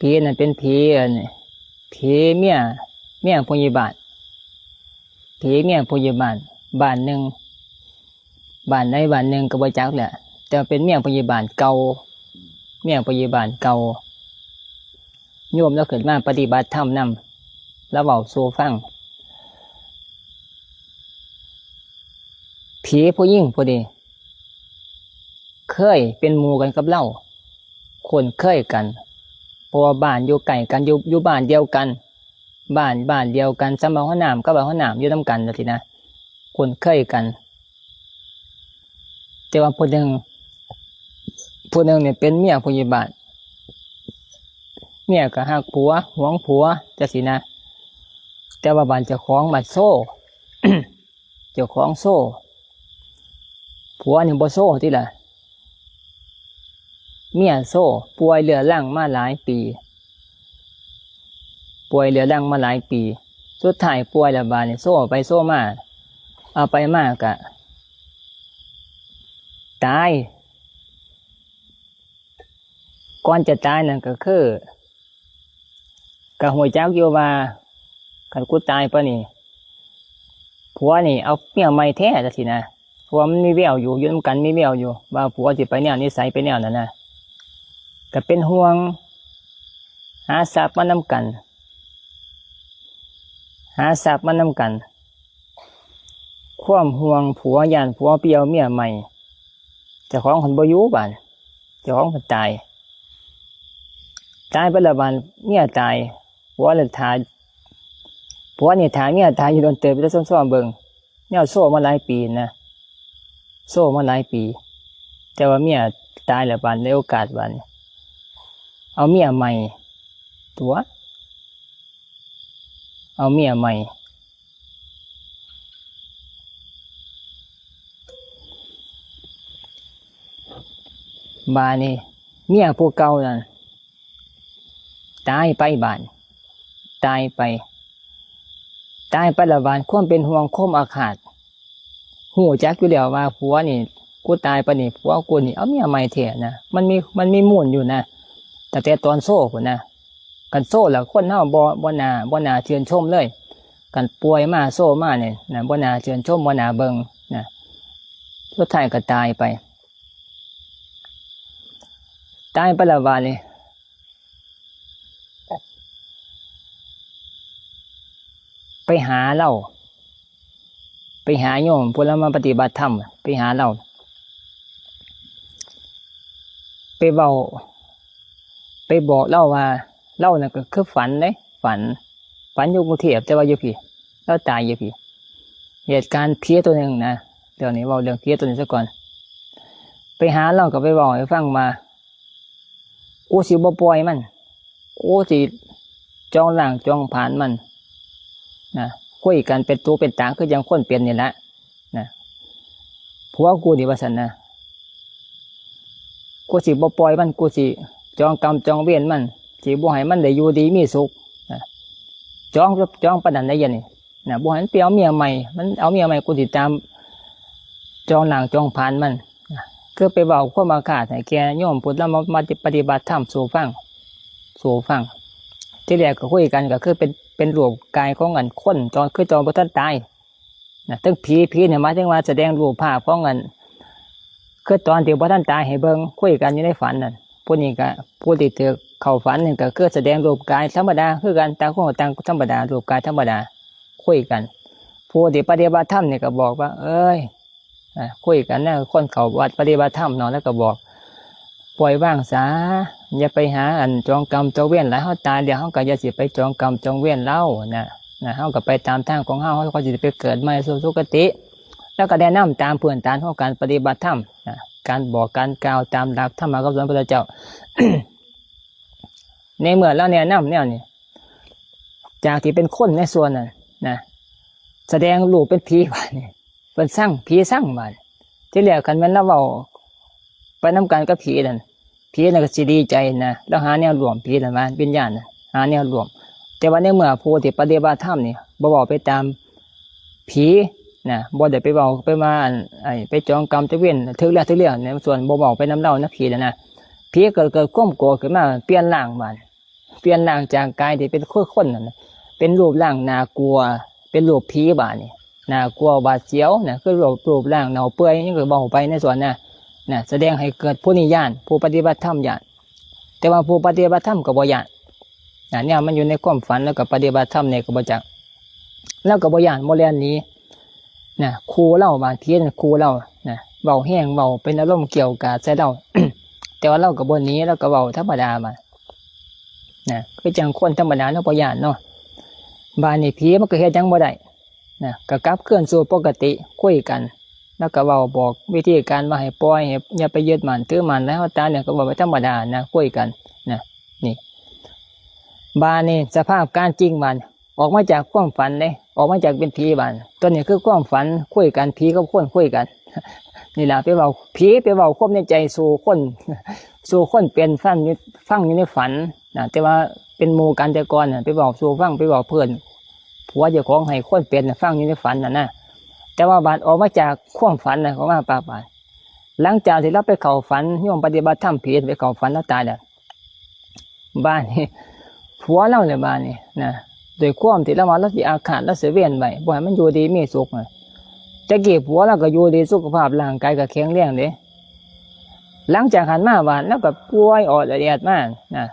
ຜີນັ້ນເປັນຜີອັນ ຜີເມຍ ເມຍຜູ້ໃຫຍ່ບ້ານ ຜີເມຍຜູ້ໃຫຍ່ບ້ານ ບ້ານໜຶ່ງ ບ້ານໃດບ້ານໜຶ່ງກໍບໍ່ຈັກແຫຼະ ແຕ່ວ່າເປັນເມຍຜູ້ໃຫຍ່ບ້ານເກົ່າ ເມຍຜູ້ໃຫຍ່ບ້ານເກົ່າ. ໂຍມລາວຂຶ້ນມາປະຕິບັດທຳນຳ ລາວເວົ້າສູ່ຟັງ. ຜີຜູ້ຍິງຜູ້ນີ້ເຄີຍເປັນໝູ່ກັນກັບລາວ ຄຸ້ນເຄີຍກັນ ເພາະວ່າບ້ານຢູ່ໃກ້ກັນ ຢູ່ ຢູ່ບ້ານດຽວກັນ ບ້ານ ບ້ານດຽວກັນ ສ່ຳວ່າຫົວໜ້າມກັບວ່າຫົວໜ້າມຢູ່ນຳກັນຈັ່ງຊີ້ນະ ຄຸ້ນເຄີຍກັນ. ແຕ່ວ່າຜູ້ໜຶ່ງ ຜູ້ໜຶ່ງນີ້ເປັນເມຍຜູ້ໃຫຍ່ບ້ານ ເມຍກໍຮັກຜົວ ຫວງຜົວຈັ່ງຊີ້ນະ ແຕ່ວ່າບ້ານເຈົ້າຂອງບັດໂຊ ເຈົ້າຂອງໂຊ ຜົວນີ້ບໍ່ໂຊຕິລະ ເມຍໂຊ ປ່ວຍເຮືອລັງມາຫຼາຍປີ ປ່ວຍເຮືອລັງມາຫຼາຍປີ ສຸດທ້າຍປ່ວຍແລ້ວບາດນີ້ໂຊໄປໂຊມາ ເອົາໄປມາກະຕາຍ. ກ່ອນຈະຕາຍນັ້ນກໍຄື ກໍຮູ້ຈັກຢູ່ວ່າ ຄັນກູຕາຍໄປນີ້ ຜົວນີ້ເອົາເມຍໃໝ່ແທ້ຈັ່ງຊີ້ນະ ເພາະວ່າມັນມີແວວຢູ່ ຢູ່ນຳກັນມີແວວຢູ່ ວ່າຜົວຊິໄປແນວນິໄສໄປແນວນັ້ນນະ ກໍເປັນຫ່ວງ ຫາຊັບມານຳກັນ ຫາຊັບມານຳກັນ. ຄວາມຫ່ວງຜົວ ຢ້ານຜົວໄປເອົາເມຍໃໝ່ ເຈົ້າຂອງເພິ່ນບໍ່ຢູ່ບາດ ເຈົ້າຂອງເພິ່ນຕາຍ. ຕາຍໄປແລ້ວບາດເມຍຕາຍ ຜົວເລີຍຖ້າ ຜົວນີ້ຖ້າເມຍຕາຍຢູ່ດົນເຕີບ ໄປຊອມໆເບິ່ງ ແນວໂຊມາຫຼາຍປີນະ ໂຊມາຫຼາຍປີ ແຕ່ວ່າເມຍຕາຍແລ້ວບາດ ໃນໂອກາດບາດນີ້ ເອົາເມຍໃໝ່ຕົວະ ເອົາເມຍໃໝ່. ບາດນີ້ເມຍຜູ້ເກົ່ານັ້ນຕາຍໄປບາດ ຕາຍໄປ ຕາຍໄປແລ້ວບາດ ຄວາມເປັນຫ່ວງ ຄວາມອາຄາດ ຮູ້ຈັກຢູ່ແລ້ວວ່າຜົວນີ້ ກູຕາຍໄປນີ້ ຜົວກູນີ້ເອົາເມຍໃໝ່ແທ້ນະ. ມັນມີ ມັນມີມູນຢູ່ນະ ຕັ້ງແຕ່ຕອນໂຊພຸ້ນນະ. ຄັນໂຊແລ້ວ ຄົນເຮົາບໍ່ ບໍ່ໜ້າ ບໍ່ໜ້າຊື່ນຊົມເລີຍ. ຄັນປ່ວຍມາ ໂຊມານີ້ນະ ບໍ່ໜ້າຊື່ນຊົມ ບໍ່ໜ້າເບິ່ງນະ. ສຸດທ້າຍກໍຕາຍໄປ ຕາຍໄປແລ້ວບາດນີ້ ໄປຫາລາວ ໄປຫາໂຍມຜູ້ລາວມາປະຕິບັດທຳ ໄປຫາລາວ ໄປເວົ້າ ໄປບອກລາວວ່າ ລາວນັ້ນກໍຄືຝັນເດ້ ຝັນ ຝັນຢູ່ກຸງເທບ ແຕ່ວ່າຢູ່ພີ້ ລາວຕາຍຢູ່ພີ້. ເຫດການຜີຕົວໜຶ່ງນະ ດຽວນີ້ເວົ້າເລື່ອງຜີຕົວນີ້ຊະກ່ອນ. ໄປຫາລາວກໍໄປເວົ້າໃຫ້ຟັງວ່າ ກູຊິບໍ່ປ່ອຍມັນ ກູຊິຈອງລ້າງຈອງຜານມັນນະ. ຄຸຍກັນເປັນຕູເປັນຕາ ຄືຈັ່ງຄົນເປັນນີ້ແຫຼະນະ ຜົວກູນີ້ວ່າຊັ້ນນະ. ກູຊິບໍ່ປ່ອຍມັນ ກູຊິຈອງກຳຈອງເວນມັນ ຊິບໍ່ໃຫ້ມັນໄດ້ຢູ່ດີມີສຸກນະ. ຈອງ ຈອງປານນັ້ນໄດ້ຍະນີ້ ນະ ບໍ່ໃຫ້ມັນໄປເອົາເມຍໃໝ່ ມັນເອົາເມຍໃໝ່ ກູຊິຕາມຈອງລ້າງຈອງຜານມັນນະ. ຄືໄປເວົ້າຄວາມອາຄາດໃຫ້ແກ່ໂຍມຜູ້ລາວມາ ມາປະຕິບັດທຳສູ່ຟັງ ສູ່ຟັງ. ທີແລກກໍຄຸຍກັນ ກໍຄືເປັນ ເປັນຮູບກາຍຂອງອັນຄົນ ຕອນ ຄືຕອນບໍ່ທັນຕາຍນະ ເຖິງຜີ ຜີນີ້ໝາຍເຖິງວ່າສະແດງຮູບພາບຂອງອັນ ຄືຕອນທີ່ບໍ່ທັນຕາຍໃຫ້ເບິ່ງ ຄຸຍກັນຢູ່ໃນຝັນນັ້ນ. ຜູ້ນີ້ກໍ ຜູ້ທີ່ຖືກເຂົ້າຝັນນີ້ກໍຄືສະແດງຮູບກາຍທຳມະດາຄືກັນ ຕ່າງຄົນກໍຕ່າງທຳມະດາ ຮູບກາຍທຳມະດາ ຄຸຍກັນ. ຜູ້ທີ່ປະຕິບັດທຳນີ້ກໍບອກວ່າ ເອີຍ ອາ ຄຸຍກັນນະ ຄົນເຂົ້າວັດປະຕິບັດທຳເນາະ ແລ້ວກໍບອກ ປ່ອຍວາງສາ ຢ່າໄປຫາອັນຈອງກຳຈອງເວນຫຼາຍ ເຮົາຕາຍແລ້ວ ເຮົາກໍຢ່າຊິໄປຈອງກຳຈອງເວນລາວນະ ນະ ເຮົາກໍໄປຕາມທາງຂອງເຮົາ ເຮົາກໍຊິໄປເກີດໃໝ່ສູ່ສຸຄະຕິ. ແລ້ວກໍແນະນຳຕາມພື້ນຖານຂອງການປະຕິບັດທຳນະ ການບອກການກ່າວຕາມຫຼັກທຳມະຄຳສອນພະພຸດທະເຈົ້າ. ໃນເມື່ອລາວແນະນຳແນວນີ້ ຈາກທີ່ເປັນຄົນໃນສ່ວນນັ້ນນະ ສະແດງຮູບເປັນຜີບາດນີ້ ເພິ່ນຊັງ ຜີຊັງບາດ. ທີແລກຄັນແມ່ນລາວເວົ້າໄປນຳກັນກັບຜີນັ້ນ ຜີນັ້ນກໍຊິດີໃຈນະ ລາວຫາແນວຮ່ວມ ຜີນັ້ນວ່າ ວິນຍານນະ ຫາແນວຮ່ວມ. ແຕ່ວ່າໃນເມື່ອຜູ້ທີ່ປະຕິບັດທຳນີ້ ບໍ່ເວົ້າໄປຕາມ ຜີນະ ບໍ່ໄດ້ໄປເວົ້າໄປວ່າ ອັນ ໄອ້ ໄປຈອງກຳຈອງເວນ ຖືກແລ້ວ ຖືກແລ້ວ ໃນສ່ວນບໍ່ເວົ້າໄປນຳລາວນະ ຜີນະນະ ຜີເກີດ ເກີດຄວາມໂກດຂຶ້ນມາ ປ່ຽນຮ່າງບາດ ປ່ຽນຮ່າງຈາກກາຍທີ່ເປັນຄືຄົນນັ້ນນະ ເປັນຮູບຮ່າງໜ້າກົວ ເປັນຮູບຜີບາດນີ້ ໜ້າກົວຫວາດສຽວນະ ຄືຮູບ ຮູບຮ່າງເນົ່າເປື່ອຍ ຫຍັງກໍເວົ້າໄປໃນສ່ວນນະ ນະ ສະແດງໃຫ້ເກີດຜູ້ນີ້ຢ້ານ ຜູ້ປະຕິບັດທຳຢ້ານ. ແຕ່ວ່າຜູ້ປະຕິບັດທຳກໍບໍ່ຢ້ານນະ ແນວມັນຢູ່ໃນຄວາມຝັນ ແລ້ວກໍປະຕິບັດທຳແດ່ກໍບໍ່ຈັກ ລາວກໍບໍ່ຢ້ານ ບໍ່ແລ່ນໜີນະ ຂູ່ລາວ ບາດຜີນັ້ນຂູ່ລາວນະ ເວົ້າແຮງ ເວົ້າເປັນອາລົມກ່ຽວກາດໃສ່ລາວ ແຕ່ວ່າລາວກໍບໍ່ໜີ ລາວກໍເວົ້າທຳມະດາບາດນະ ຄືຈັ່ງຄົນທຳມະດາເນາະ ບໍ່ຢ້ານເນາະ. ບາດນີ້ຜີມັນກໍເຮັດຫຍັງບໍ່ໄດ້ນະ ກໍກັບຄືນສູ່ປົກກະຕິ ຄຸຍກັນ ແລ້ວກໍເວົ້າບອກວິທີການວ່າໃຫ້ປ່ອຍ ໃຫ້ຢ່າໄປຍຶດໝັ້ນຖືໝັ້ນ ແລ້ວເຮົາຕາຍແລ້ວກໍເວົ້າໄປທຳມະດານະ ຄຸຍກັນນະ ນີ້. ບາດນີ້ສະພາບການຈິງບາດ ອອກມາຈາກຄວາມຝັນເດ້ ອອກມາຈາກເປັນຜີບາດ ຕົວນີ້ຄືຄວາມຝັນ ຄຸຍກັນ ຜີກັບຄົນຄຸຍກັນ ນີ້ລະ ໄປເວົ້າ ຜີໄປເວົ້າຄວາມໃນໃຈສູ່ຄົນ ສູ່ຄົນເປັນຟັງຢູ່ ຟັງຢູ່ໃນຝັນນະ ແຕ່ວ່າເປັນໝູ່ກັນແຕ່ກ່ອນນະ ໄປເວົ້າສູ່ຟັງ ໄປເວົ້າເພື່ອນ ຜົວເຈົ້າຂອງໃຫ້ຄົນເປັນນະ ຟັງຢູ່ໃນຝັນນັ້ນນະ. ແຕ່ວ່າບາດອອກມາຈາກຄວາມຝັນນະ ອອກມາປາກບາດ ຫຼັງຈາກທີ່ລາວໄປເຂົ້າຝັນ ໂຍມປະຕິບັດທຳຜິດ ໄປເຂົ້າຝັນລາວຕາຍແລ້ວ ບາດນີ້ຜົວລາວແຫຼະບາດນີ້ນະ ດ້ວຍຄວາມທີ່ລາວວ່າລາວຊິອາຄາດ ລາວຊິເວນໄວ້ ບໍ່ໃຫ້ມັນຢູ່ດີມີສຸກນະ. ແຕ່ກີ້ຜົວລາວກໍຢູ່ດີ ສຸຂະພາບຮ່າງກາຍກໍແຂງແຮງເດ້. ຫຼັງຈາກຫັ້ນມາບາດລາວກໍປ່ວຍອອດແອດມານະ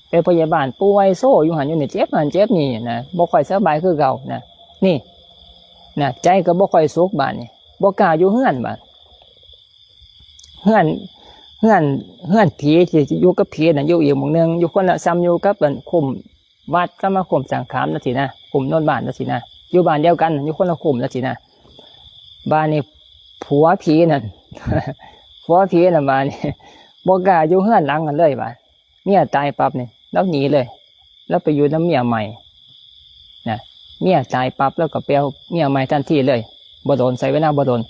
ໄປໂຮງພະຍາບານ ປ່ວຍໂຊຢູ່ຫັ້ນຢູ່ນີ້ ເຈັບຫັ້ນເຈັບນີ້ນະ ບໍ່ຄ່ອຍສະບາຍຄືເກົ່ານະ. ນີ້ນະ ໃຈກໍບໍ່ຄ່ອຍສຸກບາດນີ້ ບໍ່ກ້າຢູ່ເຮືອນບາດ. ເຮືອນ ເຮືອນ ເຮືອນຜີທີ່ຢູ່ກັບຜີນັ້ນ ຢູ່ອີກໝ່ອງໜຶ່ງ ຢູ່ຄົນລະ ສ່ຳຢູ່ກັບອັນຄຸ້ມວັດ ກັບມາຄຸ້ມສັງຂາມຈັ່ງຊີ້ນະ ຄຸ້ມໂນນບ້ານຈັ່ງຊີ້ນະ ຢູ່ບ້ານດຽວກັນ ຢູ່ຄົນລະຄຸ້ມຈັ່ງຊີ້ນະ. ບາດນີ້ຜົວຜີນັ້ນ ຜົວຜີນັ້ນບາດນີ້ ບໍ່ກ້າຢູ່ເຮືອນຫຼັງນັ້ນເລີຍບາດ. ເມຍຕາຍປັບນີ້ ລາວໜີເລີຍ ລາວໄປຢູ່ນຳເມຍໃໝ່ນະ. ເມຍຕາຍປັບ ລາວກໍໄປເອົາເມຍໃໝ່ທັນທີເລີຍ ບໍ່ດົນ ໃຊ້ເວລາບໍ່ດົນ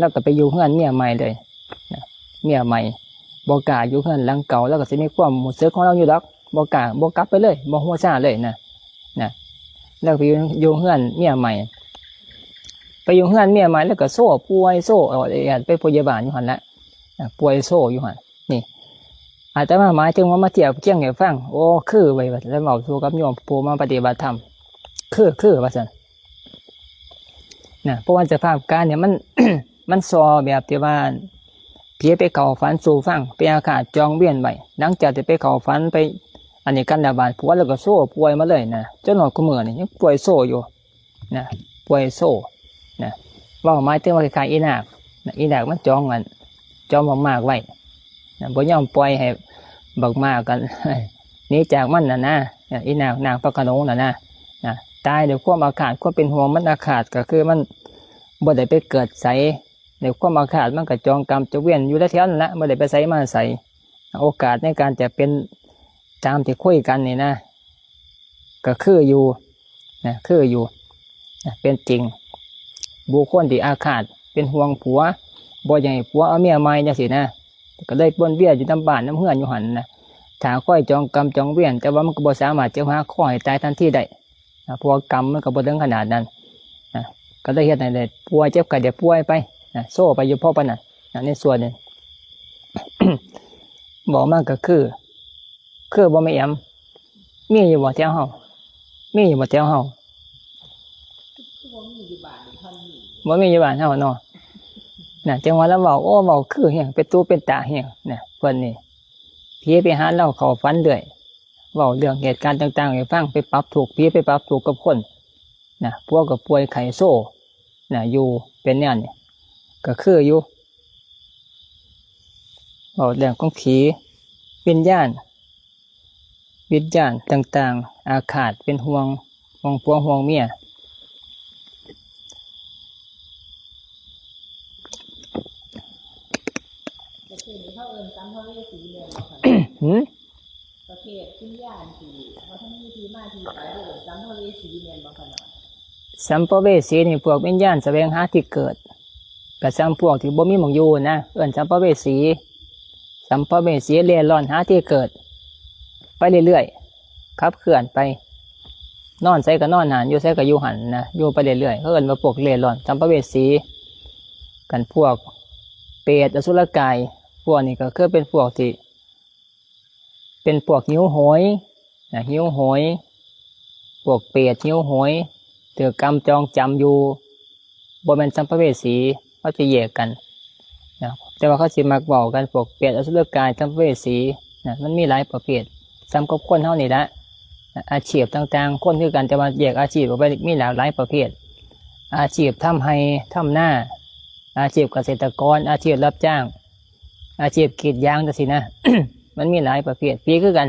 ລາວກໍໄປຢູ່ເຮືອນເມຍໃໝ່ເລີຍນະ. ເມຍໃໝ່ບໍ່ກ້າຢູ່ເຮືອນຫຼັງເກົ່າ ລາວກໍຊິມີຄວາມຮູ້ສຶກຂອງລາວຢູ່ດອກ ບໍ່ກ້າ ບໍ່ກັບໄປເລີຍ ບໍ່ຫົວຊາເລີຍນະ ນະ. ລາວໄປຢູ່ ຢູ່ເຮືອນເມຍໃໝ່ ໄປຢູ່ເຮືອນເມຍໃໝ່ ລາວກໍໂຊປ່ວຍ ໂຊອອດແອດ ໄປພົຍາບານຢູ່ຫັ້ນລະ ນະ ປ່ວຍໂຊຢູ່ຫັ້ນ. ນີ້ ອາດຕະມາໝາຍເຖິງວ່າມາທຽບຄຽງໃຫ້ຟັງ. ໂອ້ ຄືໄວ້ວ່າຊັ້ນ ເວົ້າສູ່ກັບໂຍມຜູ້ມາປະຕິບັດທຳ ຄື ຄືວ່າຊັ້ນນະ. ເພາະວ່າສະພາບການນີ້ມັນ ມັນສໍ່ແບບທີ່ວ່າ ຜີໄປເຂົ້າຝັນສູ່ຟັງ ໄປອາຄາດຈອງວຽນໄວ້ ຫຼັງຈາກທີ່ໄປເຂົ້າຝັນໄປອັນນີ້ກັນແລ້ວ ບາດຜົວລາວກໍໂຊປ່ວຍມາເລີຍນະ ຈົນຮອດຄູ່ມື້ນີ້ຍັງປ່ວຍໂຊຢູ່ ນະ ປ່ວຍໂຊນະ. ເວົ້າໝາຍເຖິງວ່າຄ້າຍໆອີນາກນະ ອີນາກມັນຈອງອັນ ຈອງບັກໝາກໄວ້ນະ ບໍ່ຍອມປ່ອຍໃຫ້ບັກໝາກກັນໜີຈາກມັນນະນະ. ອີນາກ ນາງພະໂຂນງນະນະ ນະ ຕາຍດ້ວຍຄວາມອາຄາດ ຄວາມເປັນຫ່ວງ ມັນອາຄາດ ກໍຄືມັນບໍ່ໄດ້ໄປເກີດໃສ ດ້ວຍຄວາມອາຄາດ ມັນກໍຈອງກຳຈອງວຽນຢູ່ແຖວໆນັ້ນລະ ບໍ່ໄດ້ໄປໃສມາໃສ. ໂອກາດໃນການຈະເປັນຕາມທີ່ຄຸຍກັນນີ້ນະ ກໍຄືຢູ່ນະ ຄືຢູ່ນະ ເປັນຈິງ. ບຸກຄົນທີ່ອາຄາດເປັນຫ່ວງຜົວ ບໍ່ຢາກໃຫ້ຜົວເອົາເມຍໃໝ່ຈັ່ງຊີ້ນະ ກໍເລີຍວົນວຽນຢູ່ນຳບ້ານນຳເຮືອນຢູ່ຫັ້ນນະ ຖ້າຄອຍຈອງກຳຈອງວຽນ ແຕ່ວ່າມັນກໍບໍ່ສາມາດຈະຫາຄໍໃຫ້ຕາຍທັນທີໄດ້ນະ ເພາະວ່າກຳມັນກໍບໍ່ເຖິງຂະໜາດນັ້ນນະ ກໍເລີຍເຮັດໃຫ້ໄດ້ປ່ວຍ ເຈັບໄຂ້ໄດ້ປ່ວຍໄປນະ ໂຊໄປຢູ່ພໍປານນັ້ນນະ. ໃນສ່ວນນີ້ ບອກມາກໍຄື ຄືບໍ່ແມ່ນແອມ ມີຢູ່ບໍ່ແຖວເຮົາ ມີຢູ່ບໍ່ແຖວເຮົາ? ຄືບໍ່ມີຢູ່ບ້ານນີ້ ບໍ່ມີຢູ່ບ້ານເຮົາເນາະ ນະ. ຈັ່ງວ່າລາວເວົ້າ ໂອ້ ເວົ້າຄືແຮງ ເປັນຕູເປັນຕາແຮງນະ ເພິ່ນນີ້ ຜີໄປຫາລາວເຂົ້າຝັນເລື້ອຍ ເວົ້າເລື່ອງເຫດການຕ່າງໆໃຫ້ຟັງ ໄປປັບທຸກ ຜີໄປປັບທຸກກັບຄົນນະ ຜົວກໍປ່ວຍໄຂ້ໂຊນະ ຢູ່ເປັນແນວນີ້ ກໍຄືຢູ່ ເວົ້າເລື່ອງຂອງຜີ ວິນຍານ ວິນຍານຕ່າງໆ ອາຄາດເປັນຫ່ວງ ຫ່ວງຜົວຫ່ວງເມຍ. ປະເພດນີ້ເຂົາເອີ້ນສຳພະເວສີແມ່ນບໍ່ຄະ? ຫື? ປະເພດວິນຍານທີ່ບໍ່ທັນມີທີ່ມາທີ່ໄປ ເອີ້ນສຳພະເວສີແມ່ນບໍ່ຄະ? ສຳພະເວສີນີ້ພວກວິນຍານສະແຫວງຫາທີ່ເກີດ ກະສ່ຳພວກທີ່ບໍ່ມີໝ່ອງຢູ່ນະ ເອີ້ນສຳພະເວສີ. ສຳພະເວສີເລ່ລ່ອນຫາທີ່ເກີດໄປເລື້ອຍໆ ຂັບເຄື່ອນໄປ ນອນໃສກໍນອນຫັ້ນ ຢູ່ໃສກໍຢູ່ຫັ້ນນະ ຢູ່ໄປເລື້ອຍໆ ເຂົາເອີ້ນວ່າພວກເລ່ລ່ອນ ສຳພະເວສີ. ຄັນພວກເປດ ອະສຸລະກາຍ ພວກນີ້ກໍຄືເປັນພວກທີ່ ເປັນພວກຫິວໂຫຍນະ ຫິວໂຫຍ ພວກເປດຫິວໂຫຍ ຖືກກຳຈອງຈຳຢູ່ ບໍ່ແມ່ນສຳພະເວສີ ເຂົາຈະແຍກກັນນະ. ແຕ່ວ່າເຂົາຊິມັກເວົ້າກັນ ພວກເປດ ອະສຸລະກາຍ ສຳພະເວສີນະ ມັນມີຫຼາຍປະເພດ ສ່ຳກັບຄົນເຮົານີ້ລະນະ ອາຊີບຕ່າງໆ ຄົນຄືກັນ ແຕ່ວ່າແຍກອາຊີບອອກໄປ ມີຫຼາກຫຼາຍປະເພດ ອາຊີບທຳໄຮ່ທຳນາ ອາຊີບກະເສດຕະກອນ ອາຊີບຮັບຈ້າງ ອາຊີບກຣີດຢາງ ຈັ່ງຊີ້ນະ ມັນມີຫຼາຍປະເພດ ຜີຄືກັນ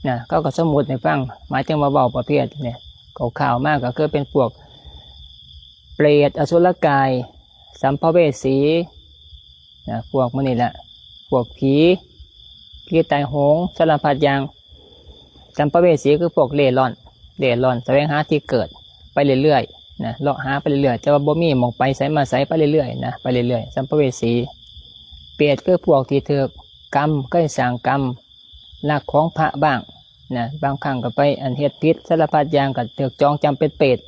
ນະ. ເຂົາກໍສົມມຸດໃຫ້ຟັງ ໝາຍເຖິງວ່າເວົ້າປະເພດນີ້ ຄ່າວໆມາກໍຄືເປັນພວກເປດ ອະສຸລະກາຍ ສຳພະເວສີນະ ພວກໝູ່ນີ້ແຫຼະ ພວກຜີ ຜີຕາຍໂຫງ ສາລະພັດຢ່າງ. ສຳພະເວສີຄືພວກເລ່ລ່ອນ ເລ່ລ່ອນສະແຫວງຫາທີ່ເກີດໄປເລື້ອຍໆນະ ເລາະຫາໄປເລື້ອຍໆ ແຕ່ວ່າບໍ່ມີໝ່ອງໄປໃສມາໃສ ໄປເລື້ອຍໆນະ ໄປເລື້ອຍໆ ສຳພະເວສີ. ເປດຄືພວກທີ່ຖືກກຳ ເຄີຍສ້າງກຳ ລັກຂອງພະບ້າງນະ ບາງຄັ້ງກໍໄປອັນເຮັດຜິດສາລະພັດຢ່າງ ກໍຖືກຈອງຈຳເປັນເປດ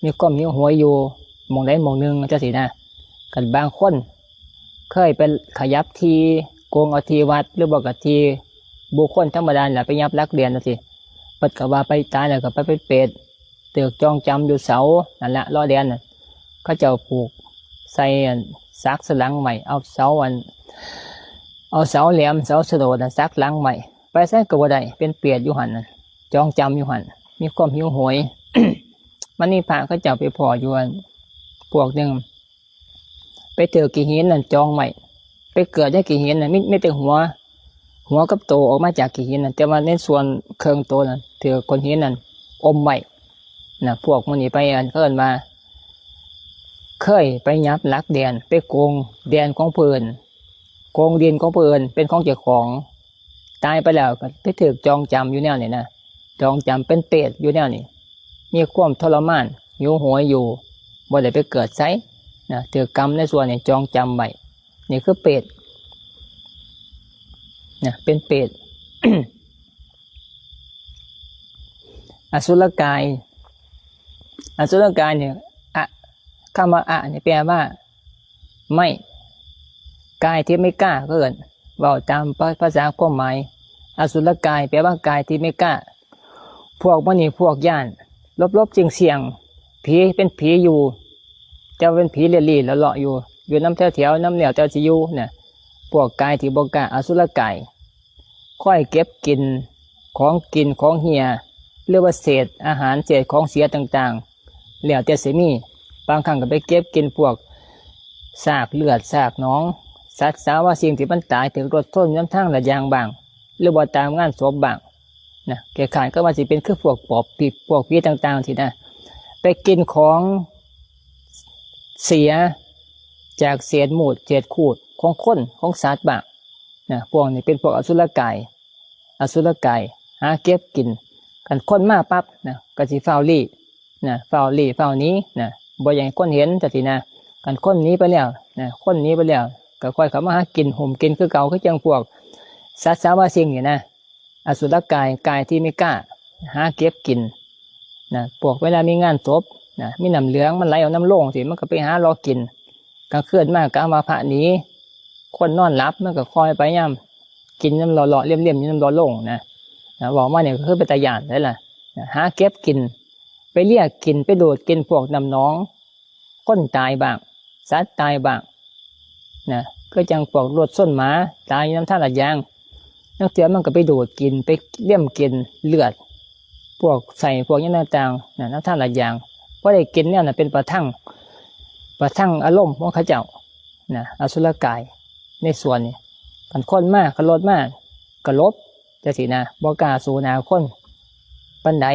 ມີຄວາມຫິວໂຫຍຢູ່ໝ່ອງໃດໝ່ອງໜຶ່ງ ຈັ່ງຊີ້ນະ. ຄັນບາງຄົນເຄີຍໄປຂະຫຍັບທີ່ ໂກງເອົາທີ່ວັດ ຫຼືບໍ່ກໍທີ່ບຸກຄົນທຳມະດານີ້ລະ ໄປຫຍັບຫຼັກແດນຈັ່ງຊີ້ ເພິ່ນກໍວ່າໄປຕາຍແລ້ວກໍໄປເປັນເປດ ຖືກຈອງຈຳຢູ່ເສົານັ້ນລະ ເລາະແດນນະ ເຂົາເຈົ້າຜູກໃສ່ອັນສັກສະຫຼັງໄວ້ ເອົາເສົາອັນ ເອົາເສົາແຫຼມ ເສົາສະໂດດນະ ສັກຫຼັງໄວ້ ໄປໃສກໍບໍ່ໄດ້ ເປັນເປດຢູ່ຫັ້ນນະ ຈອງຈຳຢູ່ຫັ້ນ ມີຄວາມຫິວໂຫຍ. ມັນມີພະເຂົາເຈົ້າໄປພໍ້ຢູ່ອັນ ພວກໜຶ່ງ ໄປຖືກຂີ້ຫີນນັ້ນຈອງໄວ້ ໄປເກີດໃນຂີ້ຫີນນັ້ນ ມີ ມີແຕ່ຫົວ ຫົວກັບໂຕອອກມາຈາກຂີ້ຫີນນັ້ນ ແຕ່ວ່າໃນສ່ວນເຄິ່ງໂຕນັ້ນ ຖືກກ້ອນຫີນນັ້ນອົມໄວ້ນະ. ພວກໝູ່ນີ້ໄປ ອັນ ເອີ້ນວ່າ ເຄີຍໄປຫຍັບຫຼັກແດນ ໄປໂກງແດນຂອງເພິ່ນ ໂກງດິນຂອງເພິ່ນເປັນຂອງເຈົ້າຂອງ ຕາຍໄປແລ້ວກໍໄປຖືກຈອງຈຳຢູ່ແນວນີ້ນະ ຈອງຈຳເປັນເປດຢູ່ແນວນີ້ ມີຄວາມທໍລະມານ ຫິວໂຫຍຢູ່ ບໍ່ໄດ້ໄປເກີດໃສນະ ຖືກກຳໃນສ່ວນນີ້ຈອງຈຳໄວ້ ນີ້ຄືເປດນະ ເປັນເປດ. ອະສຸລະກາຍ ອະສຸລະກາຍນີ້ ອະ ຄຳວ່າອະນີ້ແປວ່າໄມ້ ກາຍທີ່ໄມ່ກ້າ ເຂົາເອີ້ນ ເວົ້າຕາມພາ ພາສາຄວາມໝາຍ ອະສຸລະກາຍແປວ່າກາຍທີ່ໄມ່ກ້າ. ພວກມັນນີ້ພວກຢ້ານ ຫຼົບໆສ່ຽງໆ ຜີ ເປັນຜີຢູ່ ແຕ່ວ່າເປັນຜີເລ່ໆເລາະໆຢູ່ ຢູ່ນຳແຖວໆ ນຳແນວແຖວທີ່ຢູ່ນະ. ພວກກາຍທີ່ບໍ່ກ້າ ອະສຸລະກາຍ ຄອຍເກັບກິນຂອງກິນຂອງເຫ່ຍ ຫຼືວ່າເສດອາຫານ ເສດຂອງເສຍຕ່າງໆ ແລ້ວແຕ່ຊິມີ. ບາງຄັ້ງກໍໄປເກັບກິນພວກຊາກເລືອດຊາກໜອງ ສັດສາວາສິ່ງທີ່ມັນຕາຍຖືກລົດຊົນນຳທາງລາດຢາງບ້າງ ຫຼືວ່າຕາມງານສົບບ້າງນະ. ຄ້າຍໆກັບວ່າຊິເປັນຄືພວກປອບ ພວກຜີຕ່າງໆຊີ້ນະ ໄປກິນຂອງເສຍຈາກເສດມູດເສດຂູດຂອງຄົນຂອງສັດບ້າງນະ. ພວກນີ້ເປັນພວກອະສຸລະກາຍ ອະສຸລະກາຍຫາເກັບກິນ. ຄັນຄົນມາປັບນະ ກໍຊິຟ້າວລີ້ນະ ຟ້າວລີ້ຟ້າວໜີນະ ບໍ່ຢາກໃຫ້ຄົນເຫັນຈັ່ງຊີ້ນະ. ຄັນຄົນໜີໄປແລ້ວນະ ຄົນໜີໄປແລ້ວ ກໍຄ່ອຍເຂົ້າມາຫາກິນ ຫຸ້ມກິນຄືເກົ່າ ຄືຈັ່ງພວກສັດສາວາສິ່ງນີ້ນະ. ອະສຸລະກາຍ ກາຍທີ່ໄມ່ກ້າ ຫາເກັບກິນນະ. ພວກເວລາມີງານສົບນະ ມີນ້ຳເຫຼືອງມັນໄຫຼອອກນຳໂລງຊີ້ ມັນກໍໄປຫາເລາະກິນ. ກາງຄືນມາກໍອາມາພະໜີ ຄົນນອນຫຼັບ ມັນກໍຄ່ອຍໄປຍາມ ກິນນຳເລາະໆ ເລ່ມໆ ຢູ່ນຳເລາະໂລງນະ. ນະ ເວົ້າມານີ້ກໍຄືເປັນຕາຢ້ານເດ້ລະນະ. ຫາເກັບກິນ ໄປເລຍກິນ ໄປດູດກິນພວກນ້ຳໜອງ ຄົນຕາຍບ້າງ ສັດຕາຍບ້າງນະ ຄືຈັ່ງພວກລົດຊົນໝາຕາຍຢູ່ນຳທາງລາດຢາງ. ລາງເທື່ອມັນກໍໄປດູດກິນ ໄປເລຍກິນເລືອດ ພວກໄສ້ ພວກຫຍັງຕ່າງໆນະ ນຳທາງລາດຢາງ. ພໍໄດ້ກິນແນວນັ້ນເປັນປະທັງ ປະທັງອາລົມຂອງເຂົາເຈົ້ານະ ອະສຸລະກາຍໃນສ່ວນນີ້. ຄັນຄົນມາ ຄັນລົດມາ ກໍຫຼົບຈັ່ງຊີ້ນະ ບໍ່ກ້າສູ້ໜ້າຄົນປານໃດ.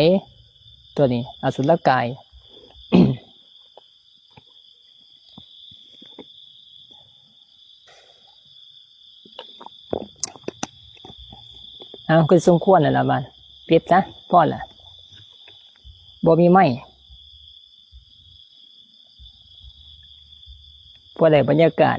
ຕົວນີ້ອະສຸລະກາຍ ເອົາ ຄືສົມຄວນແລ້ວລະບາດ ປິດຊະ ພໍລະ ບໍ່ມີໄມ້. ພໍໄດ້ບັນຍາກາດ